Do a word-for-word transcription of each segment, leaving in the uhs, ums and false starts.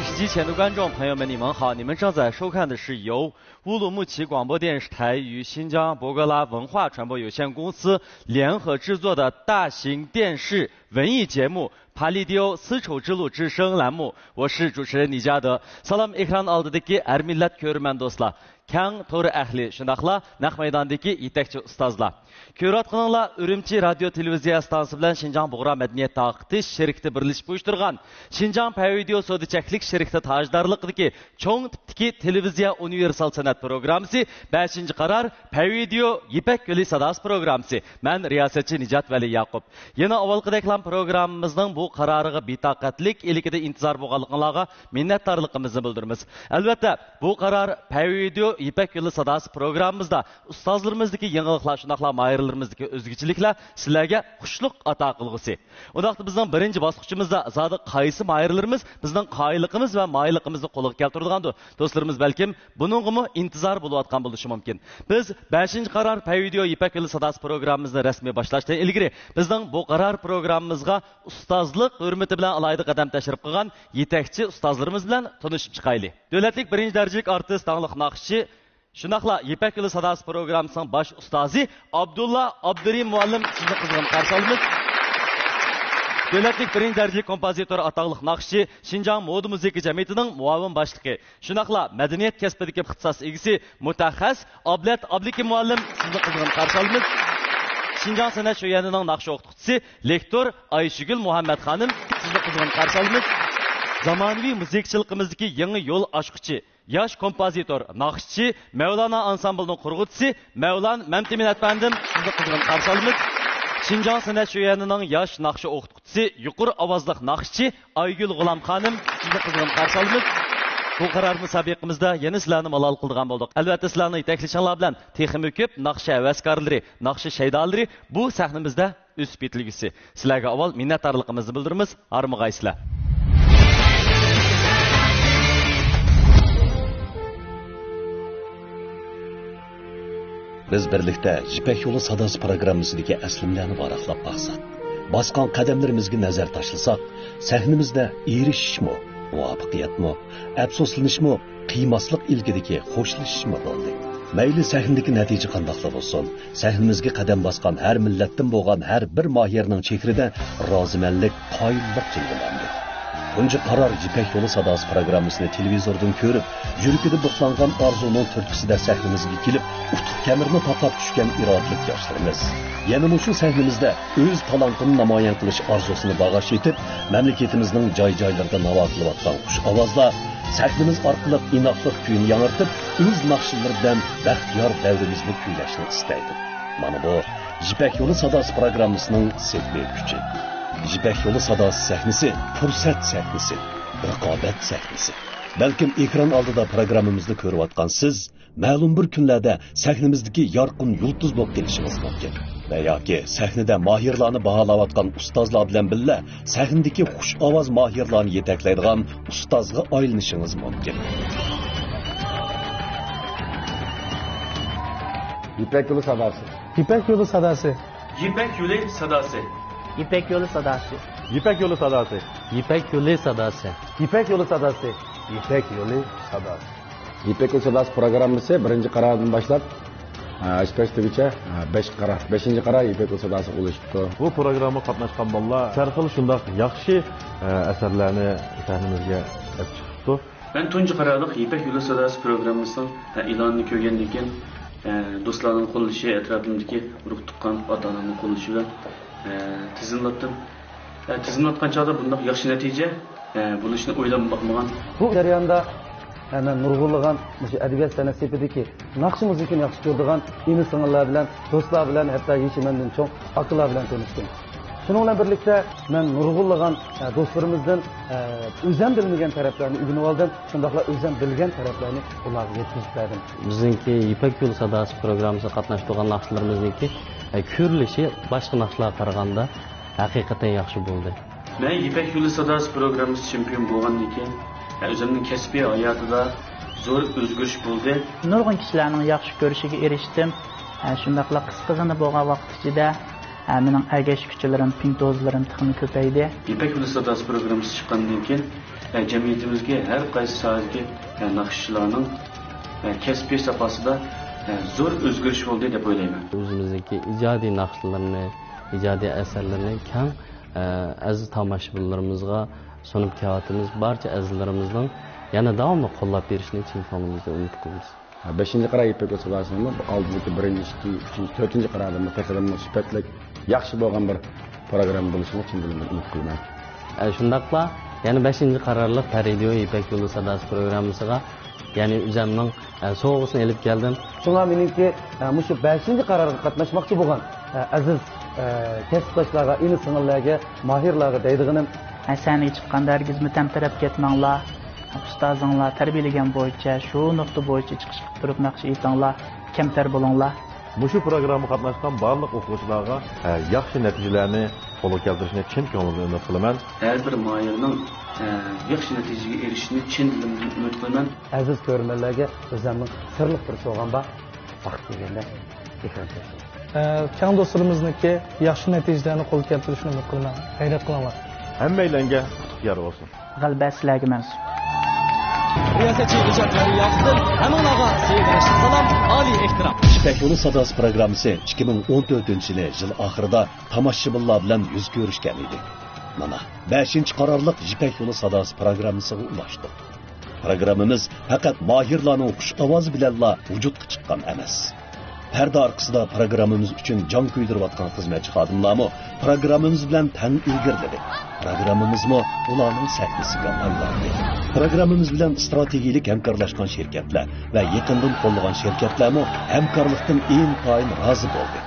十集前的观众朋友们，你们好，你们正在收看的是由乌鲁木齐广播电视台与新疆博格拉文化传播有限公司联合制作的大型电视文艺节目《Palidio丝绸之路之声》栏目，我是主持人李嘉德。سالام، ئېكران ئالدىدىكى ھەر مىللەت كۆرۈرمەن دوستلار، كەڭ تور ئەھلى، شۇنداقلا نەق مەيداندىكى يېتەكچى ئۇستازلار. كۆرۈۋاتقىنىڭلار ئۈرۈمچى رادىيو تېلېۋىزىيە ئىستانسىسى بىلەن شىنجاڭ بۇغرا مەدەنىيەت تارقىتىش شىركىتى بىرلىشىپ ئۇيۇشتۇرغان شىنجاڭ پەيۋىدېئو سودا چەكلىك شىركىتى تاجدارلىقىدىكى چوڭ تىپتىكى تېلېۋىزىيە ئۇنىۋېرسال سەنئەت پروگراممىسى، بەشىنچى قارار، پەيۋىدېئو يىپەك يولى ساداسى پروگراممىسى. مەن رىياسەتچى نىجات ۋەلى ياقۇپ. يەنە ئاۋۋالقىدەكلا پروگراممىمىزنىڭ بۇ قارارىغا بىتاقەتلىك ئىلكىدە ئىنتىزار بولغانلىقىڭلارغا مىننەتدارلىقىمىزنى بىلدۈرىمىز. ئەلۋەتتە، بۇ قارار پەيۋىدېئو يىپەك يولى ساداسى پروگراممىزدا ئۇستازلىرىمىزدىكى يېڭىلىقلار، شۇنداقلا ماھىرلىرىمىزدىكى ئۆزگىچىلىكلەر سىلەرگە خۇشلۇق ئاتا قىلغۇسى. ئۇنداقتا بىزنىڭ بىرىنچى باسقۇچىمىزدا زادى قايسى ماھىرلىرىمىز بىزنىڭ قايىللىقىمىز ۋە ماھىرلىقىمىزنى قولغا كەلتۈرىدىغاندۇ؟ دوستلىرىمىز بەلكىم بۇنىڭغىمۇ ئىنتىزار بولۇۋاتقان بولۇشى مۇمكىن. بىز بەشىنچى قارار پەيۋىدېئو يىپەك يولى ساداسى پروگراممىمىزنى رەسمىي باشلاشتىن ئىلگىرى بىزنىڭ بۇ قارار پروگراممىمىزغا ئۇستازلىق ھۆرمىتى بىلەن ئالاھىدە قەدەم تەشرىپ قىلغان يېتەكچى ئۇستازلىرىمىز بىلەن تونۇشۇپ چىقايلى. دۆلەتلىك بىرىنچى دەرىجىلىك ئارتىس، داڭلىق ناخشىچى، شۇنداقلا يىپەك يولى ساداسى پروگراممىسىنىڭ باش ئۇستازى ئابدۇللا ئابدۇرېھىم مۇئەللىم، سىزنى قىزغىن قارشى ئالىمىز. دۆلەتلىك بىرىنچى دەرىجىلىك كومپوزىتور، ئاتاقلىق ناخشىچى، شىنجاڭ مودا مۇزىكا جەمئىيىتىنىڭ مۇئاۋىن باشلىقى، شۇنداقلا مەدەنىيەت كەسپىدىكى ئىختىساس ئىگىسى، مۇتەخەسسىس ئابلەت ئابلىكىم مۇئەللىم، سىزنى قىزغىن قارشى ئالىمىز. شىنجاڭ سەنئەت شۆيۈەنىنىڭ ناخشا ئوقۇتقۇچىسى، لېكتور ئايشىگۈل مۇھەممەت خانىم، سىزنى قىزغىن قارشى ئالىمىز. زامانىۋى مۇزىكىچىلىقىمىزدىكى يېڭى يول ئاچقۇچى، ياش كومپوزىتور، ناخشىچى، مەۋلانا ئانسامبىلىنىڭ قۇرغۇچىسى مەۋلان مەمتىمىن ئەپەندىم، سىزنى قىزغىن قارشى ئالىمىز. شىنجاڭ سەنئەت شۆيۈەنىنىڭ ياش ناخشا ئوقۇتقۇچىسى، يۇقىرى ئاۋازلىق ناخشىچى ئايگۈل غۇلام خانىم، سىزنى قىزغىن قارشى ئالىمىز. بۇ قارار مۇسابىقىمىزدە يەنە سىلەرنى مالال قىلىدىغان بولدۇق. ئەلۋەتتە، سىلەرنىڭ يېتەكلىشىڭلار بىلەن تېخىمۇ كۆپ ناخشا ھەۋەسكارلىرى، ناخشا شەيدالىرى بۇ سەھنىمىزدە ئۆسۈپ يېتىلگۈسى. سىلەرگە ئاۋۋال مىننەتدارلىقىمىزنى بىلدۈرىمىز. ھارمىغايسىلەر. بىز بىرلىكتە يىپەك يولى ساداسى پروگراممىسىدىكى ئەسلىمىلەرنى ۋاراقلاپ باقساق، باسقان قەدەملىرىمىزگە نەزەر تاشلىساق، سەھنىمىزدە ئېرىشىشمۇ، مۇۋەپپەقىيەتمۇ، ئەپسۇسلىنىشمۇ، قىيماسلىق ئىلكىدىكى خوشلىشىشمۇ بولدى. مەيلى سەھنىدىكى نەتىجە قانداقلا بولسۇن، سەھنىمىزگە قەدەم باسقان ھەر مىللەتتىن بولغان ھەر بىر ماھىرنىڭ چېھرىدە رازىمەنلىك، قايىللىق جىلۋىلەندى. تۇنجى قارار يىپەك يولى ساداسى پروگراممىسىنى تېلېۋىزوردىن كۆرۈپ، يۈرىكىدە بۇتلانغان ئارزۇنىڭ تۈرتكىسىدە سەھنىمىزگە كېلىپ، ئۇتۇق كەمىرىنى تاتاپ چۈشكەن ئىرادىلىك ياشلىرىمىز. يەنە مۇشۇ سەھنىمىزدە ئۆز تالانتىنى نامايان قىلىش ئارزۇسىنى باغاش ئېتىپ، مەملىكىتىمىزنىڭ جاي-جايلىرىدا ناۋا قىلىۋاتقان خۇش ئاۋازلار سەھنىمىز ئارقىلىق ئىناقلىق كۈيىنى ياڭرىتىپ، ئۆز ناخشىلىرى بىلەن بەختىيار دەۋرىمىزنى كۈيلەشنى ئىستەيدۇ. مانا بۇ يىپەك يولى ساداسى پروگراممىسىنىڭ سېھرىي كۈچى. يىپەك يولى ساداسى سەھنىسى، پۇرسەت سەھنىسى، رىقابەت سەھنىسى. بەلكىم ئېكران ئالدىدا پروگراممىمىزنى كۆرۈۋاتقان سىز مەلۇم بىر كۈنلەردە سەھنىمىزدىكى يارقىن يۇلتۇز بولۇپ قېلىشىڭىز مۇمكىن. ۋە ياكى سەھنىدە ماھىرلارنى باھالاۋاتقان ئۇستازلار بىلەن بىللە سەھنىدىكى خۇش ئاۋاز ماھىرلارنى يېتەكلەيدىغان ئۇستازغا ئايلىنىشىڭىز مۇمكىن. يىپەك يولى ساداسى. يىپەك يولى ساداسى. يىپەك يولى ساداسى. يىپەك يولى ساداسى. يىپەك يولى ساداسى. يىپەك يولى ساداسى. يىپەك يولى ساداسى. يىپەك يولى ساداسى. يىپەك يولى ساداسى پروگراممىسى بىرىنچى قارارىدىن باشلاپ، ئە، ئاشكاشتىگىچە، ئە، بەش قارار، بەشىنچى قارار يىپەك يولى ساداسىغا ئۇلىشىپتۇ. بۇ پروگراممىغا قاتناشقان بالىلار ھەر خىل شۇنداق ياخشى، ئە، ئەسەرلەرنى سەھنىمىزگە ئەپ چىقىپتۇ. مەن تۇنجى قارارلىق يىپەك يولى ساداسى پروگراممىسىنىڭ، ئە، ئېلانىنى كۆرگەندىن كېيىن، ئە، دوستلارنىڭ قوللىشى، ئەتراپىمدىكى ئۇرۇق-تۇغقان، ئاتا-ئانامنىڭ قوللىشى بىلەن، ئە، تىزىملاتتىم. ئە، تىزىملاتقان چاغدا بۇنداق ياخشى نەتىجە، ئە، بولۇشىنى ئويلاپمۇ باقمىغان. بۇ جەرياندا، ئە، مەن نۇرغۇنلىغان مۇشۇ ئەدەبىيات سەنئەت سېپىدىكى ناخشا مۇزىكىنى ياخشى كۆرىدىغان ئىنى-سىڭىللار بىلەن، دوستلار بىلەن، ھەتتا يېشى مەندىن چوڭ ئاكىلار بىلەن تونۇشتۇم. شۇنىڭ بىلەن بىرلىكتە، مەن نۇرغۇنلىغان، ئە، دوستلىرىمىزدىن، ئە، ئۆزەم بىلمىگەن تەرەپلەرنى ئۆگىنىۋالدىم، شۇنداقلا ئۆزەم بىلگەن تەرەپلەرنى ئۇلارغا يەتكۈزۈپ بەردىم. بىزنىڭكى يىپەك يولى ساداسى پروگراممىسىغا قاتناشتۇرغان ناخشىلىرىمىزنىڭكى، ئە، كۆرۈلۈشى باشقا ناخشىلارغا قارىغاندا ھەقىقەتەن ياخشى بولدى. مەن يىپەك يولى ساداسى پروگراممىسى چېمپىيون بولغاندىن كېيىن، ئە، ئۆزۈمنىڭ كەسپىي ھاياتىدا زور ئۆزگىرىش بولدى. نۇرغۇن كىشىلەرنىڭ ياخشى كۆرۈشىگە ئېرىشتىم. ئە، شۇنداقلا قىسقىغىنە بولغان ۋاقىت ئىچىدە، مېنىڭ ئەگەشكۈچىلىرىم، پىنتوزلىرىم تېخىمۇ كۆپەيدى. يىپەك يولى ساداسى پروگراممىسى چىققاندىن كېيىن، ئە، جەمئىيىتىمىزگە ھەر قايسى ساھەدىكى، ئە، ناخشىچىلارنىڭ، ئە، كەسپىي ساپاسىدا، ئە، زور ئۆزگىرىش بولدى دەپ ئويلايمەن. ئۆزىمىزنىڭكى ئىجادىي ناخشىلىرىنى، ئىجادىي ئەسەرلىرىنى كەڭ، ئە، ئەزىز تاماشىبىنلىرىمىزغا سۇنۇپ كېلىۋاتىمىز. بارچە ئەزىزلىرىمىزنىڭ يەنە داۋاملىق قوللاپ بېرىشىنى چىن كۆڭلىمىزدىن ئۈمىد قىلىمىز. بەشىنچى قارار يىپەك يولى ساداسىنىڭ بۇ ئالدىدىكى بىرىنچى، ئىككىنچى، ئۈچىنچى، تۆتىنچى قارارلىرىمۇ تېخىمۇ سۈپەتلىك، ياخشى بولغان بىر پروگرامما بولۇشىنى چىن دىلىمدىن ئۈمىد قىلىمەن. ئە، شۇنداقلا يەنە بەشىنچى قارارلىق پەرىدىيو يىپەك يولى ساداسى پروگراممىسىغا يەنە ئۆزەمنىڭ، ئە، سوۋغىسىنى ئېلىپ كەلدىم. شۇڭا مېنىڭكى، ئە، مۇشۇ بەشىنچى قارارغا قاتناشماقچى بولغان، ئە، ئەزىز، ئە، كەسىپداشلارغا، ئىنى-سىڭىللەرگە، ماھىرلارغا دەيدىغىنىم، ئە، سەھنىگە چىققاندا ھەرگىزمۇ تەمتىرەپ كەتمەڭلار. ئۇستازىڭلار تەربىيەلىگەن بويىچە، شۇ نۇقتا بويىچە چىقىش قىلىپ تۇرۇپ ناخشا ئېيتىڭلار، كەمتەر بولۇڭلار. مۇشۇ پروگراممىغا قاتناشقان بارلىق ئوقۇغۇچىلارغا، ئە، ياخشى نەتىجىلەرنى قولغا كەلتۈرۈشىنى چىن كۆڭلۈمدىن ئۈمىد قىلىمەن. ھەر بىر ماھىرنىڭ، ئە، ياخشى نەتىجىگە ئېرىشىشىنى چىن دىلىمدىن ئۈمىد قىلىمەن. ئەزىز كۆرۈرمەنلەرگە ئۆزەمنىڭ سىرلىق بىر سوۋغام بار. ۋاقىت كەلگەندە ئېكران كۆرسىڭىز. ئە، كەڭ دوستلىرىمىزنىڭكى ياخشى نەتىجىلەرنى قولغا كەلتۈرۈشىنى ئۈمىد قىلىمەن. غەيرەت قىلىڭلار. ھەممەيلەنگە ئۇتۇق يار بولسۇن. غەلىبە سىلەرگە مەنسۇپ. رىياسەتچى ئىلشات مەرىياقۇپتىن ھەممىڭلارغا سەمىمىي سالام، ئالىي ئېھتىرام. يىپەك يولى ساداسى پروگراممىسى ئىككى مىڭ ئون تۆتىنچى يىلى يىل ئاخىرىدا تاماشىبىنلار بىلەن يۈز كۆرۈشكەن ئىدى. مانا، بەشىنچى قارارلىق يىپەك يولى ساداسى پروگراممىسىغا ئۇلاشتۇق. پروگراممىمىز پەقەت ماھىرلارنىڭ خۇش ئاۋازى بىلەنلا ۋۇجۇدقا چىققان ئەمەس. پەردە ئارقىسىدا پروگراممىمىز ئۈچۈن جان كۆيدۈرۈۋاتقان خىزمەتچى خادىملارمۇ پروگراممىمىز بىلەن تەڭ ئىلگىرىلىدى. پروگراممىمىزمۇ ئۇلارنىڭ سەھنىسىگە ئايلاندى. پروگراممىمىز بىلەن ئىستراتېگىيەلىك ھەمكارلاشقان شىركەتلەر ۋە يېقىندىن قوللىغان شىركەتلەرمۇ ھەمكارلىقتىن ئىنتايىن رازى بولدى.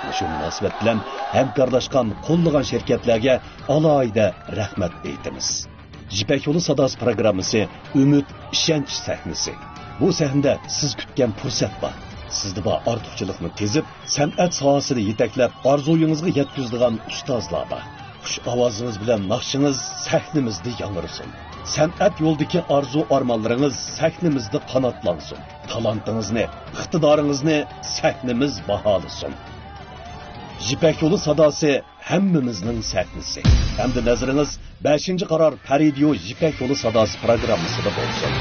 مۇشۇ مۇناسىۋەت بىلەن ھەمكارلاشقان، قوللىغان شىركەتلەرگە ئالاھىدە رەھمەت ئېيتىمىز. يىپەك يولى ساداسى پروگراممىسى ئۈمىد، ئىشەنچ سەھنىسى. بۇ سەھنىدە سىز كۈتكەن پۇرسەت بار. سىزدە بار ئارتۇقچىلىقنى تېزىپ، سەنئەت ساھەسىدە يېتەكلەپ، ئارزۇيىڭىزغا يەتكۈزىدىغان ئۇستازلار بار. خۇش ئاۋازىڭىز بىلەن ناخشىڭىز سەھنىمىزدە ياڭرىسۇن. سەنئەت يولىدىكى ئارزۇ-ئارمانلىرىڭىز سەھنىمىزدە قاناتلانسۇن. تالانتىڭىزنى، ئىقتىدارىڭىزنى سەھنىمىز باھالىسۇن. يىپەك يولى ساداسى ھەممىمىزنىڭ سەھنىسى. ئەمدى نەزىرىڭىز بەشىنچى قارار پەرىدىيو يىپەك يولى ساداسى پروگراممىسىدا بولسۇن.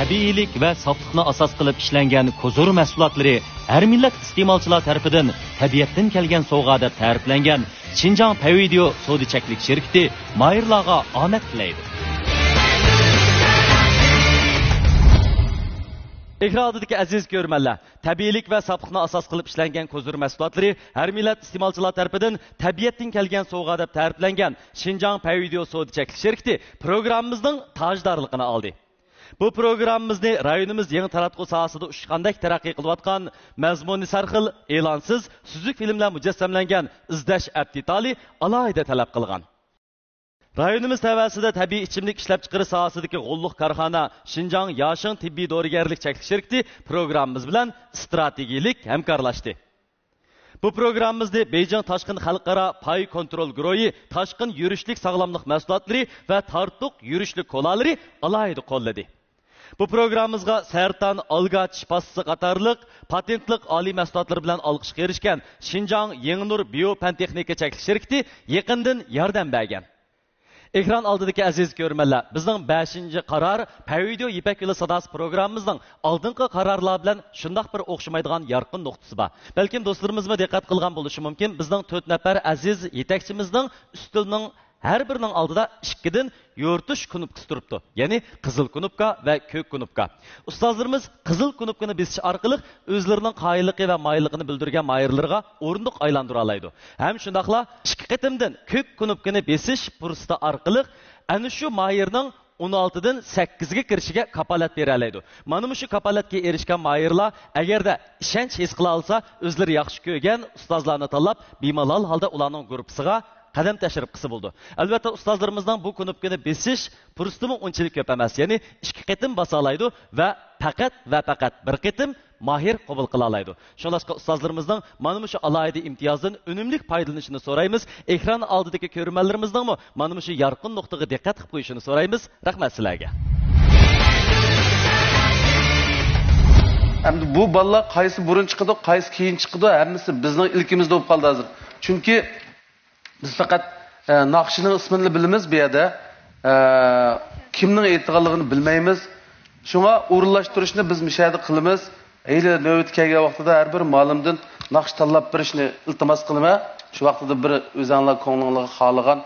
تەبىئىيلىك ۋە ساپلىقنى ئاساس قىلىپ ئىشلەنگەن كوزۇر مەھسۇلاتلىرى ھەر مىللەت ئىستېمالچىلار تەرىپىدىن تەبىئەتتىن كەلگەن سوۋغا دەپ تەرىپلەنگەن شىنجاڭ پەيۋىدېئو سودا چەكلىك شىركىتى ماھىرلارغا ئامەت تىلەيدۇ. ئېكران ئالدىدىكى ئەزىز كۆرۈرمەنلەر، تەبىئىيلىك ۋە ساپلىقنى ئاساس قىلىپ ئىشلەنگەن كوزۇر مەھسۇلاتلىرى ھەر مىللەت ئىستېمالچىلار تەرىپىدىن تەبىئەتتىن كەلگەن سوۋغا دەپ تەرىپلەنگەن شىنجاڭ پەيۋىدېئو سودا چەكلىك شىركىتى پروگراممىمىزنىڭ تاجدارلىقىنى ئالدى. بۇ پروگراممىمىزنى رايونىمىز يېڭى تاراتقۇ ساھەسىدە ئۇچقاندەك تەرەققىي قىلىۋاتقان، مەزمۇنى سەرخىل، ئېلانسىز، سۈزۈك فىلىملەر مۇجەسسەملەنگەن ئىزدەش ئەپ دېتالى ئالاھىدە تەلەپ قىلغان. رايونىمىز تەۋەسىدە تەبىئىي ئىچىملىك ئىشلەپچىقىرىش ساھەسىدىكى غوللۇق كارخانا شىنجاڭ ياشىڭ تېببىي دورىگەرلىك چەكلىك شىركىتى پروگراممىمىز بىلەن ئىستراتېگىيىلىك ھەمكارلاشتى. بۇ پروگراممىمىزنى بېيجىڭ تاشقىن خەلقئارا پاي كونترول گۇرۇھى تاشقىن يۈرۈشلۈك ساغلاملىق مەھسۇلاتلىرى ۋە تارتۇق يۈرۈشلۈك كولالىرى ئالاھىدە قوللىدى. بۇ پروگراممىمىزغا سەرتان، ئالگا چىش پاستىسى قاتارلىق پاتېنتلىق ئالىي مەھسۇلاتلىرى بىلەن ئالقىشقا ئېرىشكەن شىنجاڭ يېڭىنۇر بىيو پەن تېخنىكا چەكلىك شىركىتى يېقىندىن ياردەم بەرگەن. ئېكران ئالدىدىكى ئەزىز كۆرۈرمەنلەر، بىزنىڭ بەشىنچى قارار پەيۋىدېئو يىپەك يولى ساداسى پروگراممىمىزنىڭ ئالدىنقى قارارلار بىلەن شۇنداق بىر ئوخشىمايدىغان يارقىن نۇقتىسى بار. بەلكىم دوستلىرىمىزمۇ دىققەت قىلغان بولۇشى مۇمكىن، بىزنىڭ تۆت نەپەر ئەزىز يېتەكچىمىزنىڭ ئۈستىلىنىڭ ھەر بىرىنىڭ ئالدىدا ئىككىدىن يورۇتۇش كۇنۇپكىسى تۇرۇپتۇ. يەنى قىزىل كۇنۇپكا ۋە كۆك كۇنۇپكا. ئۇستازلىرىمىز قىزىل كۇنۇپكىنى بېسىش ئارقىلىق ئۆزلىرىنىڭ قايىللىقى ۋە ماھىرلىقىنى بىلدۈرگەن ماھىرلىرىغا ئورۇندۇق ئايلاندۇرالايدۇ. ھەم شۇنداقلا ئىككى قېتىمدىن كۆك كۇنۇپكىنى بېسىش پۇرسىتى ئارقىلىق ئەنە شۇ ماھىرنىڭ ئون ئالتىدىن سەككىزگە كىرىشىگە كاپالەت بېرەلەيدۇ. مانا مۇشۇ كاپالەتكە ئېرىشكەن ماھىرلار ئەگەردە ئىشەنچ ھېس قىلالىسا، ئۆزلىرى ياخشى كۆرگەن ئۇستازلارنى تاللاپ، بىمالال ھالدا ئۇلارنىڭ گۇرۇپپىسىغا قەدەم تەشرىپ قىلسا بولىدۇ. ئەلۋەتتە، ئۇستازلىرىمىزنىڭ بۇ كۇنۇپكىنى بېسىش پۇرسىتىمۇ ئۇنچىلىك كۆپ ئەمەس، يەنى ئىككى قېتىم باسالايدۇ ۋە پەقەت ۋە پەقەت بىر قېتىم ماھىر قوبۇل قىلالايدۇ. شۇڭلاشقا ئۇستازلىرىمىزنىڭ مانا مۇشۇ ئالاھىدە ئىمتىيازدىن ئۈنۈملۈك پايدىلىنىشىنى سورايمىز. ئېكران ئالدىدىكى كۆرۈرمەنلىرىمىزنىڭمۇ مانا مۇشۇ يارقىن نۇقتىغا دىققەت قىلىپ قويۇشىنى سورايمىز. رەھمەت سىلەرگە. ئەمدى بۇ بالىلار قايسى بۇرۇن چىقىدۇ، قايسى كېيىن چىقىدۇ، ھەممىسى بىزنىڭ ئىلكىمىزدە بولۇپ قالدى ھازىر. چۈنكى بىز پەقەت، ئە، ناخشىنىڭ ئىسمىنىلا بىلىمىز بۇ يەردە. ئە، كىمنىڭ ئېيتىدىغانلىقىنى بىلمەيمىز. شۇڭا ئورۇنلاشتۇرۇشنى بىز مۇشۇ يەردە قىلىمىز. ھېلى نۆۋىتى كەلگەن ۋاقتىدا ھەر بىر مۇئەللىمدىن ناخشا تاللاپ بېرىشنى ئىلتىماس قىلىمەن. شۇ ۋاقتىدا بىر ئۆزەڭلار كۆڭلۈڭلارغا خالىغان،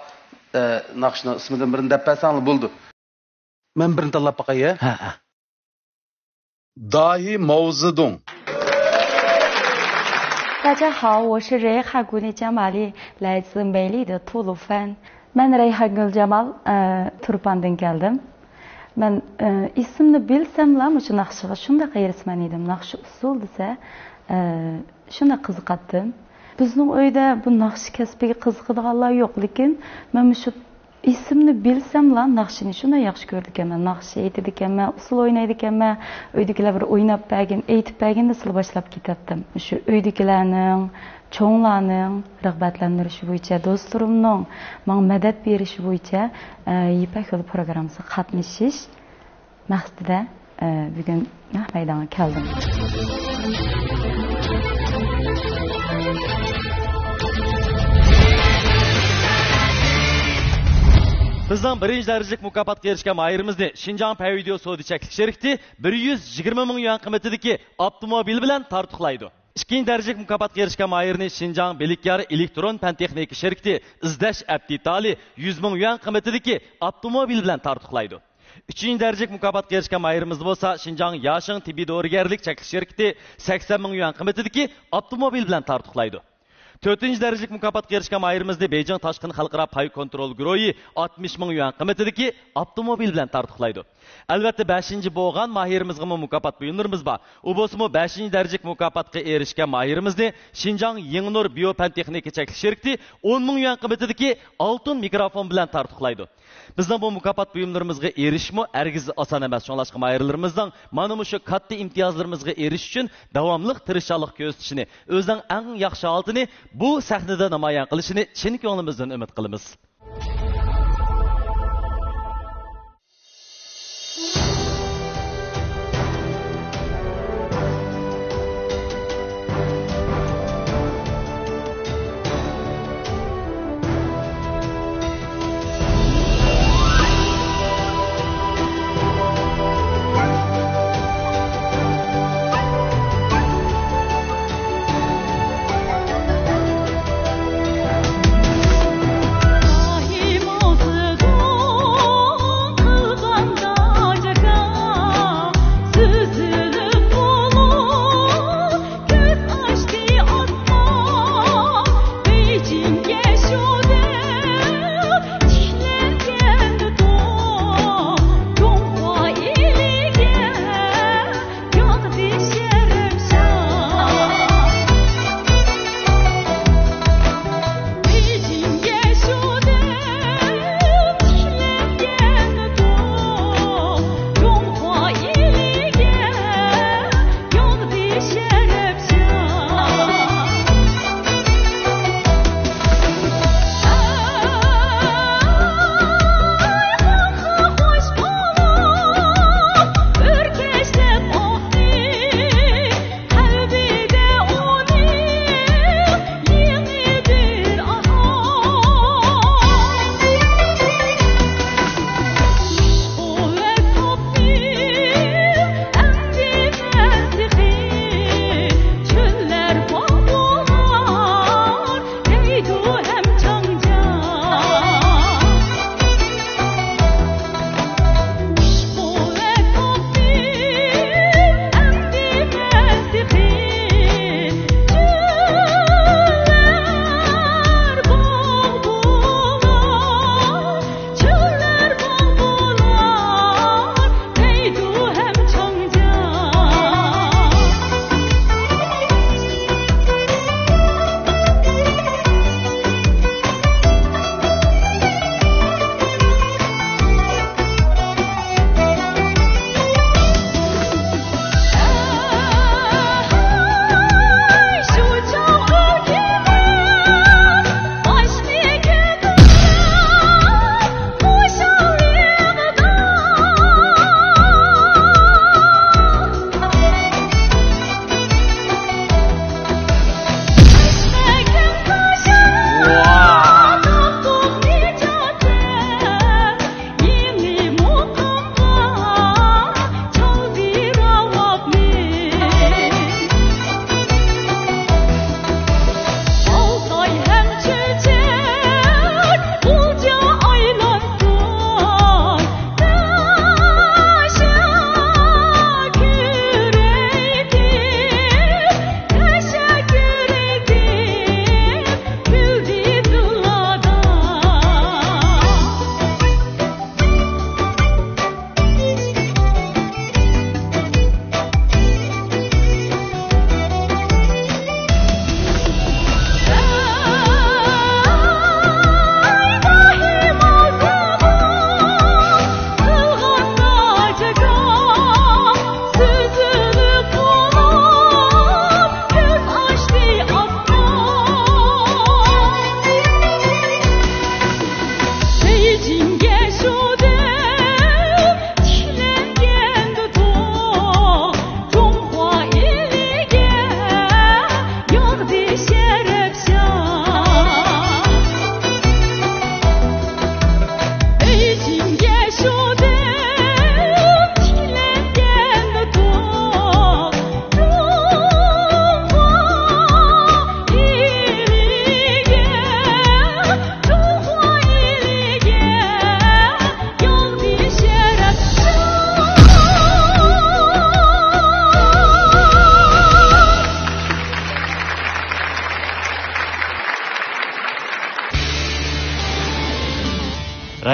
ئە، ناخشىنىڭ ئىسمىدىن بىرنى دەپ بەرسەڭلار بولىدۇ. مەن بىرنى تاللاپ باقاي، ھە؟ ھە، ھە. داھىي ماۋزېدۇڭ. 大家好，我是 رەيھانگۈل جامالى، 来自美丽的吐鲁番. مەن رەيھانگۈل جامال، ئە، تۇرپاندىن كەلدىم. مەن، ئە، ئېسىمنى بىلسەملا مۇشۇ ناخشىغا شۇنداق ھېرىسمەن ئىدىم. ناخشا ئۇسسۇل دېسە، ئە، شۇنداق قىزىقاتتىم. بىزنىڭ ئۆيدە بۇ ناخشا كەسپىگە قىزىقىدىغانلار يوق، لېكىن مەن مۇشۇ ئېسىمنى بىلسەملا ناخشىنى شۇنداق ياخشى كۆرىدىكەنمەن، ناخشا ئېيتىدىكەنمەن، ئۇسسۇل ئوينايدىكەنمەن، ئۆيدىكىلەر بىر ئويناپ بەرگىن، ئېيتىپ بەرگىن دېسىلا باشلاپ كېتەتتىم. مۇشۇ ئۆيدىكىلەرنىڭ، چوڭلارنىڭ رىغبەتلەندۈرۈشى بويىچە، دوستلىرىمنىڭ ماڭا مەدەت بېرىشى بويىچە، ئە، يىپەك يولى پروگراممىسىغا قاتنىشىش مەقسىتىدە، ئە، بۈگۈن نەق مەيدانغا كەلدىم. بىزنىڭ بىرىنچى دەرىجىلىك مۇكاپاتقا ئېرىشكەن ماھىرىمىزنى شىنجاڭ پەيۋىدېئو سودا چەكلىك شىركىتى بىر يۈز يىگىرمە مىڭ يۈەن قىممىتىدىكى ئاپتوموبىل بىلەن تارتۇقلايدۇ. ئىككىنچى دەرىجىلىك مۇكاپاتقا ئېرىشكەن ماھىرنى شىنجاڭ بىلىكيار ئېلېكترون پەن تېخنىكا شىركىتى ئىزدەش ئەپ دېتالى يۈز مىڭ يۈەن قىممىتىدىكى ئاپتوموبىل بىلەن تارتۇقلايدۇ. ئۈچىنچى دەرىجىلىك مۇكاپاتقا ئېرىشكەن ماھىرىمىزنى بولسا شىنجاڭ ياشىڭ تېببىي دورىگەرلىك چەكلىك شىركىتى سەكسەن مىڭ يۈەن قىممىتىدىكى ئاپتوموبىل بىلەن تارتۇقلايدۇ. تۆتىنچى دەرىجىلىك مۇكاپاتقا ئېرىشكەن ماھىرىمىزنى بېيجىڭ تاشقىن خەلقئارا پاي كونترول گۇرۇھى ئاتمىش مىڭ يۈەن قىممىتىدىكى ئاپتوموبىل بىلەن تارتۇقلايدۇ. ئەلۋەتتە، بەشىنچى بولغان ماھىرىمىزغىمۇ مۇكاپات بۇيۇملىرىمىز بار. ئۇ بولسىمۇ بەشىنچى دەرىجىلىك مۇكاپاتقا ئېرىشكەن ماھىرىمىزنى شىنجاڭ يېڭىنۇر بىيو پەن تېخنىكا چەكلىك شىركىتى ئون مىڭ يۈەن قىممىتىدىكى ئالتۇن مىكروفون بىلەن تارتۇقلايدۇ. بىزنىڭ بۇ مۇكاپات بۇيۇملىرىمىزغا ئېرىشىشمۇ ھەرگىز ئاسان ئەمەس. شۇڭلاشقا ماھىرلىرىمىزنىڭ مانا مۇشۇ كاتتا ئىمتىيازلىرىمىزغا ئېرىشىش ئۈچۈن داۋاملىق تىرىشچانلىق كۆرسىتىشىنى، ئۆزىنىڭ ئەڭ ياخشى ھالىتىنى بۇ سەھنىدە نامايان قىلىشىنى چىن كۆڭلىمىزدىن ئۈمىد قىلىمىز.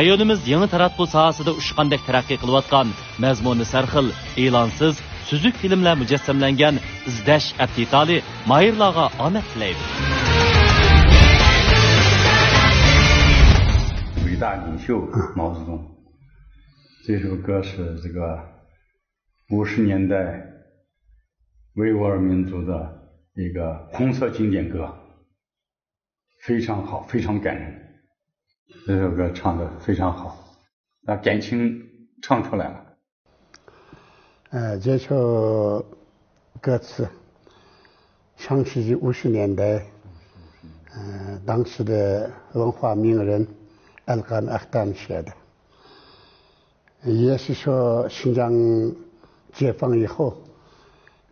رايونىمىز يېڭى تاراتقۇ ساھەسىدە ئۇچقاندەك تەرەققىي قىلىۋاتقان، مەزمۇنى سەرخىل، ئېلانسىز، سۈزۈك فىلىملەر مۇجەسسەملەنگەن ئىزدەش ئەپتىتالى ماھىرلارغا ئامەت تىلەيمىز. 伟大领袖毛泽东，这首歌是这个五十年代维吾尔民族的一个红色经典歌，非常好，非常感人。这首歌唱得非常好，把感情唱出来了。呃，这首歌词，上世纪五十年代，呃，当时的文化名人Əlqan Aqtan写的。也是说新疆解放以后，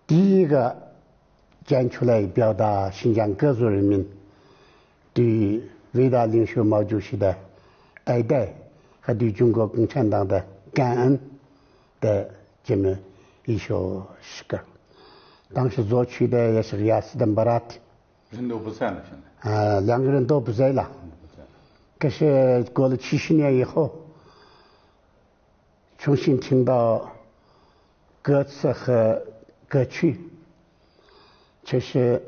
第一个站出来表达新疆各族人民对伟大领袖毛主席的爱戴和对中国共产党的感恩的这么一首诗歌。当时作曲的也是G'iyosiddin Barot。人都不在了，现在。啊，两个人都不在了。可是过了七十年以后，重新听到歌词和歌曲，确实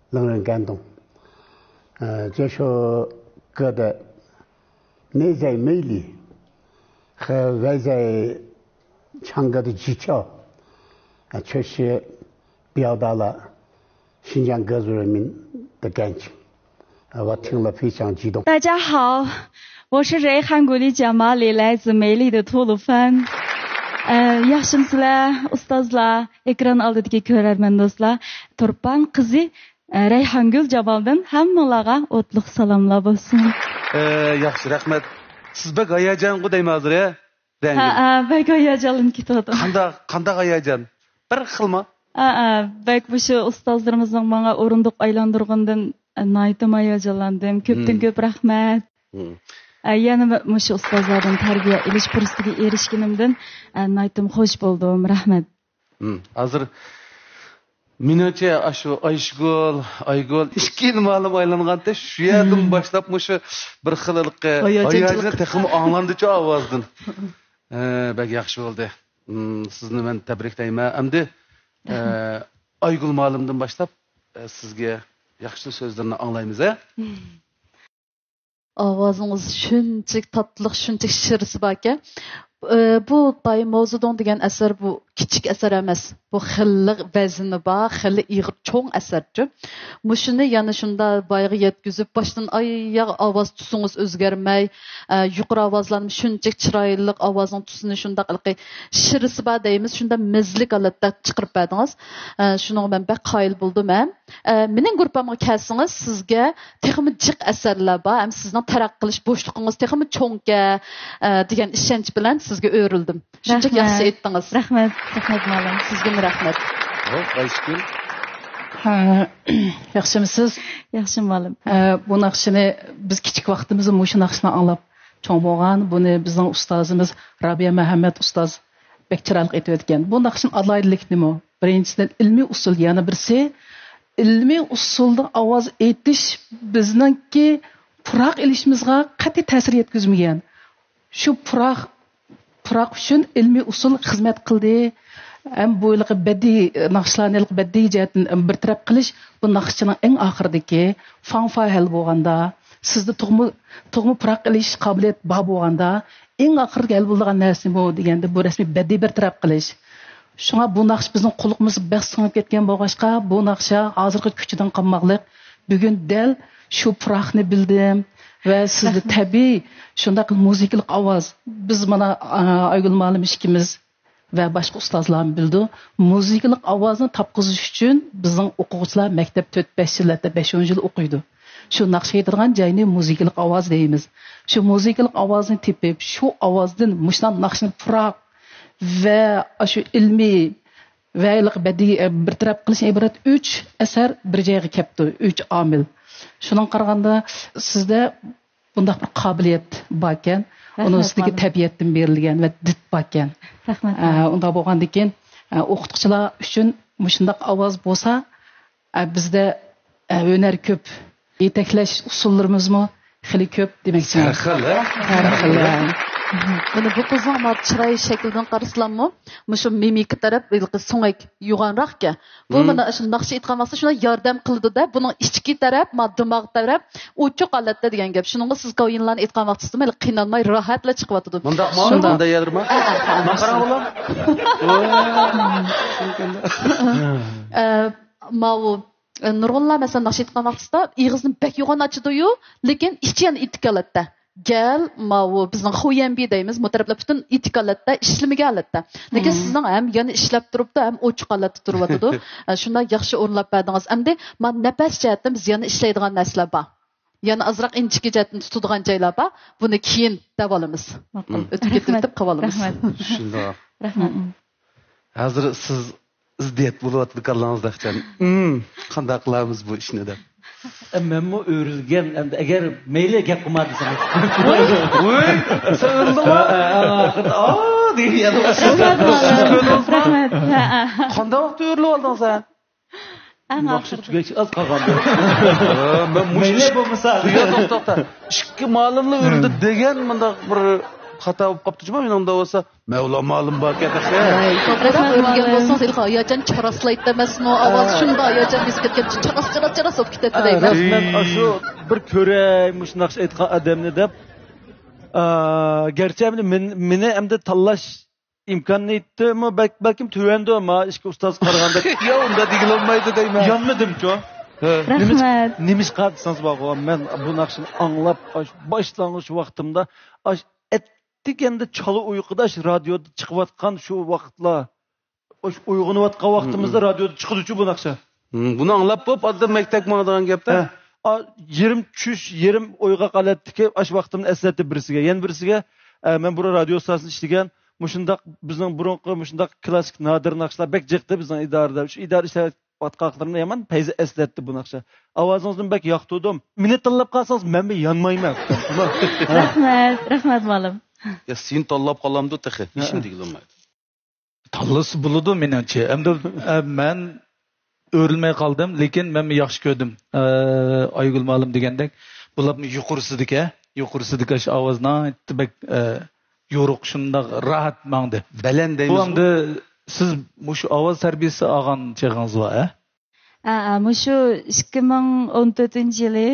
令人感动。呃，这首歌的内在魅力和外在唱歌的技巧，啊，确实表达了新疆各族人民的感情。啊，我听了非常激动。大家好，我是Rayhanguli Jamali，来自美丽的吐鲁番。ئە، ياخشىمۇسىلەر ئۇستازلار، ئېكران ئالدىدىكى كۆرەرمەن دوستلار؟ تۇرپان قىزى، ئە، رەيھانگۈل جامالدىن ھەممىڭلارغا ئوتلۇق سالاملار بولسۇن. ئە، ياخشى، رەھمەت. سىز بەك ھاياجانغۇ دەيمەن ھازىر، ھە؟ ھە، ھە، بەك ھاياجانلىنىپ كېتىۋاتىمەن. قانداق، قانداق ھاياجان؟ بىر خىلما؟ ھە، ھە، بەك مۇشۇ ئۇستازلىرىمىزنىڭ ماڭا ئورۇندۇق ئايلاندۇرغىنىدىن، ئە، ناھايىتىم ھاياجانلاندىم. كۆپتىن كۆپ رەھمەت. ئە، يەنە مۇشۇ ئۇستازلاردىن تەربىيە ئېلىش پۇرسىتىگە ئېرىشكىنىمدىن، ئە، ناھايىتىم خوش بولدۇم. رەھمەت. ھازىر مېنىڭچە، ئاشۇ ئايشىگۈل، ئايگۈل، ئىككى مۇئەللىم ئايلانغانتى، شۇ يەردىن باشلاپ مۇشۇ بىر خىللىقى ھاياجانچىلىق. ھاياجان تېخىمۇ ئاڭلاندىچۇ ئاۋازدىن. ھە، بەك ياخشى بولدى. ھىم، سىزنى مەن تەبرىكلەيمەن. ئەمدى، ئە، ئايگۈل مۇئەللىمدىن باشلاپ، ئە، سىزگە ياخشى سۆزلىرىنى ئاڭلايمىز، ھە؟ ئاۋازىڭىز شۇنچىلىك تاتلىق، شۇنچىلىك شىرىسى باركەن. ئى، بۇ داي موزىدوڭ دېگەن ئەسەر، بۇ كىچىك ئەسەر ئەمەس. بۇ خېلى ۋەزنى بار، خېلى ئېغىر، چوڭ ئەسەرچۇ. مۇشۇنى يەنە شۇنداق بايىغا يەتكۈزۈپ، باشتىن ئاياغ ئاۋاز تۈسىڭىز ئۆزگەرمەي، ئە، يۇقىرى ئاۋازلارنى شۇنچىلىك چىرايلىق، ئاۋازنىڭ تۈسىنى شۇنداق ھېلىقى شىرىسى بار دەيمىز، شۇنداق مەززىلىك ھالەتتە چىقىرىپ بەردىڭىز. ئە، شۇنىڭغا مەن بەك قايىل بولدۇم ھەم. ئە، مېنىڭ گۇرۇپپامغا كەلسىڭىز، سىزگە تېخىمۇ جىق ئەسەرلەر بار، ھەم سىزنىڭ تەرەققىي قىلىش بوشلۇقىڭىز تېخىمۇ چوڭكەن، ئە، دېگەن ئىشەنچ بىلەن سىزگە ئۆرۈلدۈم. شۇنچىلىك ياخشى ئېيتتىڭىز. رەھمەت، رەھمەت مۇئەللىم. سىزگىمۇ رەھمەت. ھوپ، ئايشىگۈل. ھە، ياخشىمۇسىز؟ ياخشى مۇئەللىم. ھە، بۇ ناخشىنى بىز كىچىك ۋاقتىمىزدا مۇشۇ ناخشىنى ئاڭلاپ چوڭ بولغان. بۇنى بىزنىڭ ئۇستازىمىز رابىيە مەھەممەت ئۇستاز بەك چىرايلىق ئېيتىۋەتكەن. بۇ ناخشىنىڭ ئالاھىدىلىكى نېمە؟ بىرىنچىدىن، ئىلمىي ئۇسۇل، يەنە بىرسى، ئىلمىي ئۇسۇلدا ئاۋاز ئېيتىش بىزنىڭكى پۇراق ئېلىشىمىزغا قەتئىي تەسىر يەتكۈزمىگەن. شۇ پۇراق، پۇراق ئۈچۈن ئىلمىي ئۇسۇل خىزمەت قىلدى. ھەم بۇ ھېلىقى بەدىئىي ناخشىلارنى ھېلىقى بەدىئىي جەھەتتىن بىر تەرەپ قىلىش، بۇ ناخشىچىنىڭ ئەڭ ئاخىرىدىكى فاڭفا ھەل بولغاندا، سىزدە تۇغما، تۇغما پۇراق ئېلىش قابىلىيەت بار بولغاندا، ئەڭ ئاخىرىدا ھەل بولىدىغان نەرسە نېمە دېگەندە، بۇ رەسمىي بەدىئىي بىر تەرەپ قىلىش. شۇڭا بۇ ناخشا بىزنىڭ قۇلىقىمىزغا بەك سىڭىپ كەتكەن بولغاچقا، بۇ ناخشا ھازىرغىچە كۈچىدىن قالماقلىق. بۈگۈن دەل شۇ پۇراقنى بىلدىم ۋە سىزدە تەبىئىي شۇنداق مۇزىكىلىق ئاۋاز. بىز مانا، ئا، ئايگۈل مۇئەللىم ئىككىمىز ۋە باشقا ئۇستازلارمۇ بىلىدۇ. مۇزىكىلىق ئاۋازنى تاپقۇزۇش ئۈچۈن بىزنىڭ ئوقۇغۇچىلار مەكتەپ تۆت، بەش يىل، ھەتتا بەش، ئون يىل ئوقۇيدۇ. شۇ ناخشا ئېيتىدىغان جاينى مۇزىكىلىق ئاۋاز دەيمىز. شۇ مۇزىكىلىق ئاۋازنى تېپىپ، شۇ ئاۋازدىن مۇشۇنداق ناخشىنى پۇراق ۋە ئاشۇ ئىلمىي ۋە ھېلىقى بەدىئىي، ئە، بىر تەرەپ قىلىشتىن ئىبارەت ئۈچ ئەسەر بىر جايغا كەپتۇ، ئۈچ ئامىل. شۇنىڭغا قارىغاندا، سىزدە بۇنداق بىر قابىلىيەت باركەن، ئۇنىڭ ئۈستىگە تەبىئەتتىن بېرىلگەن ۋە دىت باركەن. رەھمەت. ئە، ئۇنداق بولغاندىكىن، ئە، ئوقۇتقۇچىلار ئۈچۈن مۇشۇنداق ئاۋاز بولسا، ئە، بىزدە، ئە، ھۈنەر كۆپ، يېتەكلەش ئۇسۇللىرىمىزمۇ خېلى كۆپ دېمەكچىمەن. ھەر خىل، ھە؟ ھەر خىل، ھە. مانا بۇ قىزنىڭ ما چىراي شەكلىدىن قارىسىلاممۇ، مۇشۇ مىمىكا تەرەپ ھېلىقى سۆڭەك يوغانراقكەن. بۇ مانا شۇ ناخشا ئېيتقان ۋاقتىدا شۇنداق ياردەم قىلىدۇ-دە، بۇنىڭ ئىچكى تەرەپ، ما دىماغ تەرەپ ئوچۇق ھالەتتە دېگەن گەپ. شۇنىڭغا سىز كاۋيىنلارنى ئېيتقان ۋاقتىڭىزدا ھېلى قىينالماي راھەتلا چىقىۋاتىدۇ. مۇنداقمۇ؟ شۇنداق. مۇنداق يەرمۇ؟ ئە، ئە، ئە، ماقاراڭ بالام. ئە، ماۋۇ، ئە، نۇرغۇنلار مەسىلەن ناخشا ئېيتقان ۋاقتىدا ئېغىزنى بەك يوغان ئاچىدۇ-يۇ، لېكىن ئىچى يەنە ئېتىك ھالەتتە. گەل، ماۋۇ بىزنىڭ خۇيەنبى دەيمىز، بۇ تەرەپلەر پۈتۈن ئېتىك ھالەتتە، ئىشلىمىگەن ھالەتتە. لېكىن سىزنىڭ ھەم يەنە ئىشلەپ تۇرۇپتۇ، ھەم ئوچۇق ھالەتتە تۇرۇۋاتىدۇ. ئە، شۇنداق ياخشى ئورۇنلاپ بەردىڭىز. ئەمدى مانا نەپەس جەھەتتىن بىز يەنە ئىشلەيدىغان نەرسىلەر بار. يەنە ئازراق ئىنچىكە جەھەتتىن تۇتىدىغان جايلار بار. بۇنى كېيىن دەۋالىمىز. ماقۇل. ئۆتۈپ كېتىۋېتىپ قىلىۋالىمىز. رەھمەت. شۇنداق. رەھمەت. ھازىر سىز زىددىيەت بولۇۋاتىدۇ كاللاڭىزدا، ئىخچام. قانداق قىلارمىز بۇ ئىشنى دەپ. ئە، مەنمۇ ئۆرۈلگەن، ئەمدى ئەگەر مەيلى گەپ قىلما دېسىڭىز. ۋوي، سەن ئۆرۈلدۈڭمۇ؟ ھە، ھە، ھە، ئا دېگەن يەردە. رەھمەت. قانداق ۋاقىتتا ئۆرۈلۈپ ئالدىڭ سەن؟ ئەڭ ناخشا ئاخىرىدا. تۈگەش ئاز قالغان. ھە، مەن مۇشۇ مەيلى بولمىسا. توختا، توختا. ئىككى مالىملا ئۆرۈلدى دېگەن مۇنداق بىر خاتا بولۇپ قاپتۇ جۇما، مېنىڭدە بولسا. مەۋلا مالىم باركەن تېخى. ۋاي، توغرا ئۆرۈلگەن بولسىڭىز، ھېلىقى ھاياجان چاراسلايتتى ئەمەسمۇ؟ ئاۋازى شۇنداق ھاياجان بېسىپ كەتكەن، چاراس، چاراس، چاراس بولۇپ كېتەتتى دەيمەن. رەسمەن ئاشۇ بىر كۆرەي، مۇشۇ ناخشا ئېيتقان ئادەمنى دەپ. ئا، گەرچە ئەمدى مېن-، مېنى ئەمدى تاللاش ئىمكانىيىتىمۇ بەك-، بەلكىم تۆۋەندۇ، ما ئىككى ئۇستاز قارىغاندا. يا، ئۇنداق دېگىلى بولمايدۇ دەيمەن. يانمىدىمچۇ؟ ھە. رەھمەت. نېمىش-، نېمىشقا دېسىڭىز بارغۇ، مەن بۇ ناخشىنى ئاڭلاپ، ئاش-، باشلانغۇچ ۋاقتىمدا، ئاش-، ئەت-، دېگەندە چالا ئۇيقۇدا ئاشۇ رادىيودا چىقىۋاتقان شۇ ۋاقىتلار، ئاشۇ ئويغىنىۋاتقان ۋاقتىمىزدا رادىيودا چىقىدۇچۇ بۇ ناخشا. ھىم، بۇنى ئاڭلاپ بولۇپ، ئاندىن مەكتەپكە ماڭىدىغان گەپتە. ھە. ئا، يېرىم چۈش، يېرىم ئويغاق ھالەتتىكى ئاشۇ ۋاقتىمنى ئەسلەتتى بىرسىگە. يەنە بىرسىگە، ئە، مەن بۇرۇن رادىيو ئىستانسىسىدا ئىشلىگەن، مۇشۇنداق بىزنىڭ بۇرۇنقى مۇشۇنداق كلاسسىك نادىر ناخشىلار بەك جىقتى بىزنىڭ ئىدارىدە. شۇ ئىدارە ئىشلەپ ۋاتقانلىرىمدا يامان پەيزى ئەسلەتتى بۇ ناخشا. ئاۋازىڭىزنى بەك ياقتۇردۇم. مېنى تاللاپ قالسىڭىز، مەنمۇ يانمايمەن. رەھمەت، رەھمەت مۇئەللىم. يا، سېنى تاللاپ قالامدۇ تېخى؟ ھېچنېمە دېگىلى بولمايدۇ. تاللىسا بولىدۇ مېنىڭچە. ئەمدى، ئە، مەن ئۆرۈلمەي قالدىم، لېكىن مەنمۇ ياخشى كۆردۈم. ئە، ئايگۈل مۇئەللىم دېگەندەك، بولۇپمۇ يۇقىرىسىدىكى، يۇقىرىسىدىكى شۇ ئاۋاز ناھايىتى بەك، ئە، يورۇق، شۇنداق راھەت ماڭدى. بەلەن بۇ دەيمىزمۇ؟ ئەمدى سىز مۇشۇ ئاۋاز تەربىيەسى ئالغان چېغىڭىز بار، ھە؟ ھە، ھە، مۇشۇ ئىككى مىڭ ئون تۆتىنچى يىلى،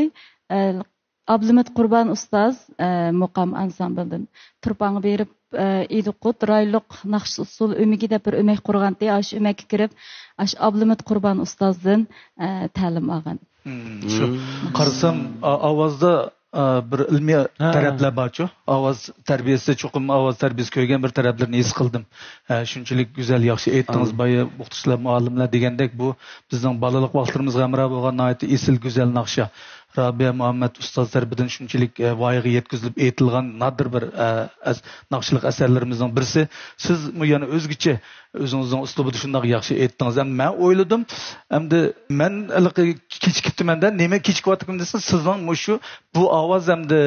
ئە، ئابلىمىت قۇربان ئۇستاز، ئە، مۇقام ئانسامبىلدىن تۇرپانغا بېرىپ، ئە، ئىدىقۇت رايلىق ناخشا ئۇسسۇل ئۆمىكى دەپ بىر ئۆمەك قۇرغانتى. ئاشۇ ئۆمەككە كىرىپ، ئاشۇ ئابلىمىت قۇربان ئۇستازدىن، ئە، تەلىم ئالغان. مم، شۇ. مم. قارىسام، ئا-، ئاۋازدا، ئا، بىر ئىلمىي ھە. تەرەپلەر بارچۇ. ئاۋاز تەربىيەسى، چوقۇم ئاۋاز تەربىيەسى كۆرگەن بىر تەرەپلىرىنى ھېس قىلدىم. ھە، شۇنچىلىك گۈزەل، ياخشى ئېيتتىڭىز، ئامىن. بايا ئوقۇتقۇچىلار، مۇئەللىملەر دېگەندەك، بۇ بىزنىڭ بالىلىق ۋاقىتلىرىمىزغا ھەمراھ بولغان ناھايىتى ئېسىل، گۈزەل ناخشا. رابىيە مۇھەممەد ئۇستاز تەرىپىدىن شۇنچىلىك، ئە، ۋايىغا يەتكۈزۈلۈپ ئېيتىلغان نادىر بىر، ئە، ئەس-، ناخشىلىق ئەسەرلىرىمىزنىڭ بىرسى. سىزمۇ يەنە ئۆزگىچە ئۆزىڭىزنىڭ ئۇسلۇبىدا شۇنداق ياخشى ئېيتتىڭىز. ھەم مەن ئويلىدىم، ئەمدى مەن ھېلىقى كېچىكىپتىمەن-دە، نېمە كېچىكىۋاتىمەن دېسە، سىزنىڭ مۇشۇ بۇ ئاۋاز ھەمدە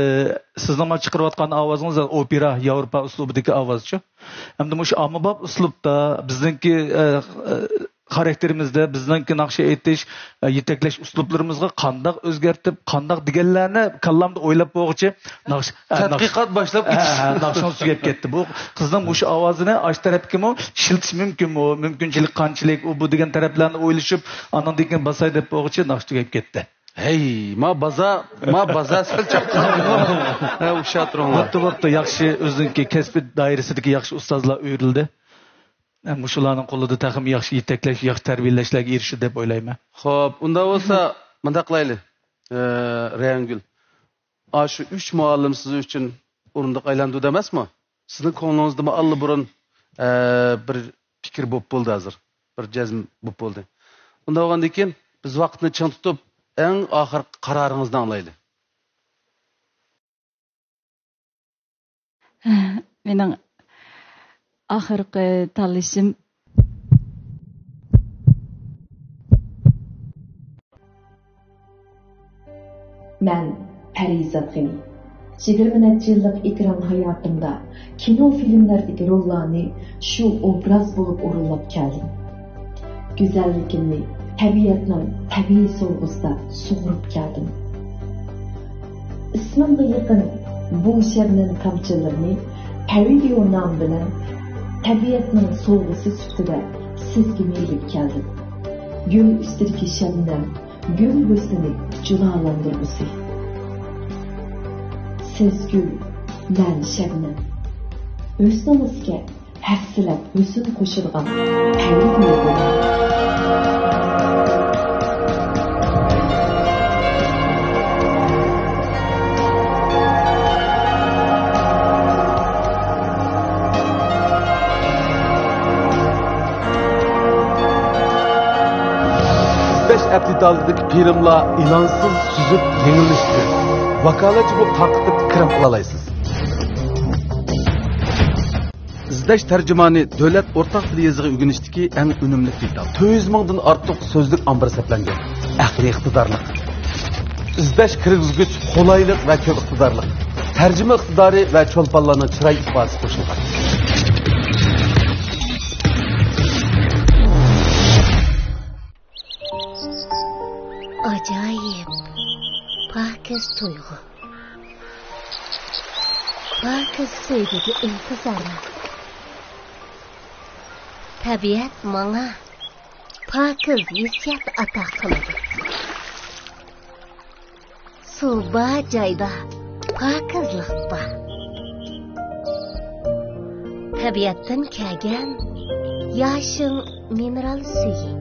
سىزنىڭ مانا چىقىرىۋاتقان ئاۋازىڭىز ئوپېرا، ياۋروپا ئۇسلۇبىدىكى ئاۋازچۇ. ھەمدە مۇشۇ ئاممىباب ئۇسلۇبتا بىزنىڭكى، ئە، ئە، خاراكتېرىمىزدە، بىزنىڭكى ناخشا ئېيتىش، ئە، يېتەكلەش ئۇسلۇبلىرىمىزغا قانداق ئۆزگەرتىپ، قانداق دېگەنلەرنى كاللامدا ئويلاپ بولغۇچە ناخشا، ئە، ناخشا، تەتقىقات باشلاپ ئە، كېتىش. ئە، ناخشىڭىز تۈگەپ كەتتى. بۇ قىزنىڭ مۇشۇ ئاۋازىنى ئاشۇ تەرەپكىمۇ ئىشلىتىش مۇمكىنمۇ؟ مۇمكىنچىلىك قانچىلىك؟ ئۇ، بۇ دېگەن تەرەپلەرنى ئويلىشىپ، ئاندىن كېيىن باساي دەپ بولغۇچە ناخشا تۈگەپ كەتتى. ھەي، ما بازا، ما بازا سەل چاقچاق. ھە، ھۇشيار تۇرۇڭلار. بوپتۇ، بوپتۇ، ياخشى، ئۆزىنىڭكى كەسپىي دائىرىسىدىكى ياخشى ئۇستازلار ئۆرۈلدى. ھە، مۇشۇلارنىڭ قولىدا تېخىمۇ ياخشى يېتەكلەش، ياخشى تەربىيەلەشلەرگە ئېرىشىدۇ دەپ ئويلايمەن. خوپ، ئۇنداق بولسا، مۇنداق قىلايلى. ئە، رەيھانگۈل، ئاشۇ ئۈچ مۇئەللىم سىز ئۈچۈن ئورۇندۇق ئايلاندۇردى ئەمەسمۇ؟ سىزنىڭ كۆڭلىڭىزدىمۇ ئاللىبۇرۇن، ئە، بىر پىكىر بولۇپ بولدى ھازىر. بىر جەزم بولۇپ بولدى. ئۇنداق بولغاندىن كېيىن بىز ۋاقىتنى چىڭ تۇتۇپ، ئەڭ ئاخىرقى قارارىڭىزنى ئاڭلايلى. مېنىڭ ئاخىرقى تاللىشىم. مەن پەرىزات غېنى. يىگىرمە نەچچە يىللىق ئېكران ھاياتىمدا كىنو، فىلىملەردىكى روللارنى شۇ ئوبراز بولۇپ ئورۇنلاپ كەلدىم. گۈزەللىكىمنى تەبىئەتنىڭ تەبىئىي سولغىسىدا سۇغۇرۇپ كەلدىم. ئىسمىمغا يېقىن بۇ شەبنەم تامچىلىرىنى ھەۋىدىيو نامى بىلەن تەبىئەتنىڭ سوۋغىسى سۈپىتىدە سىزگىمۇ ئېلىپ كەلدىم. گۈل ئۈستىدىكى شەبنەم، گۈل ھۆسنىنى جۇلالاندۇرغۇسى. سىز گۈل، مەن شەبنەم. ھۆسنىڭىزگە ھەسسىلەپ ھۆسن قوشىدىغان پەرىزى يولدىن. بەش ئەپ دېتالىدىكى پىرىملار ئىلانسىز سۈزۈپ يېڭىلىنىشتى. ۋاكالەتچى بولۇپ تارقىتىپ كىرىم قىلالايسىز. ئىزدەش تەرجىمانى دۆلەت ئورتاق تىل يېزىقى ئۆگىنىشتىكى ئەڭ ئۈنۈملۈك دېتال. تۆت يۈز مىڭدىن ئارتۇق سۆزلۈك ئامبىرى سەپلەنگەن. ئەقلىي ئىقتىدارلىق. ئىزدەش كىرگۈزگۈچ قولايلىق ۋە كۆپ ئىقتىدارلىق. تەرجىمە ئىقتىدارى ۋە چولپانلارنىڭ چىراي ئىپادىسى قوشۇلغان. ئاجايىپ، پاكىز تۇيغۇ. پاكىز سۆيگۈگە ئىنتىزارلىق. تەبىئەت ماڭا پاكىز ھېسسىيات ئاتا قىلىدۇ. سۇ بار جايدا پاكىزلىق بار. تەبىئەتتىن كەلگەن ياشىل مىنېرال سۈيى.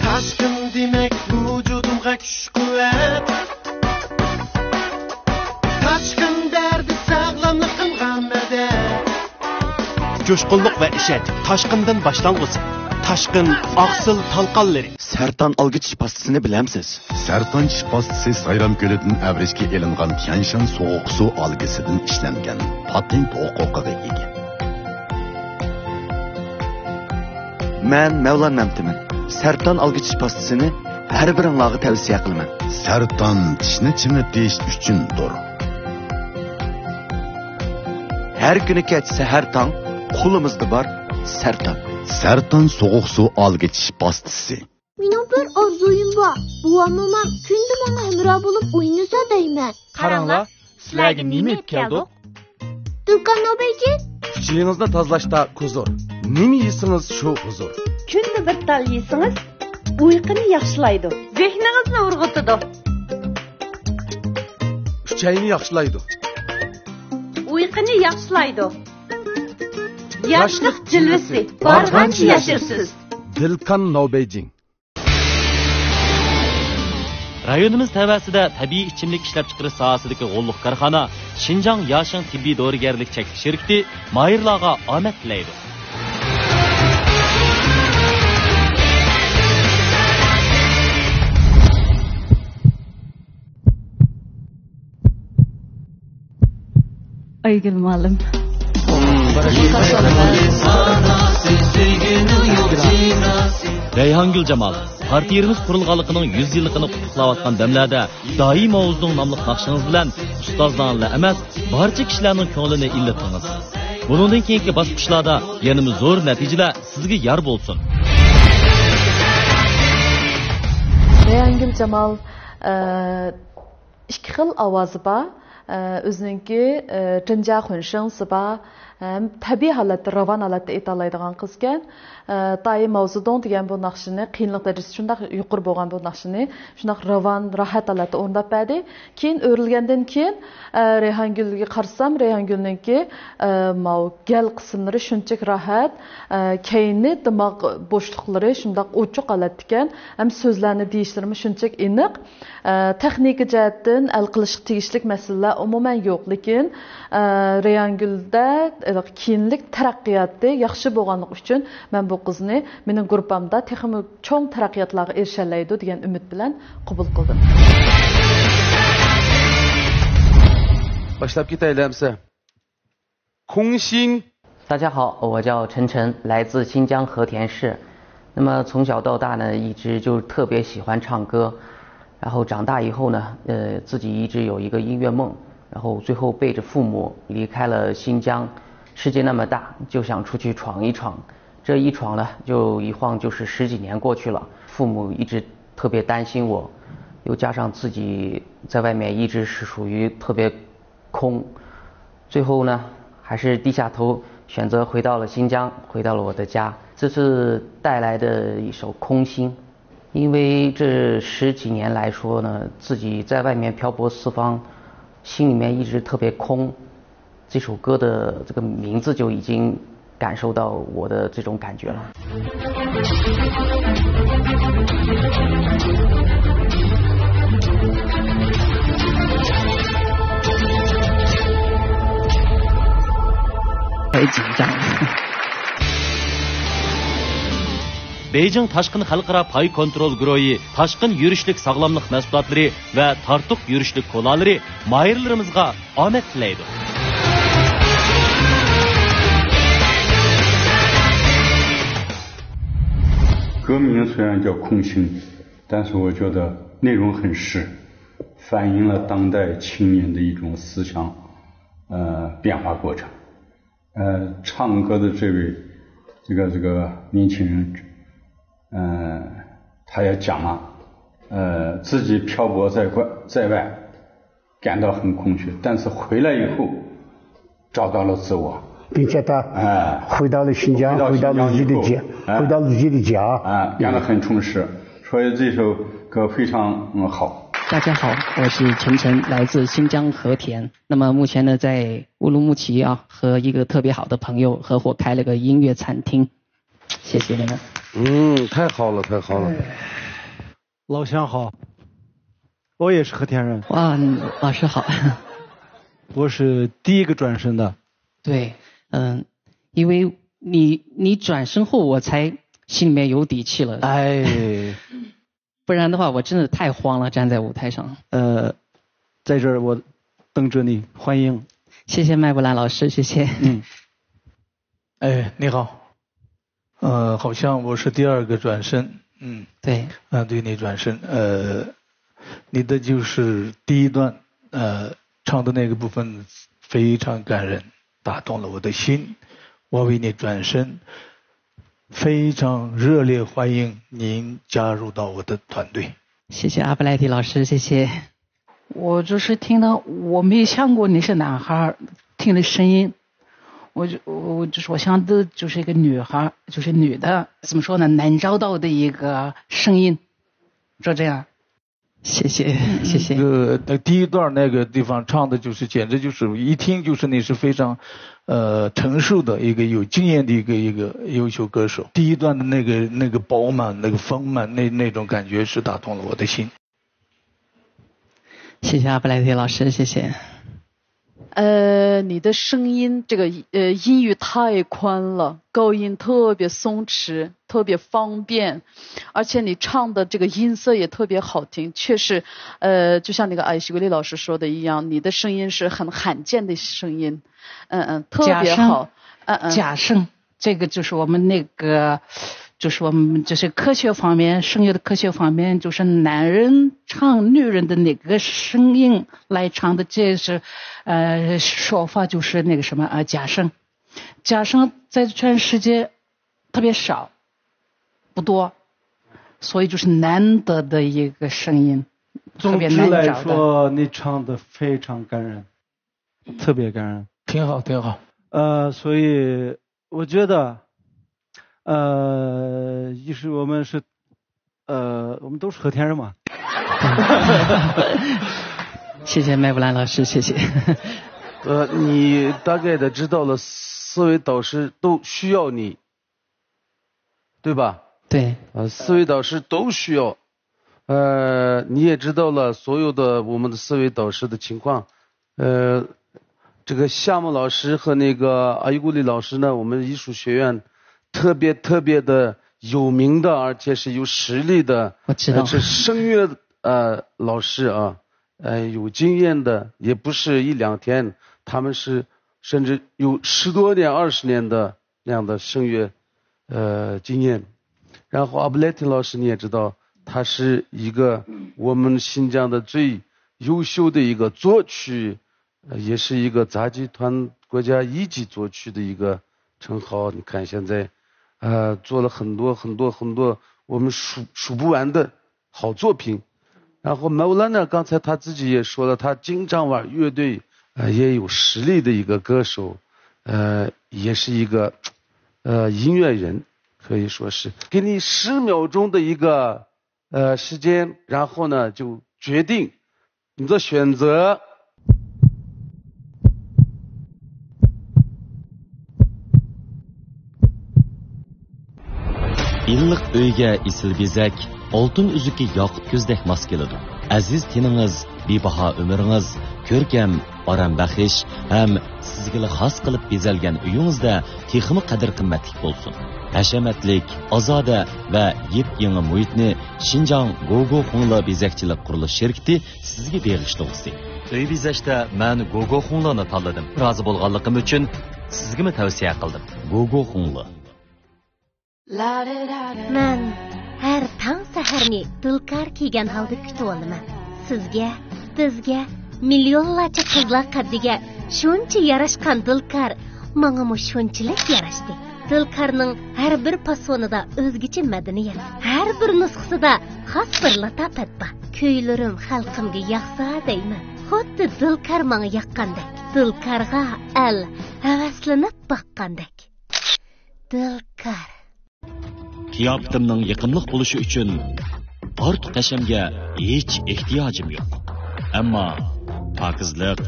تاشقىن دېمەك ۋۇجۇدۇمغا كۈچ-قۇۋۋەت. تاشقىن بەردى ساغلاملىقىمغا مەدەت. جۇشقۇنلۇق ۋە ئىشەنچ تاشقىندىن باشلانغۇسى. تاشقىن ئاقسىل تالقانلىرى. سەرتان ئالگىچىش پاستىسىنى بىلەمسىز؟ سەرتان چىش پاستىسى سايرام كۆلىدىن ئەۋرىشكە ئېلىنغان تيەنشان سوغۇق سۇ ئالگىسىدىن ئىشلەنگەن، پاتېنت ھوقۇقىغا ئىگە. مەن مەۋلان مەمتىمىن. سەرتان ئالگىچىش پاستىسىنى ھەر بىرىڭلارغا تەۋسىيە قىلىمەن. سەرتان چىشنى چىڭىتىش ئۈچۈندۇر. ھەر كۈنى كەچ سەھەر تاڭ قولىمىزدا بار سەرتان. سەرتان سوغۇق سۇ ئالگىچىش پاستىسى. مېنىڭ بىر ئارزۇيۇم بار. بوۋام، مومام كۈندە ماڭا ھەمراھ بولۇپ ئوينىسا دەيمەن. قاراڭلار، سىلەرگە نېمە ئېلىپ كەلدۇق؟ دۇكان نوبەيجىن. ئۇچىڭىزنى تازىلاشتا كۇزۇر. نېمە يېسىڭىز، شۇ ھۇزۇر. كۈندە بىر تال يېسىڭىز، ئۇيقۇنى ياخشىلايدۇ. زېھنىڭىزنى ئۇرغۇتىدۇ. ئۈچەينى ياخشىلايدۇ. ئۇيقۇنى ياخشىلايدۇ. ياشلىق جىلۋىسى، بارغانچە ياشىرىسىز. دىلكان نوبەيجىڭ. رايونىمىز تەۋەسىدە تەبىئىي ئىچىملىك ئىشلەپچىقىرىش ساھەسىدىكى غوللۇق كارخانا شىنجاڭ ياشىڭ تېببىي دورىگەرلىك چەكلىك شىركىتى ماھىرلارغا ئامەت تىلەيدۇ. ئايگۈل مۇئەللىم. رەيھانگۈل جامال، پارتىيىمىز قۇرۇلغانلىقىنىڭ يۈز يىللىقىنى قۇتلۇقلاۋاتقان دەملەردە دائىم ئاۋۇزدۇڭ ناملىق ناخشىڭىز بىلەن ئۇستازلارنىلا ئەمەس، بارچە كىشىلەرنىڭ كۆڭلىنى ئىللىتتىڭىز. بۇنىڭدىن كېيىنكى باسقۇچلاردا يەنىمۇ زور نەتىجىلەر سىزگە يار بولسۇن. رەيھانگۈل جامال، ئە، ئىككى خىل ئاۋازى بار. ئە، ئۆزىنىڭكى، ئە، جىنجيا خۇنشېڭسى بار. ھەم تەبىئىي ھالەتتە، راۋان ھالەتتە ئېيتالايدىغان قىز ئىكەن. ئە، تايى ماۋزېدۇڭ دېگەن بۇ ناخشىنى، قىيىنلىق دەرىجىسى شۇنداق يۇقىرى بولغان بۇ ناخشىنى شۇنداق راۋان، راھەت ھالەتتە ئورۇنداپ بەردى. كېيىن ئۆرۈلگەندىن كېيىن، ئە، رەيھانگۈلگە قارىسام، رەيھانگۈلنىڭكى، ئە، ماۋۇ گەل قىسىملىرى شۇنچىلىك راھەت، ئە، كەينى، دىماغ بوشلۇقلىرى شۇنداق ئوچۇق ھالەتتە ئىكەن. ھەم سۆزلەرنى دېيىشلىرىمۇ شۇنچىلىك ئېنىق. ئە، تېخنىكا جەھەتتىن ھەل قىلىشقا تېگىشلىك مەسىلىلەر ئومۇمەن يوق، لېكىن، ئە، رەيھانگۈلدە، ئە، كېيىنلىك تەرەققىياتى ياخشى بولغانلىقى ئۈچۈن مەن بۇ قىزنى مېنىڭ گۇرۇپپامدا تېخىمۇ چوڭ تەرەققىياتلارغا ئېرىشەلەيدۇ دېگەن ئۈمىد بىلەن قوبۇل قىلدىم. باشلاپ كېتەيلى ئەمسە. كۇڭشىن. 大家好，我叫陈晨，来自新疆和田市。那么从小到大呢，一直就特别喜欢唱歌。然后长大以后呢，呃，自己一直有一个音乐梦，然后最后背着父母离开了新疆。世界那么大，就想出去闯一闯。这一闯呢，就一晃就是十几年过去了。父母一直特别担心我，又加上自己在外面一直是属于特别空，最后呢，还是低下头，选择回到了新疆，回到了我的家。这次带来的一首《空心》，因为这十几年来说呢，自己在外面漂泊四方，心里面一直特别空。这首歌的这个名字就已经感受到我的这种感觉了。太紧张了。 بېيجىڭ تاشقىن خەلقئارا پاي كونترول گۇرۇھى تاشقىن يۈرۈشلۈك ساغلاملىق مەھسۇلاتلىرى ۋە تارتۇق يۈرۈشلۈك كولالىرى ماھىرلىرىمىزغا ئامەت تىلەيدۇ. 歌名虽然叫《空心》，但是我觉得内容很实，反映了当代青年的一种思想呃变化过程。呃，唱歌的这位这个这个年轻人，呃，他也讲了，呃，自己漂泊在外在外，感到很空虚，但是回来以后找到了自我。并且他哎，回到了新疆，回到回到了自己的家新疆以后，哎回到了自己的家。啊，讲得很充实，所以这首歌非常嗯好。大家好，我是陈晨，来自新疆和田。那么目前呢，在乌鲁木齐啊，和一个特别好的朋友合伙开了个音乐餐厅。谢谢你们。嗯，太好了，太好了。老乡好，我也是和田人，哇，嗯老师好。我是第一个转身的。对，嗯，因为你你转身后，我才心里面有底气了。哎，不然的话，我真的太慌了，站在舞台上。呃，在这儿我等着你，欢迎。谢谢麦布兰老师，谢谢。嗯，哎，你好，呃，好像我是第二个转身，嗯，对，啊，对你转身，呃，你的就是第一段，呃，唱的那个部分非常感人，打动了我的心，我为你转身，非常热烈欢迎您加入到我的团队。谢谢阿布莱提老师，谢谢。我就是听到，我没想过你是男孩儿，听的声音，我就我就是我想的就是一个女孩儿，就是女的，怎么说呢，难找到的一个声音，就这样。谢谢，谢谢。呃，那第一段那个地方唱的就是，简直就是一听就是你是非常，呃，成熟的一个有经验的一个一个优秀歌手。第一段的那个那个饱满、那个丰满、那那种感觉是打动了我的心。谢谢阿布莱提老师，谢谢。呃，你的声音这个呃音域太宽了，高音特别松弛，特别方便，而且你唱的这个音色也特别好听，确实，呃，就像那个艾希维利老师说的一样，你的声音是很罕见的声音，嗯嗯，特别好，嗯嗯，假声，这个就是我们那个。就是我们就是科学方面，声乐的科学方面，就是男人唱女人的那个声音来唱的，这是，呃，说法就是那个什么啊，假声，假声在全世界特别少，不多，所以就是难得的一个声音，特别难找的。总之来说，你唱的非常感人，特别感人，挺好，挺好。呃，所以我觉得，呃，就是我们是，呃，我们都是和田人嘛。谢谢麦布兰老师，谢谢。呃，你大概的知道了四位导师都需要你，对吧？对，呃，四位导师都需要。呃，你也知道了所有的我们的四位导师的情况。呃，这个夏木老师和那个阿依古里老师呢，我们艺术学院特别特别的有名的，而且是有实力的，我知道呃是声乐呃老师啊，呃有经验的，也不是一两天，他们是甚至有十多年、二十年的那样的声乐呃经验。然后阿布莱提老师你也知道，他是一个我们新疆的最优秀的一个作曲，呃也是一个杂技团国家一级作曲的一个称号。你看现在，呃，做了很多很多很多我们数数不完的好作品。然后 Mevlana 刚才他自己也说了，他经常玩乐队，呃，也有实力的一个歌手，呃，也是一个，呃，音乐人，可以说是。给你十秒钟的一个，呃，时间，然后呢，就决定你的选择。 ئىللىق ئۆيگە ئېسىل بېزەك، ئالتۇن ئۈزۈكى ياقۇت كۆزدەك ماس كېلىدۇ. ئەزىز تېنىڭىز، بىباھا ئۆمرىڭىز، كۆركەم، ئارام بەخش ھەم سىزگىلا خاس قىلىپ بېزەلگەن ئۆيىڭىزدە تېخىمۇ قەدىر-قىممەتلىك بولسۇن. ھەشەمەتلىك، ئازادە ۋە يېپيېڭى مۇھىتنى شىنجاڭ گوگو خۇڭلې بېزەكچىلىك قۇرۇلۇش شىركىتى سىزگە بېغىشلىغۇسى. ئۆي بېزەشتە مەن گوگو خۇڭلېنى تاللىدىم. رازى بولغانلىقىم ئۈچۈن سىزگىمۇ تەۋسىيە قىلدىم. گوگو خۇڭلې. مەن ھەر تاڭ سەھەرنى دىلكار كىيگەن ھالدا كۈتۈۋالىمەن. سىزگە، بىزگە، مىليونلارچە قىزلار قەددىگە شۇنچە ياراشقان دىلكار ماڭىمۇ شۇنچىلىك ياراشتى. دىلكارنىڭ ھەر بىر پاسونىدا ئۆزگىچە مەدەنىيەت، ھەر بىر نۇسخىسىدا خاس بىر لاتاپەت بار. كۈيلىرىم خەلقىمگە ياقسا دەيمەن، خۇددى دىلكار ماڭا ياققاندەك، دىلكارغا ئەل ھەۋەسلىنىپ باققاندەك. دىلكار. قىياپىتىمنىڭ يېقىملىق بولۇشى ئۈچۈن ئارتۇق ھەشەمگە ھېچ ئېھتىياجىم يوق. ئەمما پاكىزلىق،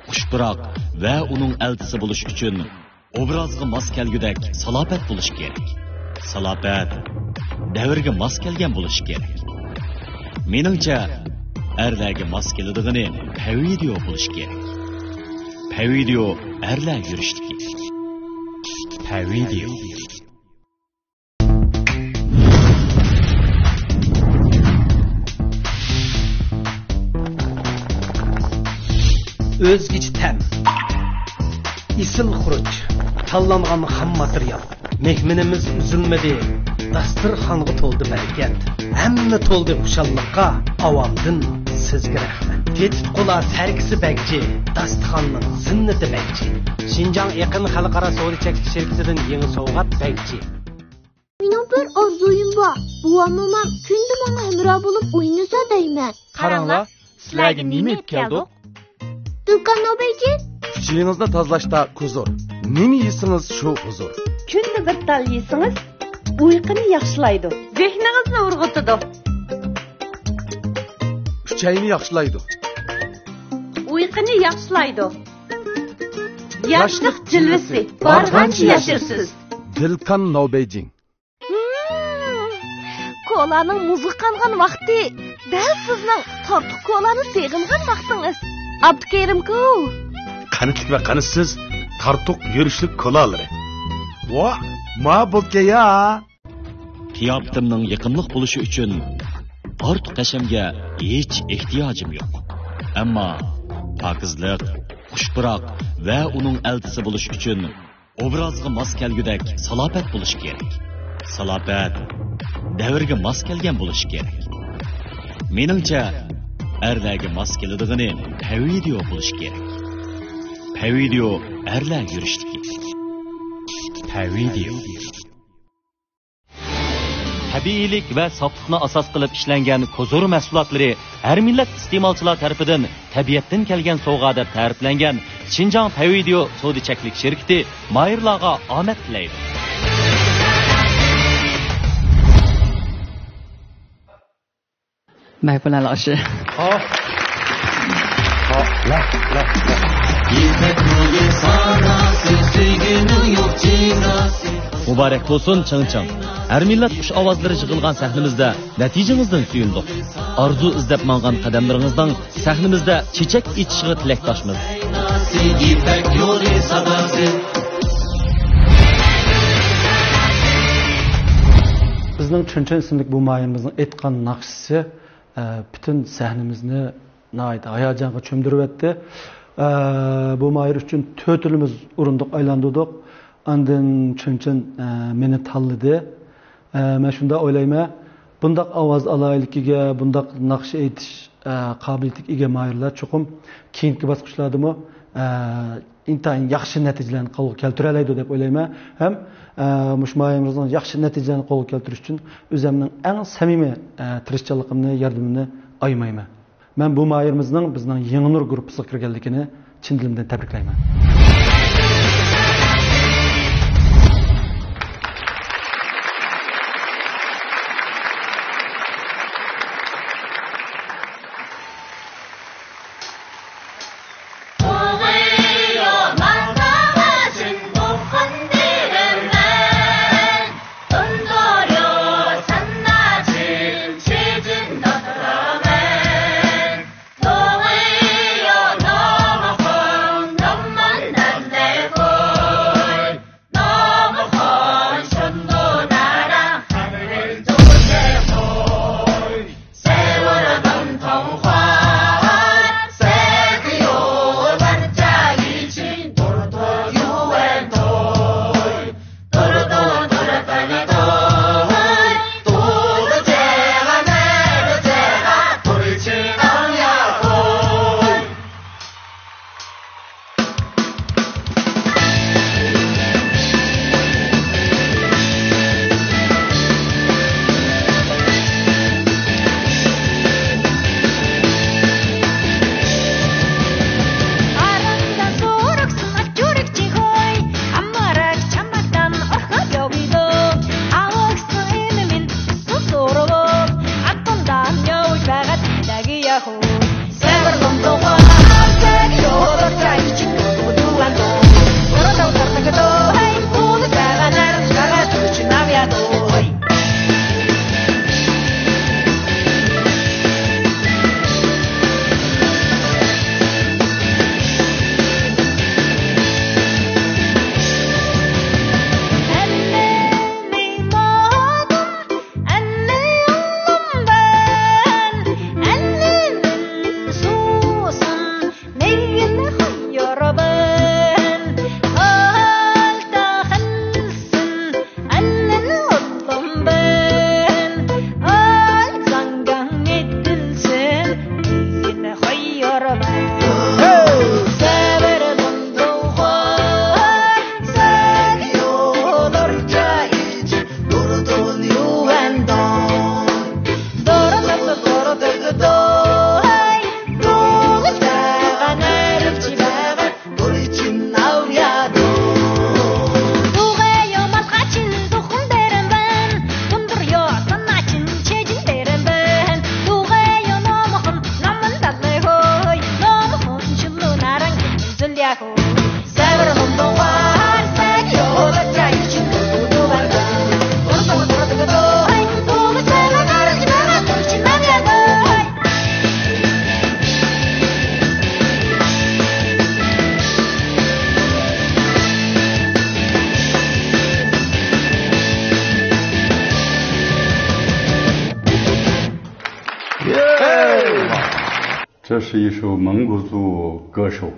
خۇش پۇراق ۋە ئۇنىڭ ئەلچىسى بولۇش ئۈچۈن ئوبرازغا ماس كەلگۈدەك سالاپەت بولۇش كېرەك. سالاپەت دەۋرگە ماس كەلگەن بولۇش كېرەك. مېنىڭچە، ئەرلەرگە ماس كېلىدىغىنى پەۋىدىيو بولۇش كېرەك. پەۋىدىيو ئەرلەر يۈرۈشلۈكى. پەۋىدىيو. ئۆزگىچە تەم، ئېسىل خۇرۇچ، تاللانغان خام ماتېرىيال. مېھمىنىمىز ئۈزۈلمىدى، داستىرخانغا تولدى بەرىكەت. ھەممە تولدى خۇشاللىققا، ئاۋامدىن سىزگە رەھمەت. تېتىتقۇلار سەركىسى بەگجى، داستىخاننىڭ زىننىتى بەگجى. شىنجاڭ ئېقىن خەلقئارا سودا چەكلىك شىركىتىدىن يېڭى سوۋغات بەگجى. مېنىڭ بىر ئارزۇيۇم بار. بوۋام، مومام كۈندە ماڭا ھەمراھ بولۇپ ئوينىسا دەيمەن. قاراڭلار، سىلەرگە نېمە ئېلىپ كەلدۇق؟ دۇكان ئوبېجى. ئۈچىيىڭىزنى تازىلاشتا كۇزۇر. نېمە يېسىڭىز، شۇ ھۇزۇر. كۈندە بىر تال يېسىڭىز، ئۇيقۇنى ياخشىلايدۇ. زېھنىڭىزنى ئۇرغۇتىدۇ. ئۈچەينى ياخشىلايدۇ. ئۇيقۇنى ياخشىلايدۇ. ياشلىق جىلۋىسى، بارغانچە ياشىرىسىز. دىلكان ناۋبەيجىڭ. ھىم، كولانىڭ مۇزغا قانغان ۋاقتى. دەل سىزنىڭ تارتۇق كولانى سېغىنغان ۋاقتىڭىز. ئابدۇكېرىمكۇ؟ قانىتلىق ۋە قانىتسىز تارتۇق يۈرۈشلۈك كولالىرى. ۋا، ما بوكەيا. قىياپىتىمنىڭ يېقىملىق بولۇشى ئۈچۈن ئارتۇق ھەشەمگە ھېچ ئېھتىياجىم يوق. ئەمما پاكىزلىق، خۇش پۇراق ۋە ئۇنىڭ ئەلچىسى بولۇش ئۈچۈن ئوبرازغا ماس كەلگۈدەك سالاپەت بولۇشى كېرەك. سالاپەت دەۋرگە ماس كەلگەن بولۇشى كېرەك. مېنىڭچە، ئەرلەرگە ماس كېلىدىغىنى پەۋىدىيو بولۇشى كېرەك. پەۋىدىيو ئەرلەر يۈرۈشلۈكى. پەۋىدىيو. تەبىئىيلىك ۋە ساپلىقنى ئاساس قىلىپ ئىشلەنگەن كوزۇر مەھسۇلاتلىرى ھەر مىللەت ئىستېمالچىلار تەرىپىدىن تەبىئەتتىن كەلگەن سوۋغا دەپ تەرىپلەنگەن شىنجاڭ پەۋىدىيو سودا چەكلىك شىركىتى ماھىرلارغا ئامەت تىلەيدۇ. مەيپۇلەن ئاشۇ. ھا. ھا. لا، لا، لا. يىپەك يولى ساداسى، سۆيگۈنىڭ يوق جىزاسى. مۇبارەك بولسۇن، چىڭ چىڭ. ھەر مىللەت خۇش ئاۋازلىرى يىغىلغان سەھنىمىزدە نەتىجىڭىزدىن سۆيۈندۇق. ئارزۇ ئىزدەپ ماڭغان قەدەملىرىڭىزنىڭ سەھنىمىزدە چېچەك ئېچىشىغا تىلەكداشمىز. يىپەك يولى ساداسى. بىزنىڭ چۈنچۈن ئىسىملىك بۇ ماھىرىمىزنىڭ ئېيتقان ناخشىسى، ئە، پۈتۈن سەھنىمىزنى ناھايىتى ھاياجانغا چۆمدۈرۈۋەتتى. ئە، بۇ ماھىر ئۈچۈن تۆتىلىمىز ئورۇندۇق ئايلاندۇردۇق. ئاندىن چۈنچۈن، ئە، مېنى تاللىدى. ئە، مەن شۇنداق ئويلايمەن، بۇنداق ئاۋاز ئالاھىدىلىكىگە، بۇنداق ناخشا ئېيتىش، ئە، قابىلىيىتىگە ئىگە ماھىرلار چوقۇم كېيىنكى باسقۇچلاردىمۇ، ئە، ئىنتايىن ياخشى نەتىجىلەرنى قولغا كەلتۈرەلەيدۇ دەپ ئويلايمەن. ھەم، ئە، مۇشۇ ماھىرىمىزنىڭ ياخشى نەتىجىلەرنى قولغا كەلتۈرۈش ئۈچۈن ئۆزەمنىڭ ئەڭ سەمىمىي، ئە، تىرىشچانلىقىمنى، ياردىمىمنى ئايىمايمەن. مەن بۇ ماھىرىمىزنىڭ بىزنىڭ يېڭى نۇر گۇرۇپپىسىغا كىرگەنلىكىنى چىن دىلىمدىن تەبرىكلەيمەن. Yeah! 这是一首蒙古族歌手，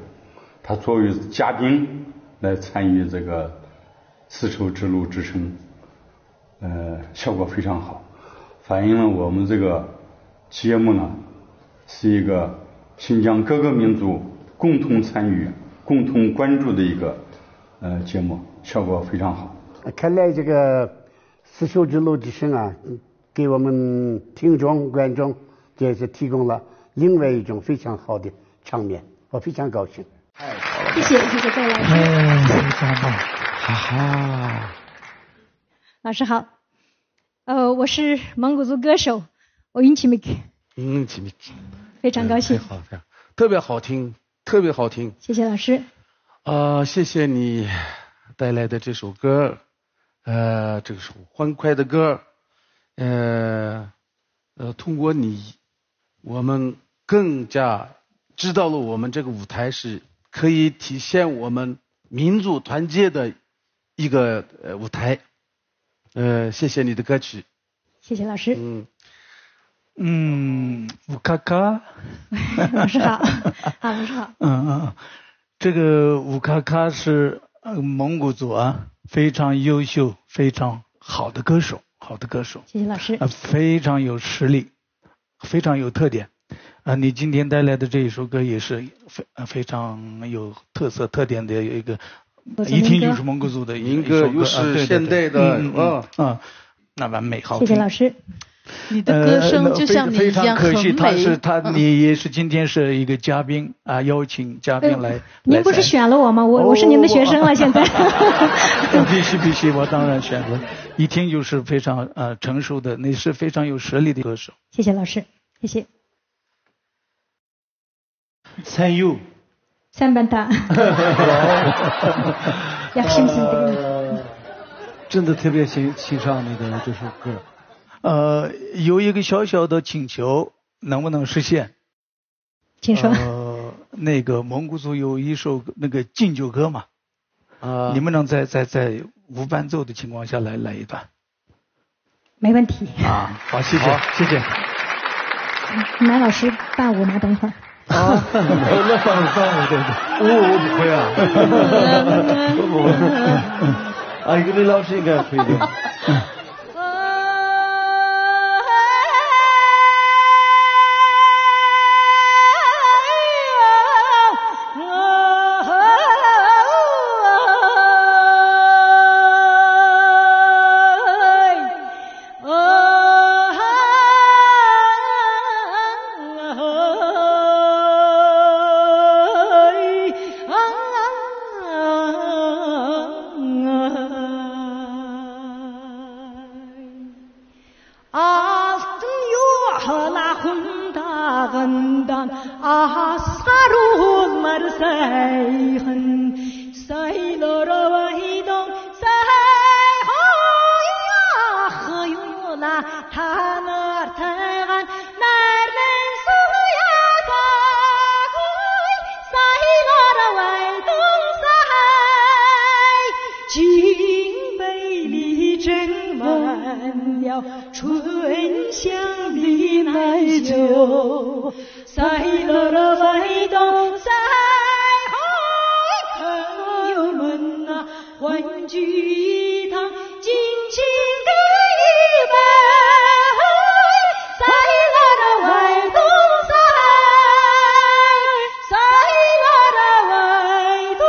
他作为嘉宾来参与这个丝绸之路之声，呃，效果非常好，反映了我们这个节目呢，是一个新疆各个民族共同参与、共同关注的一个，呃，节目，效果非常好。看来这个丝绸之路之声啊，给我们听众、观众，这是提供了另外一种非常好的场面，我非常高兴。谢谢，谢谢各位老师。哎，非常棒。哈哈。老师好，呃，我是蒙古族歌手，我云奇米克。嗯，奇米克。非常高兴。哎，太好了，特别好听，特别好听。谢谢老师。啊，谢谢你带来的这首歌。 呃，这个是欢快的歌，呃，呃，通过你，我们更加知道了我们这个舞台是可以体现我们民族团结的一个，呃，舞台。呃，谢谢你的歌曲。谢谢老师。嗯。嗯，乌卡卡。老师好。好，老师好。嗯，嗯，嗯。这个乌卡卡是，呃，蒙古族啊，非常优秀、非常好的歌手，好的歌手。谢谢老师。呃，非常有实力，非常有特点。啊，你今天带来的这一首歌也是非，呃，非常有特色、特点的一个，我的民歌。一听就是蒙古族的一，民歌，一首歌，又是现代的，啊，对，对，对。嗯，嗯，嗯。啊。啊，那完美，好听。谢谢老师。你的歌声就像你一样很美。呃，非，非常可惜，他是，他，你也是今天是一个嘉宾啊，邀请嘉宾来，呃，您不是选了我吗？我，我是您的学生了，现在。哦，必须，必须，我当然选了。一听就是非常，呃，成熟的，你是非常有实力的歌手。谢谢老师，谢谢。 Sen yu. Sen benta. Yaxshimisiz? 呃，真的特别欣，欣赏你的这首歌。呃，有一个小小的请求，能不能实现？请说。呃，那个蒙古族有一首那个敬酒歌嘛，啊。你们能在，在，在无伴奏的情况下来，来一段？ 没问题。啊，好，谢谢，好，谢谢。马老师伴舞吗？等一会儿。啊，那伴舞，伴舞，对，对。哦，我不会啊。我不会。啊，一个李老师应该会的。 ئالتۇن يۇلۇڭ داغىدىن ئاسقار ئۇلار سەيخۇن. سايلار ۋايدۇڭ سەيخۇن، ياخ يۇلۇڭ تانار تايغان نەردىن سۇيا تاكۇي. سايلار ۋايدۇڭ سەي، جىڭ بەيلى جىڭ ۋەن ياۋ. 春香的奶酒，赛罗罗外东赛海，朋友们啊，欢聚一堂，尽情的一杯。赛罗罗外东赛，赛罗罗外东。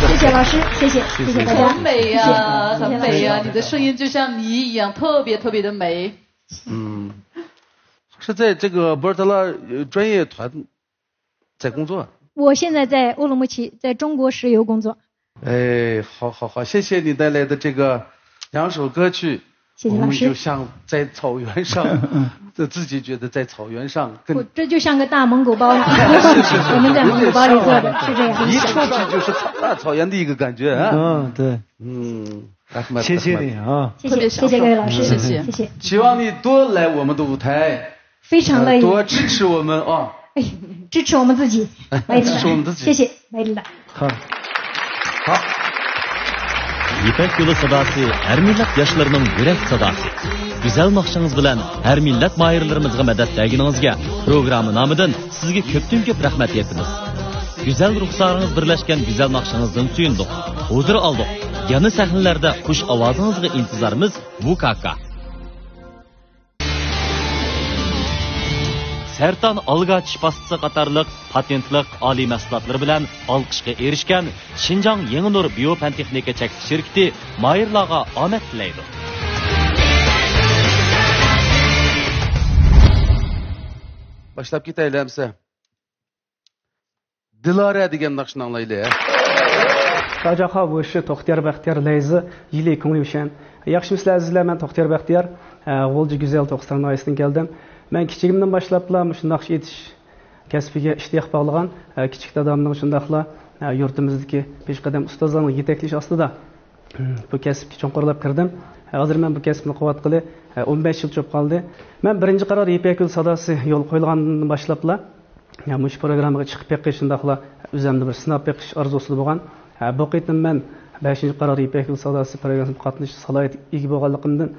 谢谢老师，谢谢，谢谢大家。很美呀，谢谢，谢谢老师。很美呀，你的声音就像你一样，特别特别的美。嗯，是在这个波尔特拉，呃，专业团 在工作？我现在在乌鲁木齐，在中国石油工作。哎，好，好，好，谢谢你带来的这个两首歌曲。谢谢老师。我们就像在草原上，这自己觉得在草原上跟，我这就像个大蒙古包，是，是，是，我们在蒙古包里坐着，是这样。一出去就是草，大草原的一个感觉啊。嗯，对。嗯，谢谢你啊。谢谢，特别享受。谢谢各位老师，嗯，谢谢。谢谢。希望你多来我们的舞台。 非常乐意。呃，多支持我们啊。哎，支持我们自己。哎，支持我们自己。谢谢，来了。好。好。يىپەك يولى ساداسى ھەر مىللەت ياشلىرىنىڭ يۈرەك ساداسى. گۈزەل ناخشىڭىز بىلەن ھەر مىللەت ماھىرلىرىمىزغا مەدەت بەرگىنىڭىزگە پروگرامما نامىدىن سىزگە كۆپتىن كۆپ رەھمەت ئېيتىمىز. گۈزەل رۇخسارىڭىز بىرلەشكەن گۈزەل ناخشىڭىزدىن سۆيۈندۇق، ھۇزۇر ئالدۇق. يەنە سەھنىلەردە خۇش ئاۋازىڭىزغا ئىنتىزارمىز، ۋۇكاكا. سەرتان ئالگاچ پاستىسى قاتارلىق پاتېنتلىق ئالىي مەھسۇلاتلىرى بىلەن ئالقىشقا ئېرىشكەن شىنجاڭ يېڭى نۇر بىيو پەن تېخنىكا چەكلىك شىركىتى ماھىرلارغا ئامەت تىلەيدۇ. باشلاپ كېتەيلى ئەمسە. دىلارە دېگەن ناخشىنى ئاڭلايلى. 大家好，我是 توختىيار بەختىيار لەيزى، 一粒空留弦. ياخشىمۇسىلەر ئەزىزلەر، مەن توختىيار بەختىيار، ئە، غۇلجا گۈزەل توقسان ناھىيەسىدىن كەلدىم. مەن كىچىكىمدىن باشلاپلا مۇشۇ ناخشا ئېيتىش كەسپىگە ئىشتىياق باغلىغان، ئە، كىچىك دادامنىڭ شۇنداقلا، ئە، يۇرتىمىزدىكى پېشقەدەم ئۇستازلارنىڭ يېتەكلىشى ئاستىدا بۇ كەسىپكە چوڭقۇرلاپ كىردىم. ھازىر مەن بۇ كەسىپنى قىلىۋاتقىلى، ئە، ئون بەش يىل چوپ قالدى. مەن بىرىنچى قارار يىپەك يولى ساداسى يولغا قويۇلغاندىن باشلاپلا، يا، مۇشۇ پروگراممىغا چىقىپ بېقىش، شۇنداقلا ئۆزۈمنى بىر سىناپ بېقىش ئارزۇسىدا بولغان. ھە، بۇ قېتىم مەن بەشىنچى قارار يىپەك يولى ساداسى پروگراممىسىغا قاتنىشىش سالاھىيىتىگە ئىگە بولغانلىقىمدىن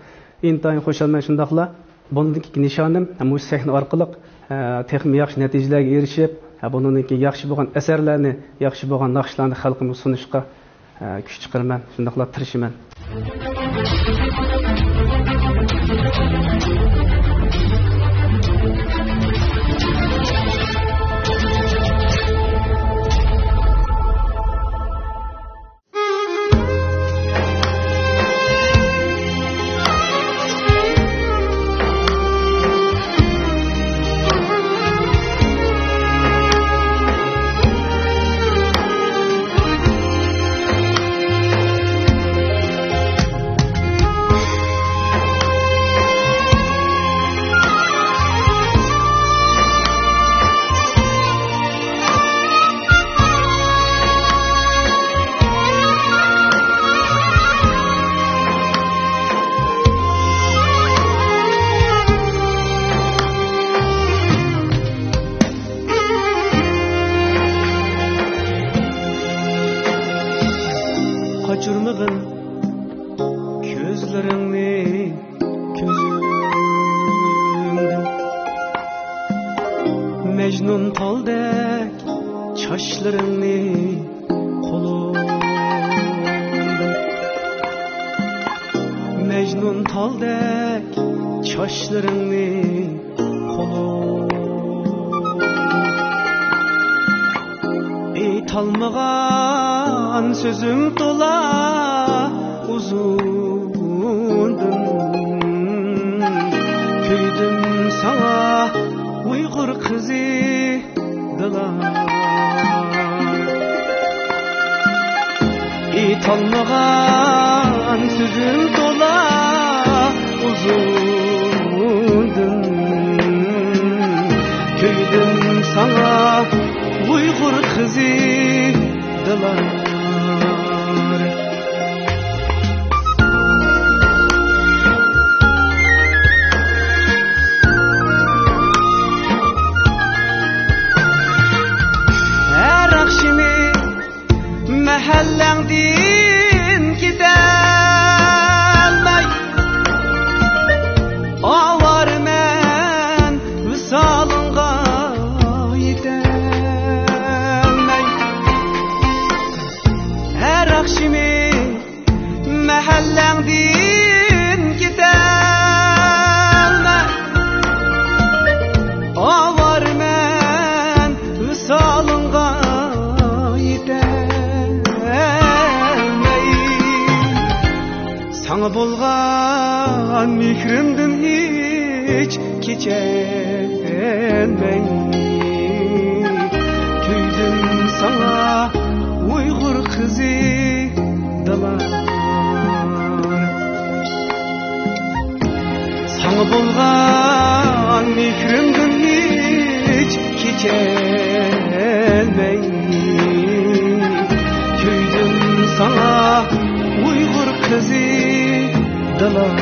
ئىنتايىن خۇشالمەن. شۇنداقلا بۇندىن كېيىنكى نىشانىم، ھە، مۇشۇ سەھنە ئارقىلىق، ھە، تېخىمۇ ياخشى نەتىجىلەرگە ئېرىشىپ، ھە، بۇنىڭدىن كېيىن ياخشى بولغان ئەسەرلەرنى، ياخشى بولغان ناخشىلارنى خەلقىمگە سۇنۇشقا، ھە، كۈچ چىقىرىمەن، شۇنداقلا تىرىشىمەن. مەجنۇن تالدەك چاچلىرىڭنى قولۇمدىن، مەجنۇن تالدەك چاچلىرىڭنى قولۇم. ئېيتالمىغان سۆزۈم تولا ئۇزۇندىن، كۆيدۈم ساڭا ئۇيغۇر قىزى. دىلار. ئېيتالمىغان سۆزۈم تولا ئۇزۇندىن، كۆيدۈم ساڭا ئۇيغۇر قىزى. دىلار. ھەر ئاخشىمى مەھەللەڭدىن كېتەلمەي، ئاۋارىمەن ۋىسالىڭغا يېتەلمەي. ھەر ئاخشىمى مەھەللەڭدىن كېتەلمە، ئاۋارىمەن ۋىسالىڭغا يېتەلمەي. ساڭا بولغان مېھرىمدىن ھېچ كېچەلمەي، كۆيدۈم ساڭا ئۇيغۇر قىزى. دىلار. ساڭا بولغان مېھرىمدىن ھېچ كېچەلمەي، كۆيدۈم ساڭا ئۇيغۇر قىزى. دىلار.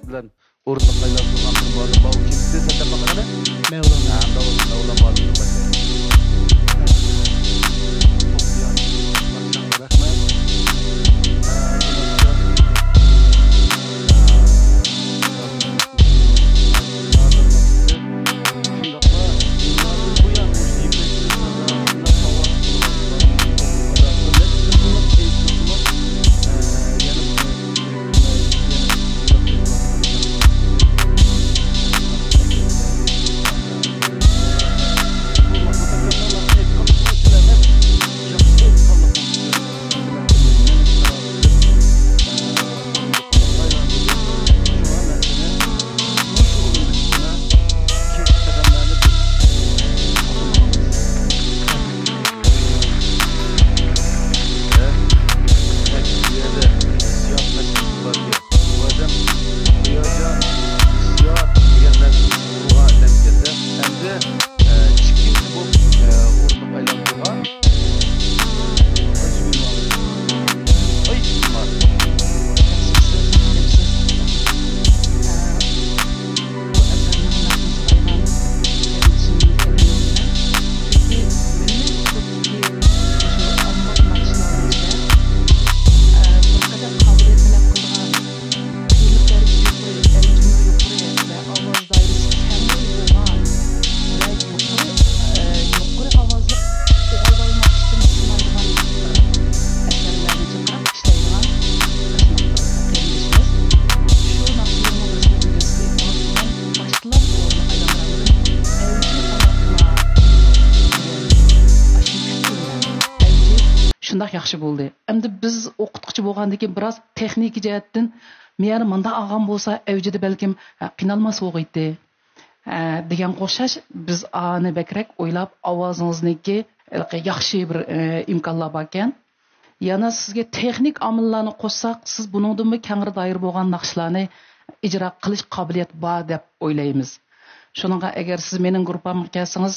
بىلەن ئورۇنلۇق ئايلاندۇرغان بىر مۇئەللىم بار. ئۇ كىم؟ سەن دەپ باققىنا. مەۋلانا. ھە، مەۋلانا، مەۋلانا مۇئەللىمدىن باشلايلى. رەھمەت. ئىككىنچى بولۇپ، ئورۇنلۇق ئايلانغان ئايگۈل مۇئەللىم. ئايگۈل مۇئەللىم. بۇ ئەسەرنىڭ مەزمۇنى قايغان، چۈنكى مىللىي ئۇسلۇبتىكى مۇشۇ ئاممىۋى ناخشىلارنىڭ ئىچىدە، ئە، بىر قەدەر قابىلىيەت تەلەپ قىلىدىغان، قىيىنلىق دەرىجىسى يۇقىرى، ئەۋجىمۇ يۇقىرى ۋە ئاۋاز دائىرىسى كەڭرى بولغان ۋە يۇقىرى، ئە، يۇقىرى ئاۋازلىق ئوغۇل بالىنىڭ ئىچىدىن سىنايدىغان بىر ئەسەرلەرنى چىقىرىپ ئىشلەيدىغان بىر قېرىندىشىمىز. شۇ ناخشىلىرىنىڭ بىرسىنى بۈگۈن سىزگە ئېيتىمىز. مەن باشتىلا ئورۇنلۇق ئايلانغانلىرىم ئەۋجى ئاڭلاتما. ئاشۇ كۈچ بىلەن ئەۋجى شۇنداق ياخشى بولدى. ئەمدى بىز ئوقۇتقۇچى بولغاندىن كېيىن بىراز تېخنىكا جەھەتتىن مېيەر مۇنداق ئالغان بولسا، ئەۋجىدە بەلكىم، ھە، قىينالماس بولغىيتتى، ھە، دېگەنگە ئوخشاش، بىز ئانى بەكرەك ئويلاپ، ئاۋازىڭىزنىڭكى ھېلىقى ياخشى بىر، ئە، ئىمكانلار باركەن. يەنە سىزگە تېخنىك ئامىللارنى قوشساق، سىز بۇنىڭدىنمۇ كەڭرى دائىرە بولغان ناخشىلارنى ئىجرا قىلىش قابىلىيىتى بار دەپ ئويلايمىز. شۇنىڭغا ئەگەر سىز مېنىڭ گۇرۇپپامغا كەلسىڭىز،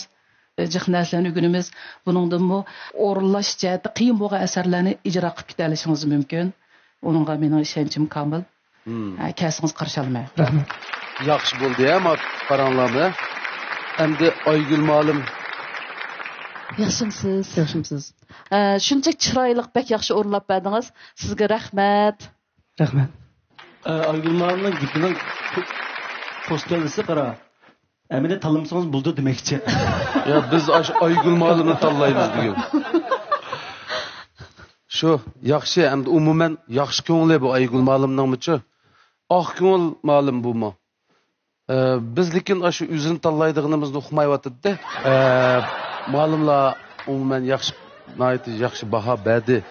جىق نەرسىلەرنى ئۆگىنىمىز. بۇنىڭدىنمۇ ئورۇنلاش جەھەتتە قىيىن بولغان ئەسەرلەرنى ئىجرا قىلىپ كېتەلىشىڭىز مۇمكىن. ئۇنىڭغا مېنىڭ ئىشەنچىم كامىل. مم. ھە، كەلسىڭىز قارشى ئالىمەن. رەھمەت. ياخشى بولدى، ھە، ما پاراڭلارمۇ، ھە؟ ئەمدى ئايگۈل مۇئەللىم. ياخشىمسىز؟ ياخشىمسىز؟ ھە، شۇنچە چىرايلىق، بەك ياخشى ئورۇنلاپ بەردىڭىز. سىزگە رەھمەت. رەھمەت. ئە، ئايگۈل مۇئەللىمنىڭ گېپىنىڭ پو-، پوستەللىسى قارا. ئەمەلىي تاللىمىسىڭىز بولىدۇ دېمەكچى. يا، بىز ئاشۇ ئايگۈل مۇئەللىمنى تاللايمىز بۈگۈن. شۇ، ياخشى، ئەمدى ئومۇمەن ياخشى كۆڭلى بۇ ئايگۈل مۇئەللىمنىڭمۇچۇ. ئاق كۆڭۈل مۇئەللىم بۇمۇ. ئە، بىز لېكىن ئاشۇ ئۆزىنى تاللايدىغىنىمىزنى ئۇقمايۋاتىدۇ. ئە، مۇئەللىملار ئومۇمەن ياخشى، ناھايىتى ياخشى باھا بەردى.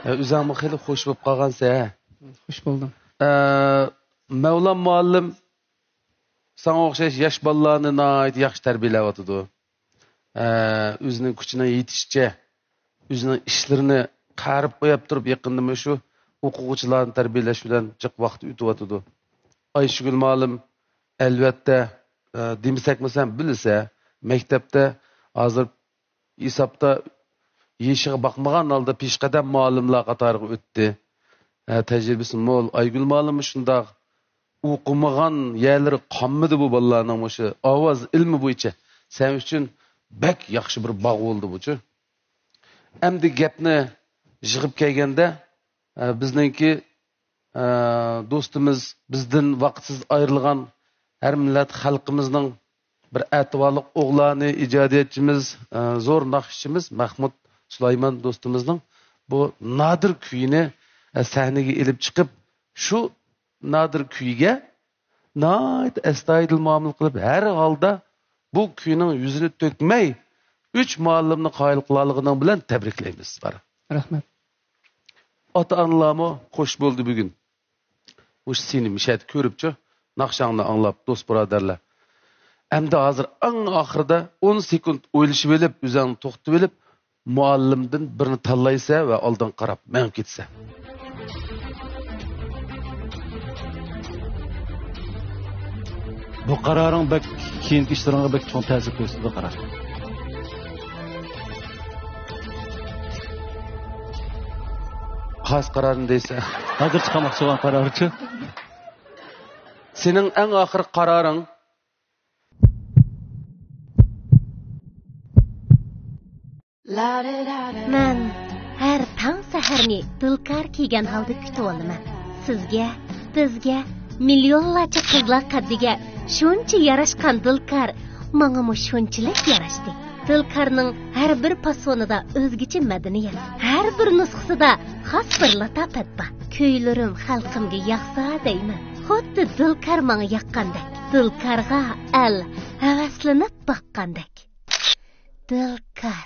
ئە، ئۆزەڭمۇ خېلى خوش بولۇپ قالغانسەن، ھە؟ خوش بولدۇم. ئە، مەۋلان مۇئەللىم ساڭا ئوخشاش ياش بالىلارنى ناھايىتى ياخشى تەربىيەلەۋاتىدۇ. ئە، ئۆزىنىڭ كۈچىنىڭ يېتىشىچە ئۆزىنىڭ ئىشلىرىنى قارىپ قويۇپ تۇرۇپ، يېقىندا مۇشۇ ئوقۇغۇچىلارنى تەربىيەلەش بىلەن جىق ۋاقتى ئۆتۈۋاتىدۇ. ئايشىگۈل مۇئەللىم، ئەلۋەتتە، ئە، دېمىسەكمۇ سەن بىلىسەن، مەكتەپتە ھازىر ھېسابتا يېشىغا باقمىغان ھالدا پېشقەدەم مۇئەللىملەر قاتارىغا ئۆتتى. ھە، تەجرىبىسى مول. ئايگۈل مۇئەللىممۇ شۇنداق. ئوقۇمىغان يەرلىرى قالمىدى بۇ بالىلارنىڭ مۇشۇ ئاۋاز ئىلمى بويىچە. سەن ئۈچۈن بەك ياخشى بىر باغ بولدى بۇچۇ. ئەمدى گەپنى يىغىپ كەلگەندە، ئە، بىزنىڭكى، ئە، دوستىمىز، بىزدىن ۋاقىتسىز ئايرىلغان ھەر مىللەت خەلقىمىزنىڭ بىر ئەتىۋارلىق ئوغلانى، ئىجادىيەتچىمىز، ئە، زور ناخشىچىمىز مەھمۇت سۇلايمان دوستىمىزنىڭ بۇ نادىر كۈيىنى، ئە، سەھنىگە ئېلىپ چىقىپ، شۇ نادىر كۈيگە ناھايىتى ئەستايىدىل مۇئامىلە قىلىپ، ھەر ھالدا بۇ كۈينىڭ يۈزىنى تۆكمەي، ئۈچ مۇئەللىمنى قايىل قىلالىغىنىڭ بىلەن تەبرىكلەيمىز. رەھمەت. ئاتا-ئانىلارمۇ خوش بولدى بۈگۈن. مۇشۇ سېنى مۇشۇ يەردە كۆرۈپچۇ، ناخشاڭنى ئاڭلاپ، دوست-بۇرادەرلەر. ئەمدى ھازىر ئەڭ ئاخىرىدا ئون سېكۇنت ئويلىشىۋېلىپ، ئۆزۈڭنى توختىتىۋېلىپ، مۇئەللىمدىن بىرنى تاللايسەن ۋە ئالدىڭغا قاراپ مېڭىپ كېتىسەن. بۇ قارارىڭ بەك كېيىنكى ئىشلىرىڭغا بەك چوڭ تەسىر كۆرسىتىدۇ، قارار. قايسى قارارنى دەيسەن؟ ھازىر چىقارماقچى بولغان قارارچۇ؟ سېنىڭ ئەڭ ئاخىرقى قارارىڭ. مەن ھەر تاڭ سەھەرنى دىلكار كىيگەن ھالدا كۈتۈۋالىمەن. سىزگە، بىزگە، مىليونلارچە قىزلار قەددىگە شۇنچە ياراشقان دىلكار ماڭىمۇ شۇنچىلىك ياراشتى. دىلكارنىڭ ھەر بىر پاسونىدا ئۆزگىچە مەدەنىيەت، ھەر بىر نۇسخىسىدا خاس بىر لاتاپەت بار. كۈيلىرىم خەلقىمگە ياقسا دەيمەن، خۇددى دىلكار ماڭا ياققاندەك، دىلكارغا ئەل ھەۋەسلىنىپ باققاندەك. دىلكار.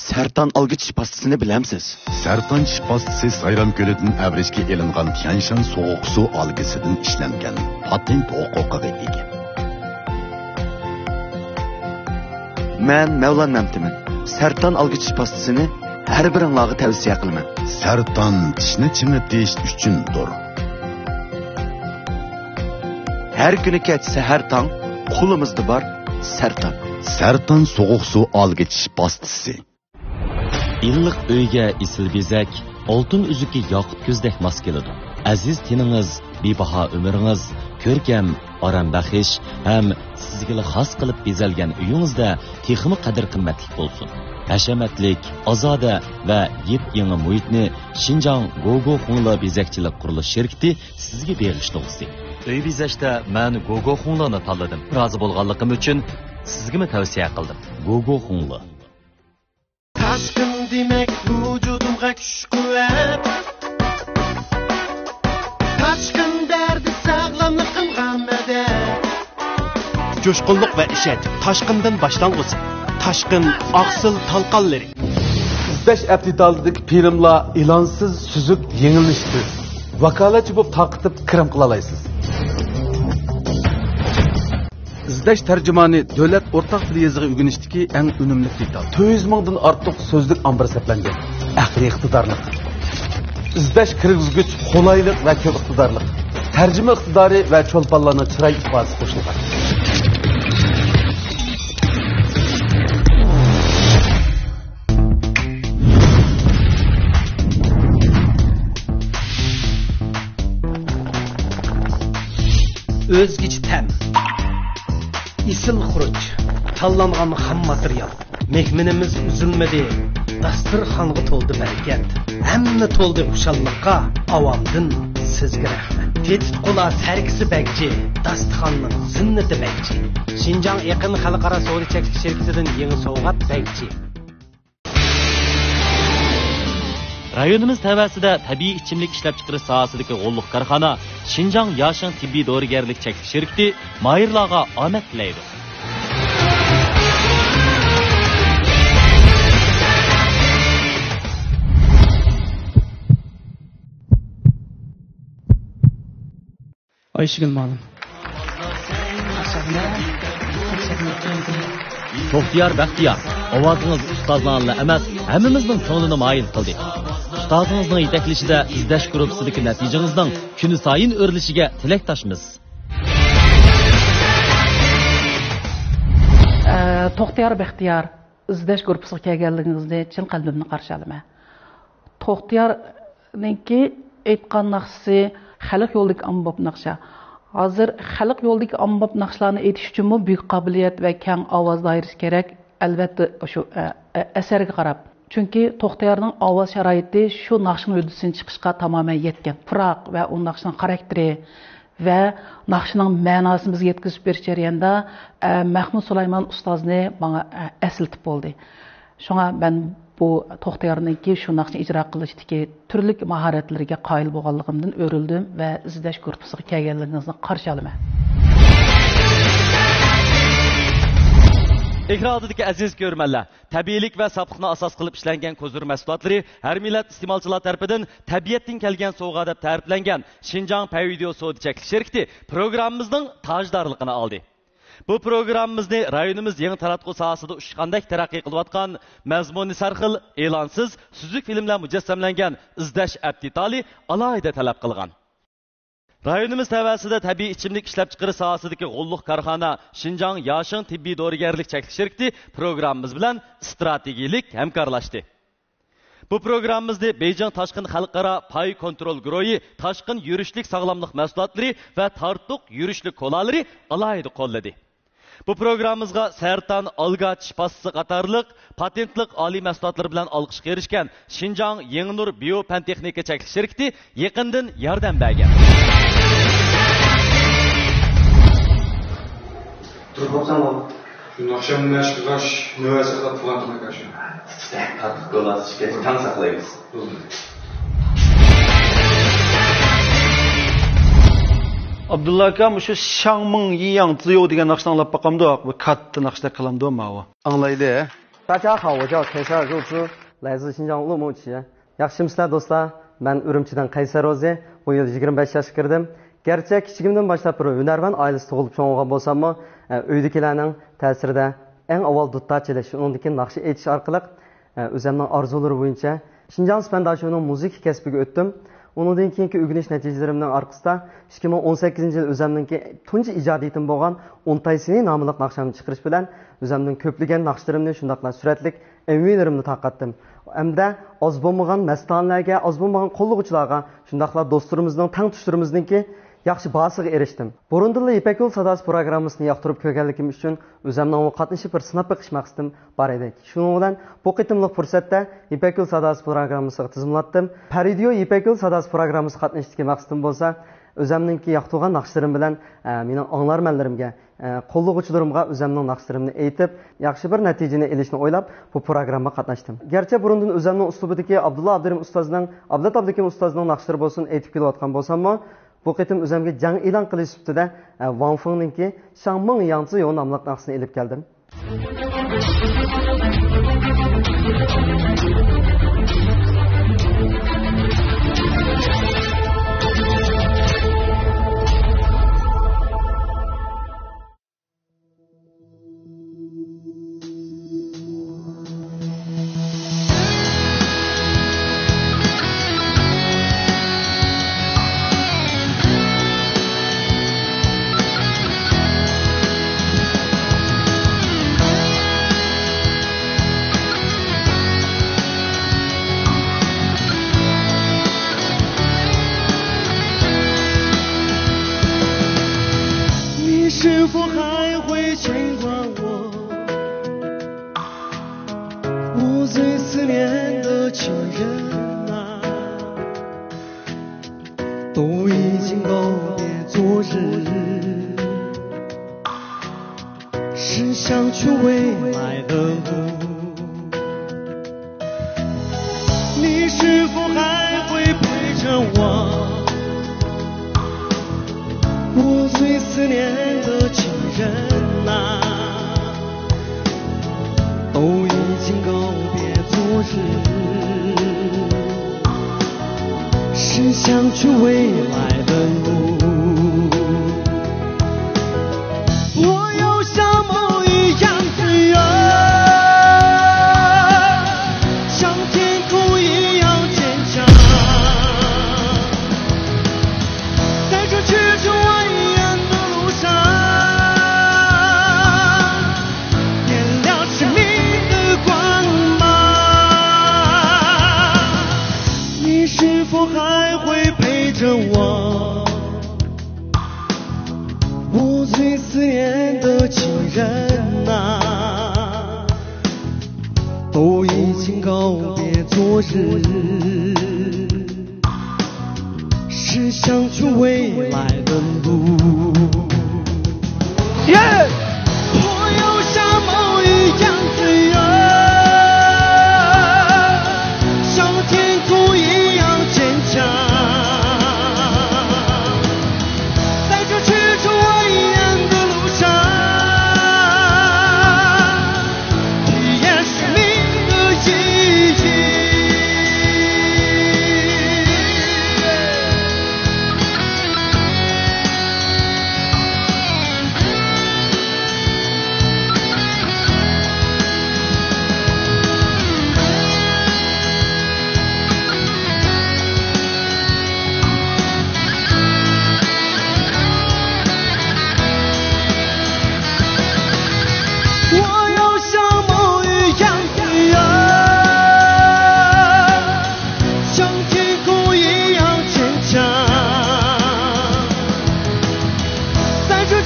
سەرتان ئالگۈ چىش پاستىسىنى بىلەمسىز؟ سەرتان چىش پاستىسى سايرام كۆلىدىن ئەۋرىشكە ئېلىنغان تيەنشان سوغۇق سۇ ئالگىسىدىن ئىشلەنگەن، پاتېنت ھوقۇقىغا ئىگە. مەن مەۋلان مەمتىمىن. سەرتان ئالگۈ چىش پاستىسىنى ھەر بىرىڭلارغا تەۋسىيە قىلىمەن. سەرتان چىشنى چىڭىتىش ئۈچۈندۇر. ھەر كۈنى كەچ سەھەر تاڭ قولىمىزدا بار سەرتان. سەرتان سوغۇق سۇ ئالگۈ چىش پاستىسى. ئىللىق ئۆيگە ئېسىل بېزەك، ئالتۇن ئۈزۈكى ياقۇت كۆزدەك ماس كېلىدۇ. ئەزىز تېنىڭىز، بىباھا ئۆمرىڭىز، كۆركەم، ئارام بەخش ھەم سىزگىلا خاس قىلىپ بېزەلگەن ئۆيىڭىزدە تېخىمۇ قەدىر-قىممەتلىك بولسۇن. ھەشەمەتلىك، ئازادە ۋە يېپيېڭى مۇھىتنى شىنجاڭ گوگو خۇڭلې بېزەكچىلىك قۇرۇلۇش شىركىتى سىزگە بېغىشلىغۇسى. ئۆي بېزەشتە مەن گوگو خۇڭلېنى تاللىدىم. رازى بولغانلىقىم ئۈچۈن سىزگىمۇ تەۋسىيە قىلدىم. گوگو خۇڭلې. تاشقىن دېمەك ۋۇجۇدۇمغا كۈچ-قۇۋۋەت. تاشقىن بەردى ساغلاملىقىمغا مەدەت. جۇشقۇنلۇق ۋە ئىشەنچ، تاشقىندىن باشلانغۇسى، تاشقىن ئاقسىل تالقانلىرى. ئىزدەش ئەپتىتالىدىكى پىرىملار ئېلانسىز، سۈزۈك، يېڭىلىشسىز. ۋاكالەتچى بولۇپ تارقىتىپ كىرىم قىلالايسىز. ئىزدەش تەرجىمانى دۆلەت ئورتاق تىل يېزىقى ئۆگىنىشتىكى ئەڭ ئۈنۈملۈك دېتال. تۆت يۈز مىڭدىن ئارتۇق سۆزلۈك ئامبىرى سەپلەنگەن. ئەقلىي ئىقتىدارلىق. ئىزدەش كىرگۈزگۈچ قولايلىق ۋە كۆپ ئىقتىدارلىق. تەرجىمە ئىقتىدارى ۋە چولپانلارنىڭ چىراي ئىپادىسى قوشۇلغان. ئۆزگىچە تەم. ئېسىل خۇرۇچ. تاللانغان خام ماتېرىيال. مېھمىنىمىز ئۈزۈلمىدى. داستىرخانغا تولدى بەرىكەت. ھەممە تولدى خۇشاللىققا. ئاۋامدىن سىزگە رەھمەت. تېتىتقۇلار سەركىسى بەگچى. داستىخاننىڭ زىننىتى بەگچى. شىنجاڭ ئېقىن خەلقئارا سودا چەكلىك شىركىتىدىن يېڭى سوۋغات بەگچى. رايونىمىز تەۋەسىدە تەبىئىي ئىچىملىك ئىشلەپچىقىرىش ساھەسىدىكى غوللۇق كارخانا شىنجاڭ ياشىڭ تېببىي دورىگەرلىك چەكلىك شىركىتى ماھىرلارغا ئامەت تىلەيدۇ. ئايشىگۈل مۇئەللىم. توختىيار بەختىيار، ئاۋازىڭىز ئۇستازلارنىلا ئەمەس، ھەممىمىزنىڭ كۆڭلىنى مايىل قىلدى. ئۇستازىڭىزنىڭ يېتەكلىشىدە ئىزدەش گۇرۇپپىسىدىكى نەتىجىڭىزنىڭ كۈنسايىن ئۆرلىشىگە تىلەكداشمىز. ئە، توختىيار بەختىيار، ئىزدەش گۇرۇپپىسىغا كەلگەنلىكىڭىزنى چىن قەلبىمدىن قارشى ئالىمەن. توختىيارنىڭكى ئېيتقان ناخشىسى خەلق يولىدىكى ئاممىباب ناخشا. ھازىر خەلق يولىدىكى ئاممىباب ناخشىلارنى ئېيتىش ئۈچۈنمۇ بۈيۈك قابىلىيەت ۋە كەڭ ئاۋاز دائىرىسى كېرەك. ئەلۋەتتە، شۇ، ئە، ئە، ئەسەرگە قاراپ. چۈنكى توختىيارنىڭ ئاۋاز شارائىتى شۇ ناخشىنىڭ ھۆددىسىنى چىقىشقا تامامەن يەتكەن. پۇراق ۋە ئۇ ناخشىنىڭ خاراكتېرى ۋە ناخشىنىڭ مەناسىنى بىزگە يەتكۈزۈپ بېرىش جەريانىدا، ئە، مەخمۇت سۇلايمان ئۇستازنى ماڭا، ئە، ئەسلىتىپ بولدى. شۇڭا مەن بۇ توختىيارنىڭكى شۇ ناخشىنى ئىجرا قىلىشتىكى تۈرلۈك ماھارەتلىرىگە قايىل بولغانلىقىمدىن ئۆرۈلدۈم ۋە ئىزدەش گۇرۇپپىسىغا كەلگەنلىكىڭىزنى قارشى ئالىمەن. ئېكران ئالدىدىكى ئەزىز كۆرۈرمەنلەر، تەبىئىيلىك ۋە ساپلىقنى ئاساس قىلىپ ئىشلەنگەن كوزۇر مەھسۇلاتلىرى ھەر مىللەت ئىستېمالچىلار تەرىپىدىن تەبىئەتتىن كەلگەن سوۋغا دەپ تەرىپلەنگەن شىنجاڭ پەيۋىدېئو سودا چەكلىك شىركىتى پروگراممىمىزنىڭ تاجدارلىقىنى ئالدى. بۇ پروگراممىمىزنى رايونىمىز يېڭى تاراتقۇ ساھەسىدە ئۇچقاندەك تەرەققىي قىلىۋاتقان، مەزمۇنى سەرخىل، ئېلانسىز، سۈزۈك فىلىملەر مۇجەسسەملەنگەن ئىزدەش ئەپتىتالى ئالاھىدە تەلەپ قىلغان. رايونىمىز تەۋەسىدە تەبىئىي ئىچىملىك ئىشلەپچىقىرىش ساھەسىدىكى غوللۇق كارخانا شىنجاڭ ياشىڭ تېببىي دورىگەرلىك چەكلىك شىركىتى پروگراممىمىز بىلەن ئىستراتېگىيىلىك ھەمكارلاشتى. بۇ پروگراممىمىزنى بېيجىڭ تاشقىن خەلقئارا پاي كونترول گۇرۇھى تاشقىن يۈرۈشلۈك ساغلاملىق مەھسۇلاتلىرى ۋە تارتۇق يۈرۈشلۈك كولالىرى ئالاھىدە قوللىدى. بۇ پروگراممىمىزغا سەرتان ئالگا چىش پاستىسى قاتارلىق پاتېنتلىق ئالىي مەھسۇلاتلىرى بىلەن ئالقىشقا ئېرىشكەن شىنجاڭ يېڭىنۇر بىيو پەن تېخنىكا چەكلىك شىركىتى يېقىندىن ياردەم بەرگەن. تۇرۇپ قاپسەنغۇ؟ شۇ ناخشامنى مەشىق قىلغاچ، نۆۋەت ساقلاپ تۇرغانتىم ئاكا شۇ. تارتۇق كولاسى شىركەتكە تەڭ ساقلايمىز. بولدى. ئابدۇللا ئاكا، مۇشۇ شاڭمىڭ يىياڭ زىيو دېگەن ناخشىنى ئاڭلاپ باقامدۇ؟ بىر كاتتا ناخشىدەك قىلامدۇ ماۋۇ؟ ئاڭلايلى. 大家好，我叫凯撒肉丝，来自新疆乌鲁木齐。 ياخشىمۇسىلەر دوستلار؟ مەن ئۈرۈمچىدىن قەيسەر روزى، بۇ يىل يىگىرمە بەش ياشقا كىردىم. گەرچە كىچىكىمدىن باشلاپ بىر ھۈنەرۋەن ئائىلىسىدە تۇغۇلۇپ چوڭ بولغان بولساممۇ، ئە، ئۆيدىكىلەرنىڭ تەسىرىدە ئەڭ ئاۋۋال دۇتار چېلىش، ئۇنىڭدىن كېيىن ناخشا ئېيتىش ئارقىلىق، ئە، ئۆزەمنىڭ ئارزۇلىرى بويىچە شىنجاڭ سىپەنداشىۋىنىڭ مۇزىكا كەسپىگە ئۆتتۈم. ئۇنىڭدىن كېيىنكى ئۆگىنىش نەتىجىلىرىمنىڭ ئارقىسىدا ئىككى مىڭ ئون سەككىزىنچى يىل ئۆزەمنىڭكى تۇنجى ئىجادىيىتىم بولغان ئونتاي سېنى ناملىق ناخشامنى چىقىرىش بىلەن ئۆزەمنىڭ كۆپلىگەن ناخشىلىرىمنى شۇنداقلا سۈرەتلىك ئەمۋىلىرىمنى تارقاتتىم. ھەمدە ئاز بولمىغان مەستانىلەرگە، ئاز بولمىغان قوللىغۇچىلارغا، شۇنداقلا دوستلىرىمىزنىڭ، تەڭتۇشلىرىمىزنىڭكى ياخشى باھاسىغا ئېرىشتىم. بۇرۇندىنلا يىپەك يولى ساداسى پروگراممىسىنى ياقتۇرۇپ كۆرگەنلىكىم ئۈچۈن ئۆزەمنىڭمۇ قاتنىشىپ بىر سىناپ بېقىش مەقسىتىم بار ئىدى. شۇنىڭ بىلەن بۇ قېتىملىق پۇرسەتتە يىپەك يولى ساداسى پروگراممىسىغا تىزىملاتتىم. پەرىدىيو يىپەك يولى ساداسى پروگراممىسىغا قاتنىشىشتىكى مەقسىتىم بولسا، ئۆزەمنىڭكى ياقتۇرغان ناخشىلىرىم بىلەن، ئە، مېنىڭ ئاڭلارمەنلىرىمگە، ئە، قوللىغۇچىلىرىمغا ئۆزەمنىڭ ناخشىلىرىمنى ئېيتىپ، ياخشى بىر نەتىجىنى ئېلىشنى ئويلاپ، بۇ پروگراممىغا قاتناشتىم. گەرچە بۇرۇندىن ئۆزەمنىڭ ئۇسلۇبىدىكى ئابدۇللا ئابدۇرېھىم ئۇستازنىڭ، ئابلەت ئابلىكىم ئۇستازنىڭ ناخشىلىرى بولسۇن، ئېيتىپ كېلىۋاتقان بولساممۇ، بۇ قېتىم ئۆزەمگە جەڭ ئېلان قىلىش سۈپىتىدە، ئە، ۋاڭ فېڭنىڭكى شاڭمىڭ ياڭزى يو ناملىق ناخشىسىنى ئېلىپ كەلدىم. 你是否还会牵挂我？我最思念的情人啊，都已经告别昨日，是想去未来的路。你是否还会陪着我？ 我最思念的情人啊，都已经告别昨日，是想去未来的路。我要像梦一样自由，像天空一样坚强。 带着去出蜿蜒的路上，点亮生命的光芒。你是否还会陪着我？我最思念的情人啊，都已经告别昨日。 是想去未来的路。耶！我要像梦一样自由，像天空一样坚强，带着去出蜿蜒的路上。 体验生命的意义。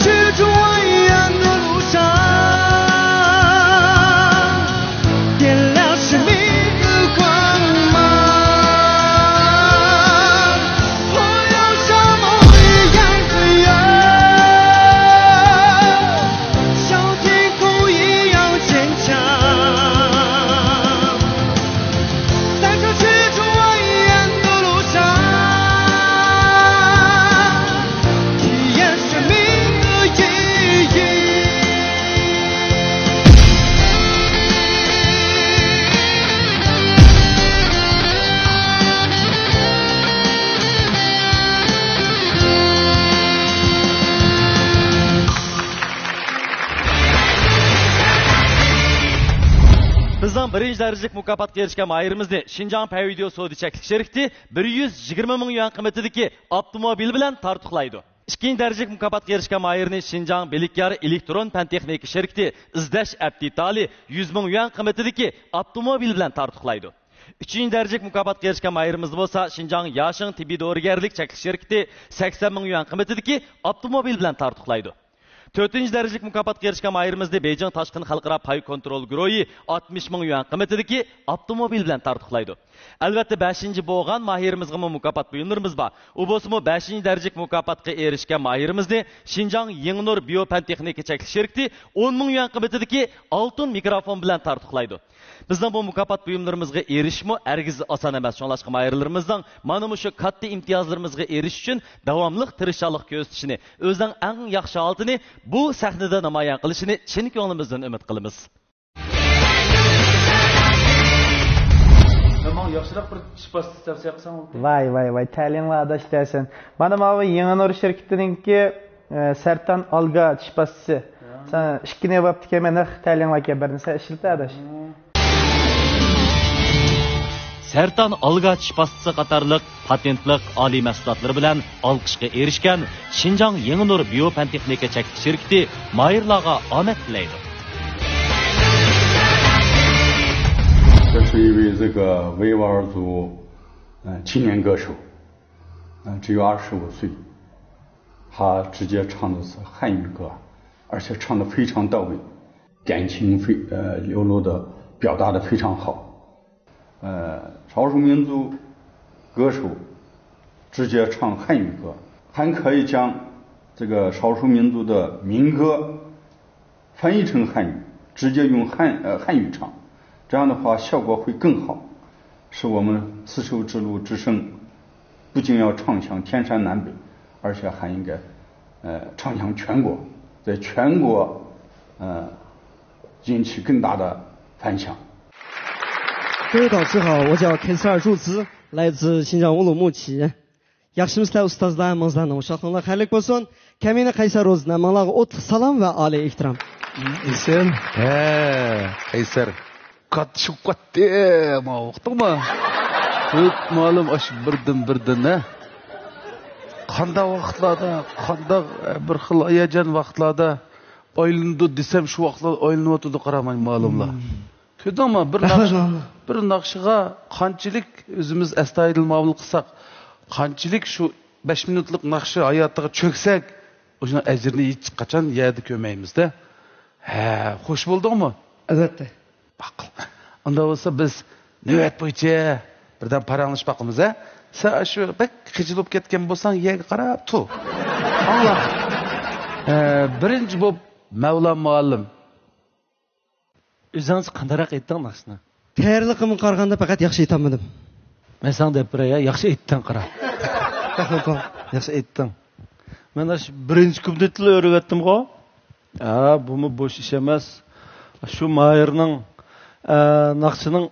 追逐蜿蜒的路上，点亮生命的光芒。我要像梦一样自由，像天空一样坚强。在这追逐蜿蜒的路上，体验生命的意义。 بىزنىڭ بىرىنچى دەرىجىلىك مۇكاپاتقا ئېرىشكەن ماھىرىمىزنى شىنجاڭ پەيۋىدېئو سودا چەكلىك شىركىتى بىر يۈز يىگىرمە مىڭ يۈەن قىممىتىدىكى ئاپتوموبىل بىلەن تارتۇقلايدۇ. ئىككىنچى دەرىجىلىك مۇكاپاتقا ئېرىشكەن ماھىرنى شىنجاڭ بىلىكيار ئېلېكترون پەن تېخنىكا شىركىتى ئىزدەش ئەپ دېتالى يۈز مىڭ يۈەن قىممىتىدىكى ئاپتوموبىل بىلەن تارتۇقلايدۇ. ئۈچىنچى دەرىجىلىك مۇكاپاتقا ئېرىشكەن ماھىرىمىزنى بولسا شىنجاڭ ياشىڭ تېببىي دورىگەرلىك چەكلىك شىركىتى سەكسەن مىڭ يۈەن قىممىتىدىكى ئاپتوموبىل بىلەن تارتۇقلايدۇ. تۆتىنچى دەرىجىلىك مۇكاپاتقا ئېرىشكەن ماھىرىمىزنى بېيجىڭ تاشقىن خەلقئارا پاي كونترول گۇرۇھى ئاتمىش مىڭ يۈەن قىممىتىدىكى ئاپتوموبىل بىلەن تارتۇقلايدۇ. ئەلۋەتتە، بەشىنچى بولغان ماھىرىمىزغىمۇ مۇكاپات بۇيۇملىرىمىز بار. ئۇ بولسىمۇ بەشىنچى دەرىجىلىك مۇكاپاتقا ئېرىشكەن ماھىرىمىزنى شىنجاڭ يېڭىنۇر بىيو پەن تېخنىكا چەكلىك شىركىتى ئون مىڭ يۈەن قىممىتىدىكى ئالتۇن مىكروفون بىلەن تارتۇقلايدۇ. بىزنىڭ بۇ مۇكاپات بۇيۇملىرىمىزغا ئېرىشىشمۇ ھەرگىز ئاسان ئەمەس. شۇڭلاشقا ماھىرلىرىمىزنىڭ مانا مۇشۇ كاتتا ئىمتىيازلىرىمىزغا ئېرىشىش ئۈچۈن داۋاملىق تىرىشچانلىق كۆرسىتىشىنى، ئۆزىنىڭ ئەڭ ياخشى ھالىتىنى بۇ سەھنىدە نامايان قىلىشىنى چىن كۆڭلىمىزدىن ئۈمىد قىلىمىز. ماڭا ياخشىراق بىر چىش پاستىسى تەۋسىيە قىلساڭ. ۋاي، ۋاي، ۋاي، تەلىيىڭلار ئاداش دەسەن. مانا ماۋۇ يېڭىنۇر شىركىتىنىڭكى، ئە، سەرتان ئالگا چىش پاستىسى. يا. سەن ئىككىنى بوپتىكەن، مەن نەق تەلىيىڭلاركەن بىرنى سەن ئىشلىتە ئاداش. سەرتان ئالگا چىش پاستىسى قاتارلىق پاتېنتلىق ئالىي مەھسۇلاتلىرى بىلەن ئالقىشقا ئېرىشكەن شىنجاڭ يېڭىنۇر بىيو پەن تېخنىكا چەكلىك شىركىتى ماھىرلارغا ئامەت تىلەيدۇ. 这是一位这个维吾尔族，呃，青年歌手，呃，只有二十五岁，他直接唱的是汉语歌，而且唱得非常到位，感情非，呃，流露的表达得非常好。 呃，少数民族歌手直接唱汉语歌，还可以将这个少数民族的民歌翻译成汉语，直接用汉，呃，汉语唱，这样的话效果会更好，是我们丝绸之路之声不仅要唱响天山南北，而且还应该，呃，唱响全国，在全国，呃，引起更大的反响。 各位导师好，我叫凯塞尔柱子，来自新疆乌鲁木齐。ياخشىمۇسىلەر ئۇستازلار، ھەممىڭلارنىڭ ئۇششاقلىقىڭلار خەيرلىك بولسۇن. كەمىنە قەيسەر روزىنىڭ ھەممىڭلارغا ئوتلۇق سالام ۋە ئالىي ئېھتىرام. ئېسىل. ھە، قەيسەر. قاتتىشىپ كەتتى، ماۋۇ ئۇقتۇڭمۇ؟ ھۆت مالىم ئاشۇ بىردىن بىردىن، ھە؟ قانداق ۋاقىتلاردا، قانداق بىر خىل ھاياجان ۋاقىتلاردا ئايلىنىدۇ دېسەم، شۇ ۋاقىتلاردا ئايلىنىۋاتىدۇ، قارا مانا مالىملار. كۆردۈڭمۇ؟ بىر ناخشا، بىر ناخشىغا قانچىلىك ئۆزىمىز ئەستايىدىل مۇئامىلە قىلساق، قانچىلىك شۇ بەش مىنۇتلۇق ناخشا ھاياتىغا چۆكسەك، ئۇنىڭ ئەجرىنى ھېچقاچان يەردە كۆرمەيمىز-دە. ھە، خوش بولدۇڭمۇ؟ ئەلۋەتتە. ماقۇل. ئۇنداق بولسا بىز نۆۋەت بويىچە بىردەم پاراڭلىشىپ باقىمىز، ھە؟ سەن شۇ بەك خىجىل بولۇپ كەتكەن بولساڭ يەرگە قاراپ تۇر. ئاڭلا. ھە، بىرىنچى بولۇپ مەۋلان مۇئەللىم. ئۆزىڭىز قانداقراق ئېيتتىڭ ناخشىنى؟ تەييارلىقىمغا قارىغاندا پەقەت ياخشى ئېيتالمىدىم. مەن ساڭا دەپ بېرەي، يا، ياخشى ئېيتتىڭ، قارا. ياخشى ئېيتتىڭ. مەن ئاشۇ بىرىنچى كۇپلېتلا ئۆرۈۋەتتىمغۇ. ھە، بۇمۇ بوش ئىش ئەمەس. شۇ ماھىرنىڭ، ئە، ناخشىنىڭ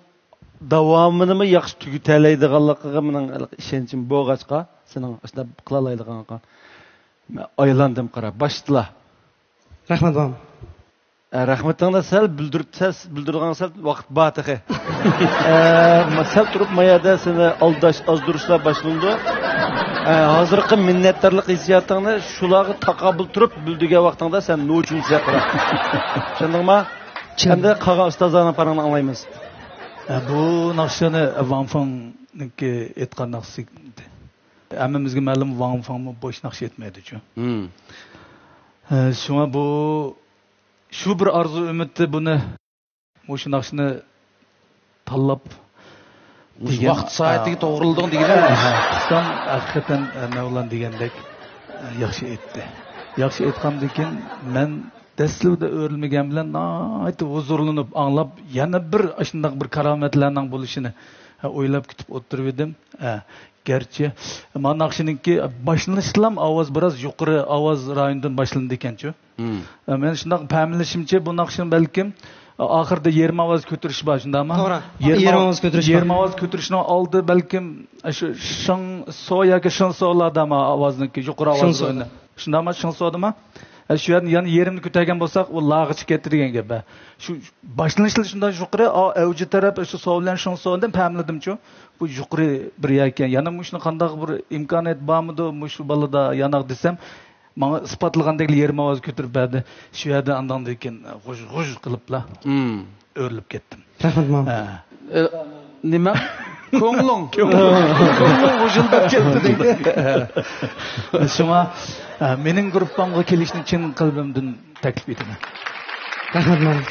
داۋامىنىمۇ ياخشى تۈگىتەلەيدىغانلىقىغا مېنىڭ ھېلىقى ئىشەنچىم بولغاچقا، سېنىڭ ئاشۇنداق قىلالايدىغانلىقىڭغا مەن ئايلاندىم، قارا. باشلا. رەھمەت، بابام. ئە، رەھمىتىڭنى سەل بىلدۈر-، سەل بىلدۈرىدىغان سەل ۋاقىت بار تېخى. ئە، ما-، سەل تۇرۇپ ما يەردە سېنى ئالداش، ئازدۇرۇشلار باشلىنىدۇ. ئە، ھازىرقى مىننەتدارلىق ھېسسىياتىڭنى شۇلارغا تاقابىل تۇرۇپ بىلدۈرگەن ۋاقتىڭدا سەن نوچىمۇ سەقرا. چۈشەندىڭما؟ چۈشەندىم. ئەمدى قالغان ئۇستازلارنىڭ پاراڭىنى ئاڭلايمىز. ئە، بۇ ناخشىنى ۋاڭ فېڭنىڭكى ئېيتقان ناخشىسى. ھەممىمىزگە مەلۇم، ۋاڭ فېڭمۇ بوش ناخشا ئېيتمايدۇچۇ. مم. ئە، شۇڭا بۇ، شۇ بىر ئارزۇ ئۈمىدتە بۇنى، مۇشۇ ناخشىنى تاللاپ مۇشۇ دېگەن، ۋاقىت سائىتىگە ئە، توغرىلىدىغان دېگىنى. ئە، قىلسام، ھەقىقەتەن، ئە، مەۋلان دېگەندەك، ئە، ياخشى ئېيتتى. ياخشى ئېيتقاندىن كېيىن مەن دەسلىپىدە ئۆرۈلمىگەن بىلەن ناھايىتى ھۇزۇرلىنىپ ئاڭلاپ، يەنە بىر ئاشۇنداق بىر كارامەتلەرنىڭ بولۇشىنى، ھە، ئويلاپ كۈتۈپ ئولتۇرۇۋىدىم. ھە، گەرچە مانا ناخشىنىڭكى باشلىنىشىدىلا ئاۋاز بىراز يۇقىرى ئاۋاز رايونىدىن باشلىنىدىكەنچۇ. مم. ھە، مەن شۇنداق پەملىشىمچە، بۇ ناخشىنى بەلكىم ئاخىرىدا يېرىم ئاۋاز كۆتۈرۈش بار، شۇنداقمۇ؟ توغرا. يېرىم يېرىم ئاۋ-، ئاۋاز كۆتۈرۈش بار. يېرىم ئاۋاز كۆتۈرۈشنىڭ ئالدى بەلكىم شۇ شىڭ سو ياكى شىن سولاردامۇ ئاۋازنىڭكى يۇقىرى ئاۋاز شىن سودا. ئوينا-، شۇنداقمۇ؟ شىڭ سودىمۇ؟ ئە، شۇ يەردىن يەنە يېرىمنى كۆتەرگەن بولساق، ئۇ لاغا چىقىپ كەتتى دېگەن گەپ. شۇ باشلىنىشلا شۇنداق يۇقىرى، ئا، ئەۋجى تەرەپ شۇ سو بىلەن شىڭ سودىن پەملىدىمچۇ. بۇ يۇقىرى بىر يەركەن. يەنە مۇشۇنى قانداق بىر ئىمكانىيەت بارمىدۇ مۇشۇ بالىدا ياناق دېسەم، ماڭا ئىسپاتلىغاندەكلا يېرىم ئاۋاز كۆتۈرۈپ بەردى. شۇ يەردە ئاندىن كېيىن غۇژ-غۇژ قىلىپلا مم. ئۆرۈلۈپ كەتتىم. رەھمەت، ماما. ھە. ئە، نېمە؟ كۆڭلۈڭ. كۆڭلۈڭ. كۆڭلۈڭ غۇژۇلداپ كەتتى دەيدۇ. شۇڭا، ئە، مېنىڭ گۇرۇپپامغا كېلىشنى چىن قەلبىمدىن تەكلىپ ئېتىمەن. رەھمەت، ماما.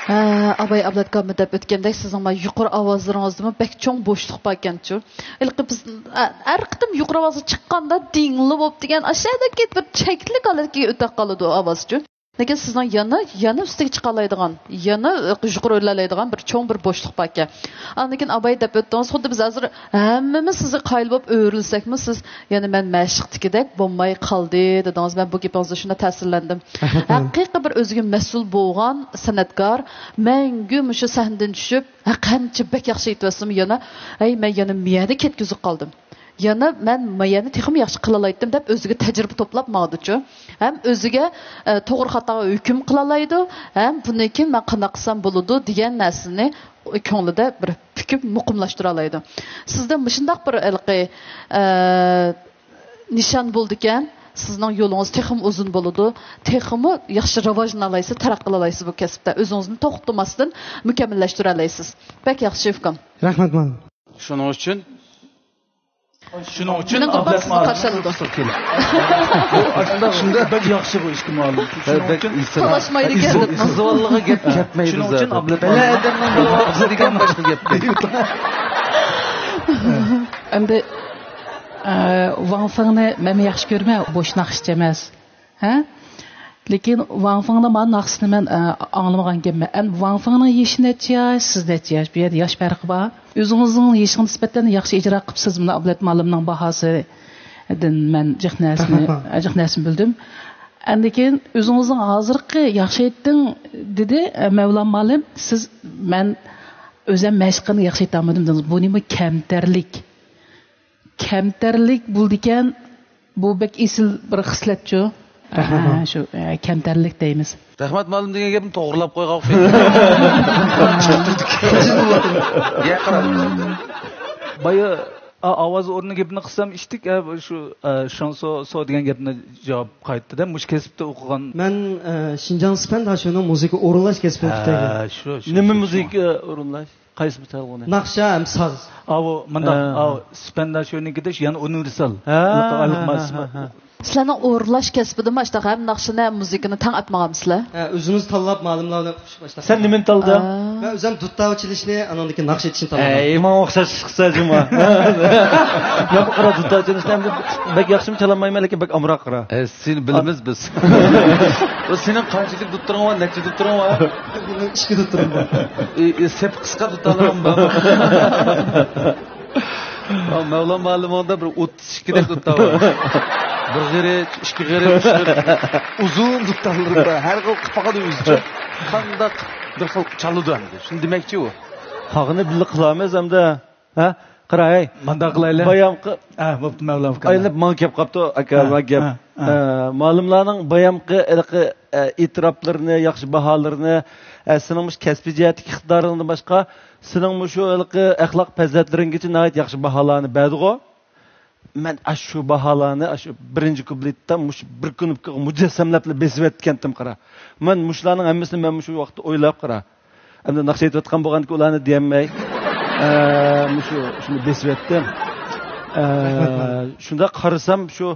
ھە، ئاباي ئابلەتكاممۇ دەپ ئۆتكەندەك، سىزنىڭ مانا يۇقىرى ئاۋازلىرىڭىزدىمۇ بەك چوڭ بوشلۇق باركەنچۇ. ھېلىقى بىز، ئە، ھەر قېتىم يۇقىرى ئاۋازغا چىققاندا دىڭلا بوپ دېگەن ئاشۇ يەردىكى بىر چەكلىك ھالەتكە ئۆتۈپ قالىدۇ ئاۋازچۇ. لېكىن سىزنىڭ يەنە، يەنە ئۈستىگە چىقالايدىغان، يەنە يۇقىرى ئۆرلەيدىغان بىر چوڭ بىر بوشلۇق باركەن. ئاندىن كېيىن ئاباي دەپ ئۆتتىڭىز، خۇددى بىز ھازىر ھەممىمىز سىزگە قايىل بولۇپ ئۆرۈلسەكمۇ، سىز يەنە مەن مەشىقتىكىدەك بولماي قالدى دېدىڭىز. مەن بۇ گېپىڭىزدىن شۇنداق تەسىرلەندىم. ھەقىقىي بىر ئۆزىگە مەسئۇل بولغان سەنئەتكار مەڭگۈ مۇشۇ سەھنىدىن چۈشۈپ، ھە، قانچە بەك ياخشى ئېيتىۋەتسىمۇ يەنە، ھەي، مەن يەنە مۇ يەردە كەتكۈزۈپ قالدىم. يەنە مەن مۇ يەرنى تېخىمۇ ياخشى قىلالايتتىم دەپ ئۆزىگە تەجرىبە توپلاپ ماڭىدۇچۇ. ھەم ئۆزىگە، ئە، توغرا خاتاغا ھۆكۈم قىلالايدۇ، ھەم بۇندىن كېيىن مەن قانداق قىلسام بولىدۇ دېگەن نەرسىنى كۆڭلىدە بىر پۈكۈپ مۇقىملاشتۇرالايدۇ. سىزدە مۇشۇنداق بىر ھېلىقى، ئە، نىشان بولىدىكەن، سىزنىڭ يولىڭىز تېخىمۇ ئۇزۇن بولىدۇ، تېخىمۇ ياخشى راۋاجلىنالايسىز، تەرەققىي قىلالايسىز بۇ كەسىپتە. ئۆزىڭىزنى توختىماستىن مۇكەممەللەشتۈرەلەيسىز. بەك ياخشى، ئۇكام. رەھمەت، ماما. شۇنىڭ ئۈچۈن شۇنىڭ ئۈچۈن مېنىڭ گۇرۇپپام ئابلەت سىزنى قارشى ئالىدۇ. شۇنداق بەك ياخشى بۇ ئىككى مۇئەللىم. شۇنىڭ ئۈچۈن تالاشمايدىكەن دەپ. قىزىۋالغىغا گەپ كەتمەيدۇ. شۇنىڭ ئۈچۈن ئابلەت بەلە ئادەمنىڭ بىر ۋاقتىدا دېگەن باشقا گەپ. ئەمدى، ئە، ۋاڭ فېڭنى مەن ياخشى كۆرىمەن، بوش ناخشىچى ئەمەس. ھە؟ لېكىن ۋاڭ فېڭنىڭ مانا ناخشىسىنى مەن، ئە، ئاڭلىمىغان ئىكەنمەن. ئەمدى ۋاڭ فېڭنىڭ يېشى نەچچە ياش، سىز نەچچە ياش؟ بۇ يەردە ياش پەرقى بار. ئۆزىڭىزنىڭ يېشىغا نىسبەتەن ياخشى ئىجرا قىپسىز. مانا ئابلەت مۇئەللىمنىڭ باھاسىدىن مەن جىق نەرسىنى، رەھمەت. جىق نەرسىنى بىلدىم. ئاندىن كېيىن ئۆزىڭىزنىڭ ھازىرقى ياخشى ئېيتتىڭ دېدى، ئە، مەۋلان مۇئەللىم، سىز مەن ئۆزۈم مەشىق قىلغان ياخشى ئېيتالمىدىم دېدىڭىز. بۇ نېمە كەمتەرلىك؟ كەمتەرلىك بولىدىكەن، بۇ بەك ئېسىل بىر خىسلەتچۇ. رەھمەت. ھە، شۇ، ئە، كەمتەرلىك دەيمىز. رەھمەت مۇئەللىم دېگەن گەپنى توغرىلاپ قويغان ئوخشايدۇ. يا، قارا. بايا، ئا، ئاۋاز ئورنى گېپىنى قىلسام ئىشتىك، ئە، شۇ، ئە، شاڭسو سو دېگەن گەپنى جاۋاب قايتتىدە، مۇشۇ كەسىپتە ئوقۇغان. مەن، ئە، شىنجاڭ سىپەن داشۆنىڭ مۇزىكا ئورۇنلاش كەسپىنى پۈتتۈرگەن. ھە، شۇ، شۇ، نېمە شۇ، شۇ. مۇزىكا ئورۇنلاش؟ قايسى چالغۇنى؟ ناخشا ھەم ساز. ئاۋۇ مۇنداق، ھە. ئاۋۇ سىپەن داشۆنىڭكىدە شۇ يەنە ئۇنىۋېرسال. ھە، ھە، ھە، ھە. سىلەرنىڭ ئورۇنلاش كەسپىدىمۇ ئاشتاق ھەم ناخشىنى، ھەم مۇزىكىنى تەڭ ئەتمىغانمۇسىلەر؟ ھە، ئۆزىمىز تاللاپ، مۇئەللىملەر بىلەن ئۇقۇشۇپ ئاشتاق. سەن نېمىنى تاللىدىڭ؟ ئا. مەن ئۆزۈم دۇتار چېلىشنى، ئانىڭدىن كېيىن ناخشا ئېيتىشنى تاللىدىم. ئەي، ماڭا ئوخشاش چىقسا جۇما. ياق، قارا، دۇتار چېلىشنى ئەمدى بەك ياخشىمۇ چالالمايمەن، لېكىن بەك ئامراق قارا. ئە، سېنى بىلىمىز بىز. ئۇ سېنىڭ قانچىلىك دۇتتۇرۇڭ بار، نەچچە دۇتتۇرۇڭ بار؟ مېنىڭ ئىككى دۇتتۇرۇم بار. ئى، ئى، سېپى قىسقا دۇتتارلىرىڭ بار. مەۋلان مۇئەللىمىڭدا بىر ئوتتۇز ئىككىدەك دۇتتار بار. بىر غېرىچ، ئىككى غېرىچ، ئۈچ غېرىچ. ئۇزۇن دۇتتارلىرىم بار. ھەر خىل قىلىپ باقىدۇ ئۆزىچە. قانداق بىر خىل چالىدۇ ئەمدى. شۇنى دېمەكچى ئۇ. قالغىنىنى بىللە قىلارمىز ئەمدى. ھە؟ قاراي. مانداق قىلايلى. بايامقى ھە، بوپتۇ، مەۋلان ئۇكام. ئايلىنىپ ماڭا كەپ قاپتۇ، ئاكا، ھە، ماڭا گەپ. ھە، ھە. ئە، مۇئەللىملارنىڭ بايامقى ھېلىقى، ئە، ئېتىراپلىرىنى، ياخشى باھالىرىنى، ئە، سېنىڭ مۇشۇ كەسپىي جەھەتتىكى ئىقتىدارىڭدىن باشقا، سېنىڭ مۇشۇ ھېلىقى ئەخلاق پەزىلەتلىرىڭگىچە ناھايىتى ياخشى باھالارنى بەردىغۇ. مەن ئاشۇ باھالارنى، ئاشۇ بىرىنچى كۇپلېتتا مۇشۇ بىر كۇنۇپكىغا مۇجەسسەملەپلا بېسىۋەتكەنتىم، قارا. مەن مۇشۇلارنىڭ ھەممىسىنى مەن مۇشۇ ۋاقىتتا ئويلاپ، قارا. ئەمدى ناخشا ئېيتىۋاتقان بولغاندىكىن ئۇلارنى دېيەلمەي، ئە، مۇشۇ، شۇنى بېسىۋەتتىم. ئە، شۇنداق قارىسام، شۇ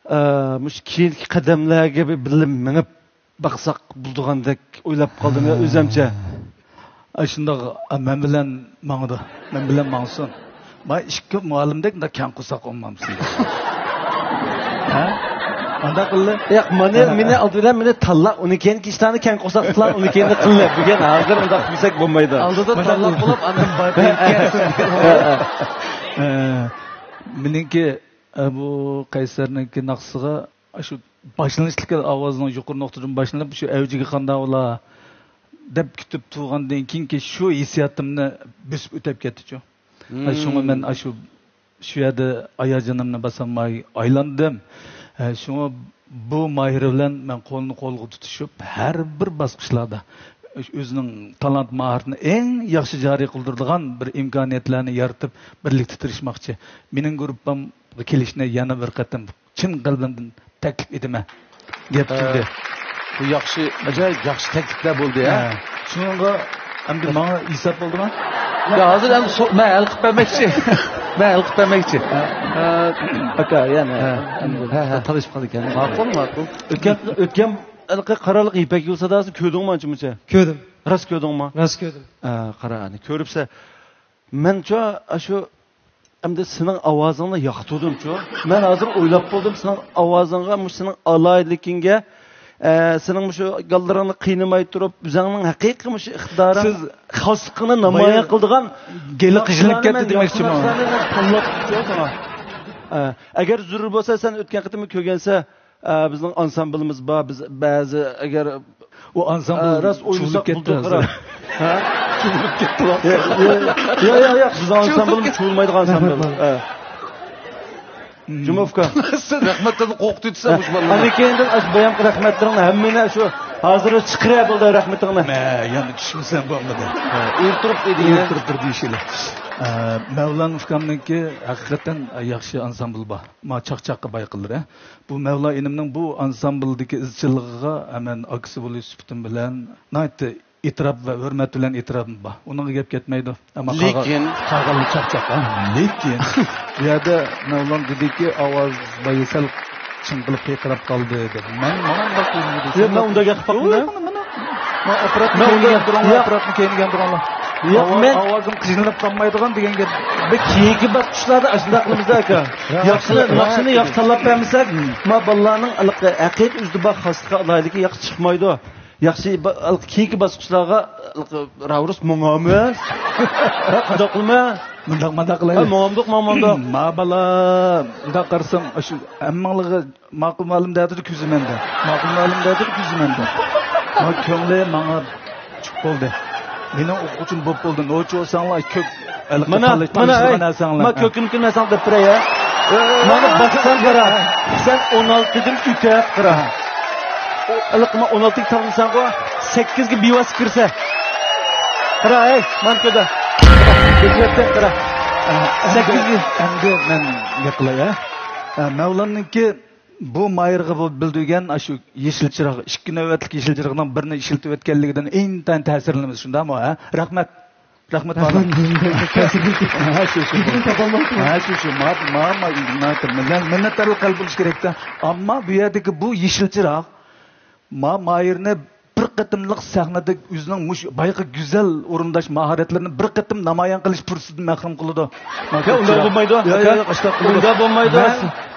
ئە، مۇشۇ كېيىنكى قەدەملەرگە بىر بىللە مېڭىپ باقساق بولىدىغاندەك ئويلاپ قالدىم يا ئۆزەمچە. ئاشۇنداق، مەن بىلەن ماڭىدۇ. مەن بىلەن ماڭسۇن. ما ئىككى مۇئەللىمدەك مۇنداق كەڭ قورساق بولمامسىز؟ ھە؟ ئانداق قىلدى. ياق، مانا مېنى ئالدى بىلەن مېنى تاللا، ئۇنى كېيىن ئىشلارنى كەڭ قورساقلار، ئۇنى كېيىن قىللا. بۈگۈن ھازىر ئۇنداق دېسەك بولمايدۇ. ئالدىدا تاللاپ بولۇپ، ئاندىن بايقاپ. مېنىڭكى، بۇ قەيسەرنىڭكى ناخشىسىغا شۇ باشلىنىشلىق ئاۋازنىڭ يۇقىرى نۇقتىدىن باشلىنىپ، شۇ ئەۋجىگە قانداق بولا دەپ كۈتۈپ تۇرغاندىن كېيىنكى شۇ ھېسسىياتىمنى بۆسۈپ ئۆتەپ كەتتىچۇ. شۇڭا مەن ئاشۇ شۇ يەردە ھاياجىنىمنى باسالماي ئايلاندىم. شۇڭا بۇ ماھىر بىلەن مەن قولنى قولغا تۇتۇشۇپ، ھەر بىر باسقۇچلاردا ئۆزىنىڭ تالانت ماھارىتىنى ئەڭ ياخشى جارى قىلدۇرىدىغان بىر ئىمكانىيەتلەرنى يارىتىپ، بىرلىكتە تىرىشماقچى. مېنىڭ گۇرۇپپامغا كېلىشىنى يەنە بىر قېتىم چىن قەلبىمدىن تەكلىپ ئېتىمەن. گەپ تۈگىدى. بۇ ياخشى، ئاجايىپ ياخشى تەكلىپلەر بولدى ھە. شۇنىڭغا ئەمدى ماڭا ھېساب بولدىما؟ يا ھازىر ئەمدى مەن ھەل قىلىپ بەرمەكچى. مەن ھەل قىلىپ بەرمەكچى. ئاكا يەنە تالىشىپ قالدىكەن. ماقۇل ماقۇل. ئۆتكەن ئۆتكەن ھېلىقى قارالىق يىپەك يول ساداسىنى كۆردۈڭمۇ ئانچە مۇنچە؟ كۆردۈم. راست كۆردۈڭمۇ؟ راست كۆردۈم. قارا ئەنە كۆرۈپسە. مەنچۇ ئاشۇ ئەمدى سېنىڭ ئاۋازىڭنى ياقتۇردۇمچۇ. مەن ھازىر ئويلاپ بولدۇم، سېنىڭ ئاۋازىڭغا، مۇشۇ سېنىڭ ئالاھىدىلىكىڭگە، ئە، سېنىڭ مۇشۇ گاللىرىڭنى قىينىماي تۇرۇپ، ئۆزۈڭنىڭ ھەقىقىي مۇشۇ ئىقتىدارىڭ، سىز خاسلىقىڭنى نامايان قىلىدىغان گېلى قىژىلىپ كەتتى دېمەكچىمەن. ئە، ئەگەر زۆرۈر بولسا، سەن ئۆتكەن قېتىم كۆرگەنسە، ئە، بىزنىڭ ئانسامبىلىمىز بار، بىز بەزى ئەگەر ئۇ ئانسامبىل ئە، راست ئويلىساق بۇلتۇر قارا. ھە؟ ياق ياق ياق، بىزنىڭ ئانسامبىلىمىز چۇۋۇلمايدىغان ئانسامبىل. جۇمۇفكا. رەھمەتتىن قورقۇتۇۋېتىسەن مۇشۇ بالىلارنى. ئاندىن كېيىندىن ئاشۇ بايامقى رەھمەتلىرىڭنى ھەممىنى شۇ ھازىر چىقىرە بولدى رەھمىتىڭنى. مە يەنە چۈشمىسەم بولمىدى. ئولتۇرۇپ دېدىڭە. ئولتۇرۇپ بىر دېيىشىلى. مەۋلان ئۇكامنىڭكى ھەقىقەتەن ياخشى ئانسامبىل بار. ما چاقچاققا بايقىلىرى. بۇ مەۋلا ئىنىمنىڭ بۇ ئانسامبىلدىكى ئىزچىللىقىغا مەن ئاكىسى بولۇش سۈپىتىم بىلەن ناھايىتى ئېتىراپ ۋە ھۆرمەت بىلەن ئېتىراپىم بار. ئۇنىڭغا گەپ كەتمەيدۇ. ئەمما لېكىن قالغانلار چاقچاق. لېكىن بۇ يەردە مەۋلان دېدىكى ئاۋاز بايى سەل چىڭقىلىپ قىرقىراپ قالدى دەپ. مەن مانا ئۇنداق دېدىم. ياق، مەن ئۇنداق گەپ قىلمىدىم. ئاپپاراتنى كەينىگە ياندۇرۇڭلار، ئاپپاراتنى كەينىگە ياندۇرۇڭلار. ياق، مەن ئاۋازىم قىينىلىپ قالمايدىغان دېگەن گەپ. بىز كېيىنكى باسقۇچلاردا ئاشۇنداق قىلىمىز ئاكا. ياخشىنى، ناخشىنى ياخشى تاللاپ بەرمىسەك، ما بالىلارنىڭ ھېلىقى ھەقىقىي ئۆزىدە بار خاسلىقى، ئالاھىدىلىكى ياخشى چىقمايدۇ. ياخشى، كېيىنكى باسقۇچلارغا راۋۇرۇس ماڭامىز. قانداق قىلىمىز؟ مۇنداق مۇنداق قىلايلى. ماڭامدۇق ماڭامدۇق. ما بالا، مۇنداق قارىسام، شۇ ھەممىڭلارغا ماقۇل مۇئەللىم دەۋاتىدۇ كۆزى مەندە. ماقۇل مۇئەللىم دەۋاتىدۇ كۆزى مەندە. ما كۆڭلى ماڭا چۈشۈپ بولدى. مېنىڭ ئوقۇغۇچىم بولۇپ بولدى. نوچى بولساڭلار كۆپ. مانا مانا، ما كۆكۈمكىنى نەرسەڭلار دەپ بېرەي ھە. مانا باسقان قارا. سەن ئون ئالتىدىن ئۆتەپ قارا. ئېلىقما ئون ئالتىگە تاغلىساڭغۇ، سەككىزگە بىۋاسىتە كىرسە. قارا ھەي، مانا كۆدە. بېكىۋەتتى قارا. سەككىزگە. ئەمدى مەن گەپ قىلاي ھە. مەۋلاننىڭكى بۇ ماھىرغا بۇ بىلدۈرگەن ئاشۇ يېشىل چىراغ، ئىككى نۆۋەتلىك يېشىل چىراغنىڭ بىرىنى ئىشلىتىۋەتكەنلىكىدىن ئىنتايىن تەسىرلىنىمىز، شۇنداقمۇ ھە؟ رەھمەت. رەھمەت. مىننەتدارلىق قەلب بولۇش كېرەكتە. ئەمما بۇ يەردىكى بۇ يېشىل چىراغ ما ماھىرنى بىر قېتىملىق سەھنىدە ئۆزىنىڭ مۇشۇ بايىقى گۈزەل ئورۇنداش ماھارەتلىرىنى بىر قېتىم نامايان قىلىش پۇرسىتىدىن مەھرۇم قىلىدۇ. ياق، ئۇنداق بولمايدۇ، ئاكا. ئۇنداق بولمايدۇ.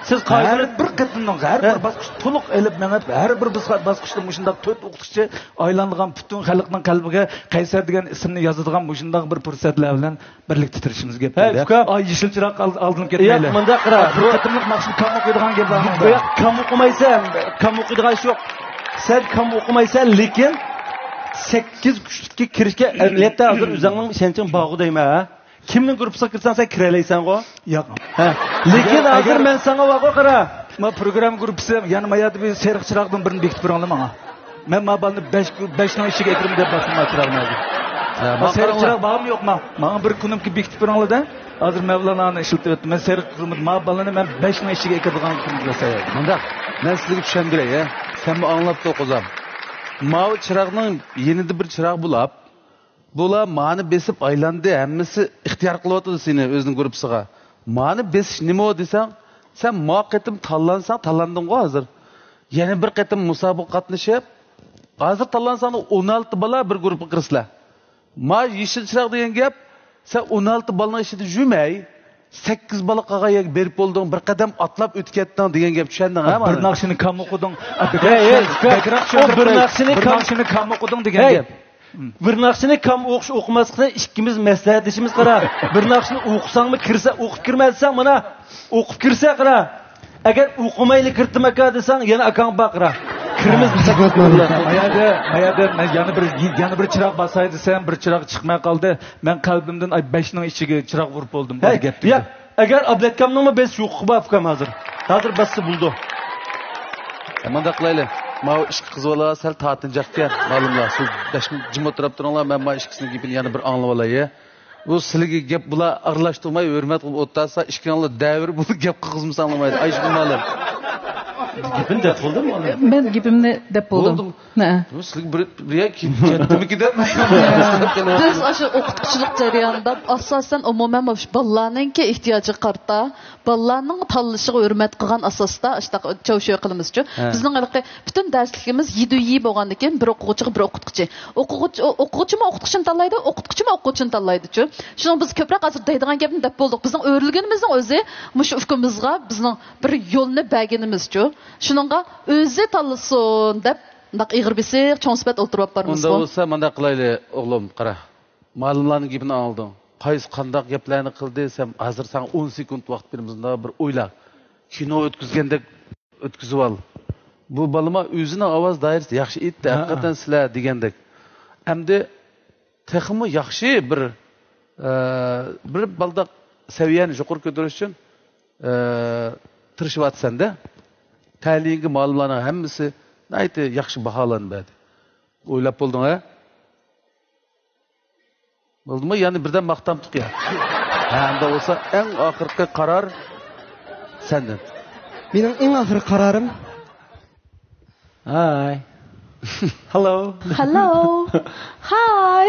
سىز قايسى بىر قېتىمنىڭ ھەر بىر باسقۇچ تولۇق ئېلىپ مېڭىپ، ھەر بىر باسقۇچتا مۇشۇنداق تۆت ئوقۇتقۇچى ئايلانغان پۈتۈن خەلقنىڭ قەلبىگە قەيسەر دېگەن ئىسىمنى يازىدىغان مۇشۇنداق بىر پۇرسەتلەر بىلەن بىرلىكتە تىرىشىمىز گەپ. ھەي ئۇكا، ئاي يېشىل چىراغ ئالدىنىپ كەتمەيلى. ياق، مۇنداق قارا. بىر قېتىملىق ناخشىنى كام ئوقۇيدىغان گەپ بارمۇ؟ ياق، كام ئوقۇمايسەن، كام ئوقۇيدىغان ئىش يوق. سەن كام ئوقۇمايسەن، لېكىن سەككىز كۈچلۈككە كىرىشكە ئەمەلىيەتتە ھازىر ئۆزۈڭنىڭ ئىشەنچىڭ بارغۇ دەيمەن ھە. كىمنىڭ گۇرۇپپىسىغا كىرسەڭ سەن كىرەلەيسەنغۇ؟ ياق. ھە. لېكىن ھازىر مەن ساڭا بارغۇ قارا. ما پروگرامما گۇرۇپپىسى يەنە ما يەردە بىر سېرىق چىراغدىن بىرنى بېكىتىپ بېرىڭلار ماڭا. مەن ما بالىنى بەش، بەشنىڭ ئىچىگە ئەكىرىمەن دەپ باقتىم ما چىراغنى ھازىر. ما سېرىق چىراغ بارمۇ يوقما؟ ماڭا بىر كۇنۇپكا بېكىتىپ بېرىڭلار دە. ھازىر مەۋلانانى ئىشلىتىۋەتتىم. مەن سېرىق قىلمىدىم. ما بالىنى مەن بەشنىڭ ئىچىگە ئەكىرىدىغان كۈنگە ياسايمەن. مۇنداق، مەن سىزگە چۈشەندۈرەي ھە. سەنمۇ ئاڭلاپ تۇر قوزام. ماۋۇ چىراغنىڭ يېنىدا بىر چىراغ بولاپ، بۇلار مانى بېسىپ ئايلاندى، ھەممىسى ئىختىيار قىلىۋاتىدۇ سېنى ئۆزىنىڭ گۇرۇپپىسىغا. مانى بېسىش نېمە دېسەڭ، سەن ما قېتىم تاللانساڭ، تاللاندىڭغۇ ھازىر. يەنە بىر قېتىم مۇسابىقە قاتنىشىپ، ھازىر تاللانساڭ، ئون ئالتە بالا بىر گۇرۇپپىغا كىرىسىلەر. ما يېشىل چىراغ دېگەن گەپ، سەن ئون ئالتە بالىنىڭ ئىچىدە يۈرمەي، سەككىز بالا قالغان يەرگە بېرىپ بولدۇڭ، بىر قەدەم ئاتلاپ ئۆتۈپ كەتتىڭ دېگەن گەپ، چۈشەندىڭ ھە؟ بىر ناخشىنى كام ئوقۇدۇڭ؟ ھەي، ھەي، بەكرەك چۈشەندۈر، بىر ناخشىنى كام ئوقۇدۇڭ دېگەن گەپ. بىر ناخشىنى كام ئوقۇش ئوقۇماسلىقنى ئىككىمىز مەسلىھەتلىشىمىز قارا. بىر ناخشىنى ئوقۇساڭمۇ كىرسە، ئوقۇپ كىرمەسەڭ مانا، ئوقۇپ كىرسە قارا. ئەگەر ئوقۇمايلا كىرتىم ئاكا دېسەڭ، يەنە ئاكاڭ بار قارا. كىرىمىز. ما يەردە، ما يەردە مەن يەنە بىر، يەنە بىر چىراغ باساي دېسەم، بىر چىراغ چىقماي قالدى. مەن قەلبىمدىن، ئاي، بەشنىڭ ئىچىگە چىراغ ئۇرۇپ بولدۇم. ھەي، دېگەن گەپ ياق، ئەگەر ئابلەتكامنىڭمۇ بەس يوقلۇقى بار ئۇكام ھازىر. ھازىر باسسا بولىدۇ. مانداق قىلايلى. ماۋۇ ئىككى قىز بالا سەل تارتىنچاقكەن، مالۇملا. سىز بەش مىنۇت جىم ئولتۇرۇپ تۇرۇڭلار، مەن ماۋۇ ئىككىسىنىڭ گېپىنى يەنە بىر ئاڭلىۋالاي. بۇ سىلىگە گەپ، بۇلار ئارىلاشتۇرماي ھۆرمەت قىلىپ ئولتۇرسا، ئىككىڭلار دەۋر بولۇپ گەپ قىلغۇزمىسا ئاڭلىمايدۇ. ئايشىگۈل مۇئەللىم. گېپىمنى دەپ بولدۇممۇ؟ مەن گېپىمنى دەپ بولدۇم. بولدىمۇ؟ ھە. بۇ سىلىگە بىر، بىر يەر كېتىپتىمىكىن دەپ. بىز ئاشۇ ئوقۇتقۇچىلىق جەريانىدا ئاساسەن ئومۇمەن مۇشۇ بالىلارنىڭكى ئېھتىياجىغا قارىتا، بالىلارنىڭ تاللىشىغا ھۆرمەت قىلغان ئاساستا ئاشۇنداق چاۋشيې قىلىمىزچۇ. ھە. بىزنىڭ ھېلىقى پۈتۈن دەرسلىكىمىز يىدۇ يى بولغاندىن كېيىن بىر ئوقۇغۇچىغا بىر ئوقۇتقۇچى. ئوقۇغۇچى، ئو-، ئوقۇغۇچىمۇ ئوقۇتقۇچىنى تاللايدۇ، ئوقۇتقۇچىمۇ ئوقۇغۇچىنى تاللايدۇچۇ. شۇنىڭ بىز كۆپرەك ھازىر دەيدىغان گەپنى دەپ بولدۇق. بىزنىڭ ئۆرلىگىنىمىزنىڭ ئۆزى مۇشۇ ئۇكىمىزغا بىزنىڭ بىر يولنى بەرگىنىمىزچۇ. شۇنىڭغا ئۆزى تاللىسۇن دەپ، مۇنداق ئېغىر بېسىق، چوڭ سۈپەت ئولتۇرۇۋاپارمىزغۇ. ئۇنداق بولسا مۇنداق قىلايلى، ئوغلۇم، قارا. مۇئەللىملارنىڭ گېپىنى ئاڭلىدىڭ. قايسى قانداق گەپلەرنى قىلدى؟ سەن ھازىر ساڭا ئون سېكۇنت ۋاقىت بېرىمىز، مۇنداق بىر ئويلا. كىنو ئۆتكۈزگەندەك ئۆتكۈزۈۋال. بۇ بالىما ئۆزىنىڭ ئاۋاز دائىرىسىدە ياخشى ئېيتتى، ھە، ھەقىقەتەن سىلەر دېگەندەك. ئەمدى تېخىمۇ ياخشى بىر، ئە، بىر بالداق سەۋىيەنى يۇقىرى كۆتۈرۈش ئۈچۈن، ئە، تىرىشىۋاتىسەن-دە. تەلىيىڭگە مۇئەللىملارنىڭ ھەممىسى ناھايىتى ياخشى باھالارنى بەردى. ئويلاپ بولدۇڭ، ھە؟ بولدىمۇ؟ يەنە بىردەم ماختامتۇق يا. ھە، ئەمدى بولسا ئەڭ ئاخىرقى قارار سەندىن. مېنىڭ ئەڭ ئاخىرقى قارارىم. ھاي. ھالو. ھالو. ھاي.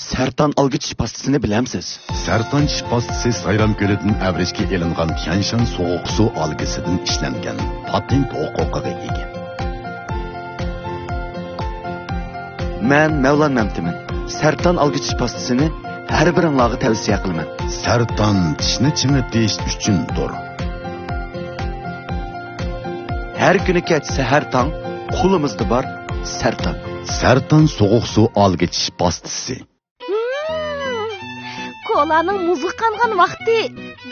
سەرتان ئالگۈ چىش پاستىسىنى بىلەمسىز؟ سەرتان چىش پاستىسى سايرام كۆلىدىن ئەۋرىشكە ئېلىنغان تيەنشان سوغۇق سۇ ئالگىسىدىن ئىشلەنگەن، پاتېنت ھوقۇقىغا ئىگە. مەن مەۋلان مەمتىمىن. سەرتان ئالگۈ چىش پاستىسىنى ھەر بىرىڭلارغا تەۋسىيە قىلىمەن. سەرتان چىشنى چىڭىتىش ئۈچۈندۇر. ھەر كۈنى كەچ سەھەر تاڭ قولىمىزدا بار سەرتان. سەرتان سوغۇق سۇ ئالگۈ چىش پاستىسى. ھىم، كولانىڭ مۇزغا قانغان ۋاقتى.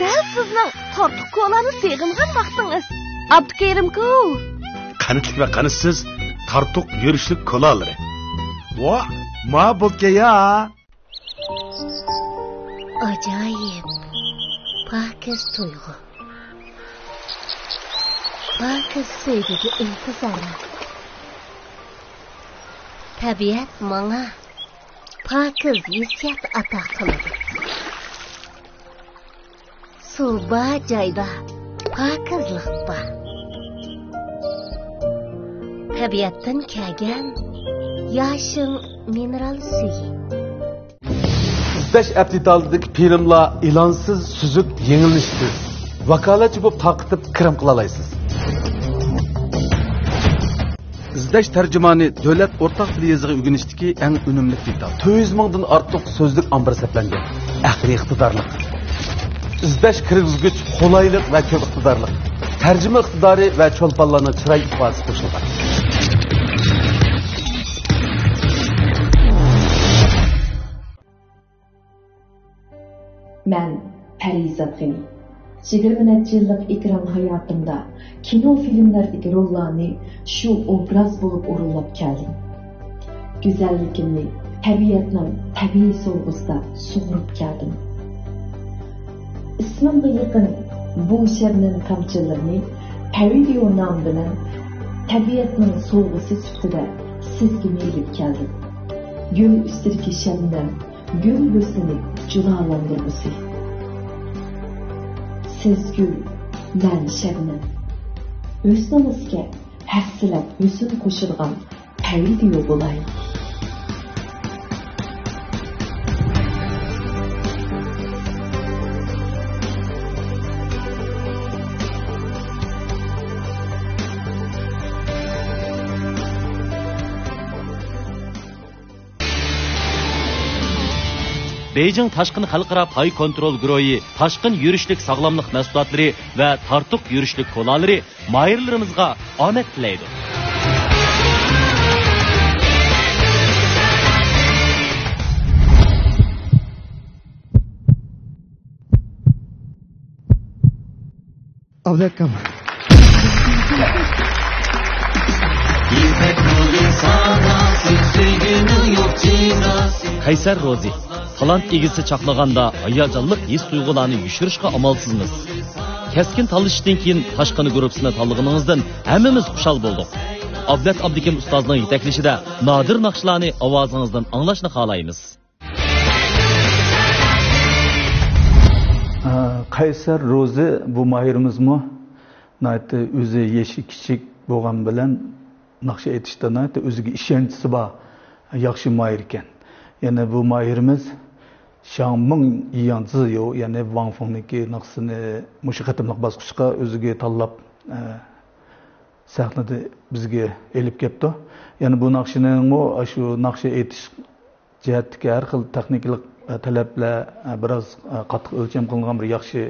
دەل سىزنىڭ تارتۇق كولانى سېغىنغان ۋاقتىڭىز. ئابدۇكېرىمكۇ؟ قانىتلىق ۋە قانىتسىز تارتۇق يۈرۈشلۈك كولالىرى. ۋا، ما بوكەيا. ئاجايىپ، پاكىز تۇيغۇ. پاكىز سۆيگۈگە ئىنتىزارلىق. تەبىئەت ماڭا پاكىز ھېسسىيات ئاتا قىلىدۇ. سۇ بار جايدا پاكىزلىق بار. تەبىئەتتىن كەلگەن ياشىڭ مىنېرال سۈيى. ئىزدەش ئەپ دېتالىدىكى فىلىملار ئېلانسىز سۈزۈك يېڭىلىنىشسىز، ۋاكالەتچى بولۇپ تارقىتىپ كىرىم قىلالايسىز. ئىزدەش تەرجىمانى دۆلەت ئورتاق تىل يېزىقى ئۆگىنىشتىكى ئەڭ ئۈنۈملۈك دېتال. تۆت يۈز مىڭدىن ئارتۇق سۆزلۈك ئامبىرى سەپلەنگەن. ئەقلىي ئىقتىدارلىق. ئىزدەش كىرگۈزگۈچ قولايلىق ۋە كۆپ ئىقتىدارلىق. تەرجىمە ئىقتىدارى ۋە چولپانلارنىڭ چىراي ئىپادىسى قوشۇلغان. مەن پەرىزات غېنى. يىگىرمە نەچچە يىللىق ئېكران ھاياتىمدا كىنو، فىلىملەردىكى روللارنى شۇ ئوبراز بولۇپ ئورۇنلاپ كەلدىم. گۈزەللىكىمنى تەبىئەتنىڭ تەبىئىي سوۋغىسىدا سۇغۇرۇپ كەلدىم. ئىسمىمغا يېقىن بۇ شەبنەم تامچىلىرىنى پەۋىدىيو نامى بىلەن تەبىئەتنىڭ سوۋغىسى سۈپىتىدە سىزگىمۇ ئېلىپ كەلدىم. گۈل ئۈستىدىكى شەبنەم، گۈل ھۆسنىنى جۇلالاندۇرغۇسى. سىز گۈل، مەن شەبنەم. ھۆسنىڭىزگە ھەسسىلەپ ھۆسن قوشىدىغان پەۋىدىيو بولاي. بېيجىڭ تاشقىن خەلقئارا پاي كونترول گۇرۇھى تاشقىن يۈرۈشلۈك ساغلاملىق مەھسۇلاتلىرى ۋە تارتۇق يۈرۈشلۈك كولالىرى ماھىرلىرىمىزغا ئامەت تىلەيدۇ. ئابلەتكام. قەيسەر روزى، تالانت ئىگىسى چاقنىغاندا ھاياجانلىق ھېس-تۇيغۇلارنى يوشۇرۇشقا ئامالسىزمىز. كەسكىن تاللىشىشتىن كېيىن تاشقىنى گۇرۇپپىسىنى تاللىغىنىڭىزدىن ھەممىمىز خۇشال بولدۇق. ئابلەت ئابلىكىم ئۇستازنىڭ يېتەكلىشىدە نادىر ناخشىلارنى ئاۋازىڭىزدىن ئاڭلاشنى خالايمىز. ئە، قەيسەر روزى بۇ ماھىرىمىزمۇ ناھايىتى ئۆزى يېشى كىچىك بولغان بىلەن ناخشا ئېيتىشتا ناھايىتى ئۆزىگە ئىشەنچىسى بار، ياخشى ماھىر ئىكەن. يەنە بۇ ماھىرىمىز شاڭ مىڭ يىياڭ زىيو، يەنى ۋاڭ فېڭنىڭكى ناخشىسىنى مۇشۇ قېتىملىق باسقۇچقا ئۆزىگە تاللاپ، ئە، سەھنىدە بىزگە ئېلىپ كەپتۇ. يەنى بۇ ناخشىنىڭمۇ شۇ ناخشا ئېيتىش جەھەتتىكى ھەر خىل تېخنىكىلىق، ئە، تەلەپلەر، ئە، بىراز، ئە، قاتتىق ئۆلچەم قىلىنغان بىر ياخشى،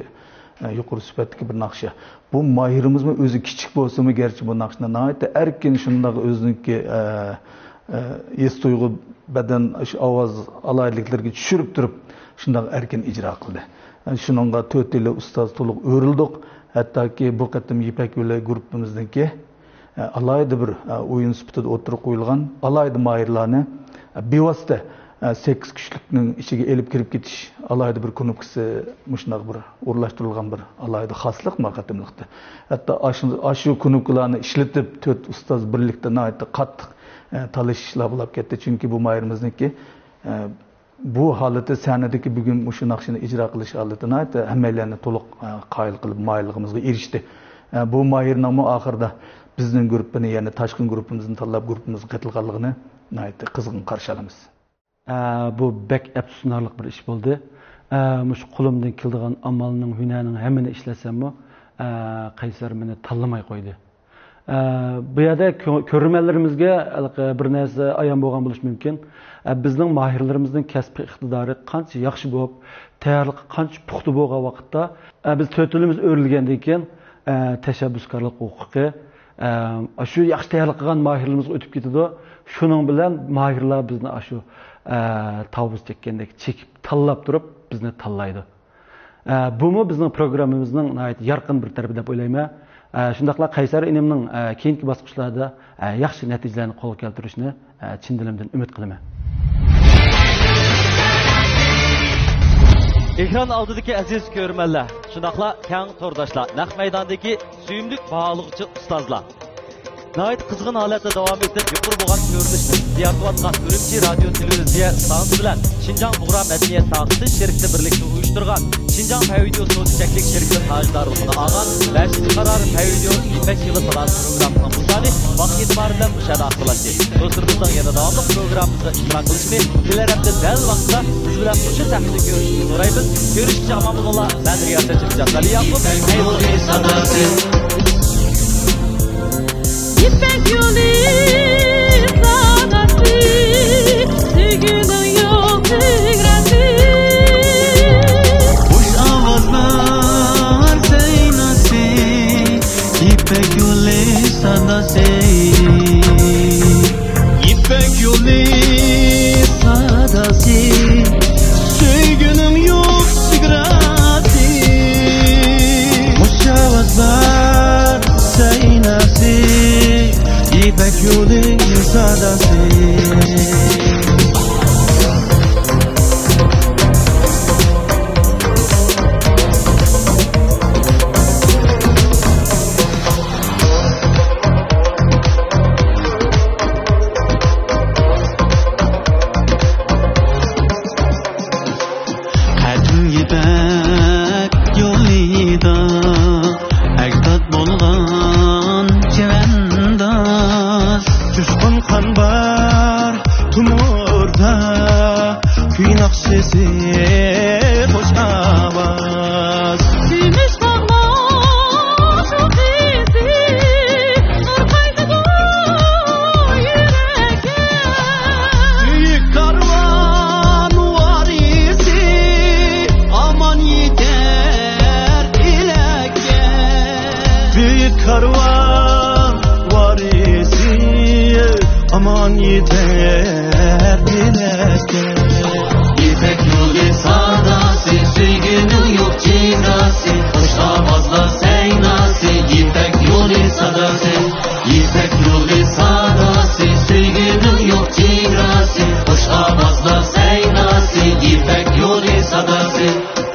ئە، يۇقىرى سۈپەتتىكى بىر ناخشا. بۇ ماھىرىمىزمۇ ئۆزى كىچىك بولسىمۇ، گەرچە بۇ ناخشىنى ناھايىتى ئەركىن شۇنداق ئۆزىنىڭكى، ئە، ئە، ھېس تۇيغۇ، بەدەن، شۇ ئاۋاز ئالاھىدىلىكلىرىگە چۈشۈرۈپ تۇرۇپ، شۇنداق ئەركىن ئىجرا قىلدى. ئە، شۇنىڭغا تۆتىيلا ئۇستاز تولۇق ئۆرۈلدۇق. ھەتتاكى بۇ قېتىم يىپەك يولى گۇرۇپپىمىزنىڭكى ئالاھىدە بىر، ئويۇن سۈپىتىدە ئوتتۇرىغا قويۇلغان ئالاھىدە ماھىرلارنى بىۋاسىتە سەككىز كۈچلۈكنىڭ ئىچىگە ئېلىپ كىرىپ كېتىش ئالاھىدە بىر كۇنۇپكىسى، مۇشۇنداق بىر ئورۇنلاشتۇرۇلغان بىر ئالاھىدە خاسلىق ما قېتىملىقتا. ھەتتا ئاشۇ، ئاشۇ كۇنۇپكىلارنى ئىشلىتىپ، تۆت ئۇستاز بىرلىكتە ناھايىتى قاتتىق، ئە، تالىشىشلار بولۇپ كەتتى. چۈنكى بۇ ماھىرىمىزنىڭكى، ئە، بۇ ھالىتى سەھنىدىكى بۈگۈن مۇشۇ ناخشىنى ئىجرا قىلىش ھالىتى ناھايىتى ھەممەيلەننى تولۇق، ئە، قايىل قىلىپ ماھىرلىقىمىزغا ئېرىشتى. ئە، بۇ ماھىرنىڭمۇ ئاخىرىدا بىزنىڭ گۇرۇپپىنى، يەنى تاشقىن گۇرۇپپىمىزنى تاللاپ گۇرۇپپىمىزغا قېتىلغانلىقىنى ناھايىتى قىزغىن قارشى ئالىمىز. ئە، بۇ بەك ئەپسۇسلىنارلىق بىر ئىش بولدى. ئە، مۇشۇ قولۇمدىن كېلىدىغان ئامالنىڭ، ھۈنەرنىڭ ھەممىنى ئىشلەتسەممۇ، ئە، قەيسەر مېنى تاللىماي قويدى. ئە، بۇ يەردە كۆ-، كۆرۈرمەنلىرىمىزگە ھېلىقى بىر نەرسە ئايان بولغان بولۇشى مۇمكىن. ئە، بىزنىڭ ماھىرلىرىمىزنىڭ كەسپىي ئىقتىدارى قانچە ياخشى بولۇپ، تەييارلىقى قانچە پۇختا بولغان ۋاقىتتا، ئە، بىز تۆتىلىمىز ئۆرۈلگەندىن كېيىن، ئە، تەشەببۇسكارلىق ھوقۇقى، ئە، شۇ ياخشى تەييارلىق قىلغان ماھىرلىرىمىزغا ئۆتۈپ كېتىدۇ. شۇنىڭ بىلەن ماھىرلار بىزنى ئاشۇ، ئە، تاۋۇز چەككەندەك چېكىپ، تاللاپ تۇرۇپ، بىزنى تاللايدۇ. ئە، بۇمۇ بىزنىڭ پروگراممىمىزنىڭ ناھايىتى يارقىن بىر تەرىپى دەپ ئويلايمەن. ئە، شۇنداقلا قەيسەر ئىنىمنىڭ، ئە، كېيىنكى باسقۇچلاردا، ئە، ياخشى نەتىجىلەرنى قولغا كەلتۈرۈشىنى، ئە، چىن دىلىمدىن ئۈمىد قىلىمەن. ئېكران ئالدىدىكى ئەزىز كۆرۈرمەنلەر، شۇنداقلا كەڭ تورداشلار، نەق مەيداندىكى سۆيۈملۈك باھالىغۇچى ئۇستازلار. ناھايىتى قىزغىن ھالەتتە داۋام ئېتىپ، يۇقىرى بولغان كۆرۈنۈشنى يارىتىۋاتقان ئۈرۈمچى رادىيو تېلېۋىزىيە ئىستانسىسى بىلەن شىنجاڭ بۇغرا مەدەنىيەت تارقىتىش شىركىتى بىرلىكتە ئۇيۇشتۇرغان شىنجاڭ پەيۋىدېئو سودا چەكلىك شىركىتىنىڭ تاجدارلىقىنى ئالغان بەشىنچى قارار پەيۋىدېئو يىپەك يولى ساداسى پروگراممىسىنىڭ بۇ سانى ۋاقتى ئېتىبارى بىلەن مۇشۇ يەردە ئاخىرلاشتى. دوستلىرىمىزنىڭ يەنە داۋاملىق پروگراممىمىزغا ئىشتىراك قىلىشىنى كېلەر ھەپتە دەل ۋاقتىدا بىز بىلەن مۇشۇ سەھنىدە كۆرۈشۈشنى سورايمىز. كۆرۈشكىچە ئامان بولۇڭلار. مەن رىياسەتچى نىجات ئەلى ياقۇپ. يىپەك يولى ساداسى، سۆيگۈنىڭ يوق چېگراسى. خۇش ئاۋازلار سەيناسى، يىپەك يولى ساداسى. يىپەك يولى ساداسى، سۆيگۈنىڭ يوق چېگراسى. خۇش ئاۋازلار سەيناسى، يىپەك يولى ساداسى. قەدىم يىپەك يولىدا ئەجداد بولغان چەۋەنداز، جۇشقۇن قان بار يىپەك يولى ساداسى، سۆيگۈنىڭ يوق جىداسى، خۇش ئاۋازلار سەيناسى، يىپەك يولى ساداسى. يىپەك يولى ساداسى، سۆيگۈنىڭ يوق جىداسى، خۇش ئاۋازلار سەيناسى، يىپەك يولى ساداسى.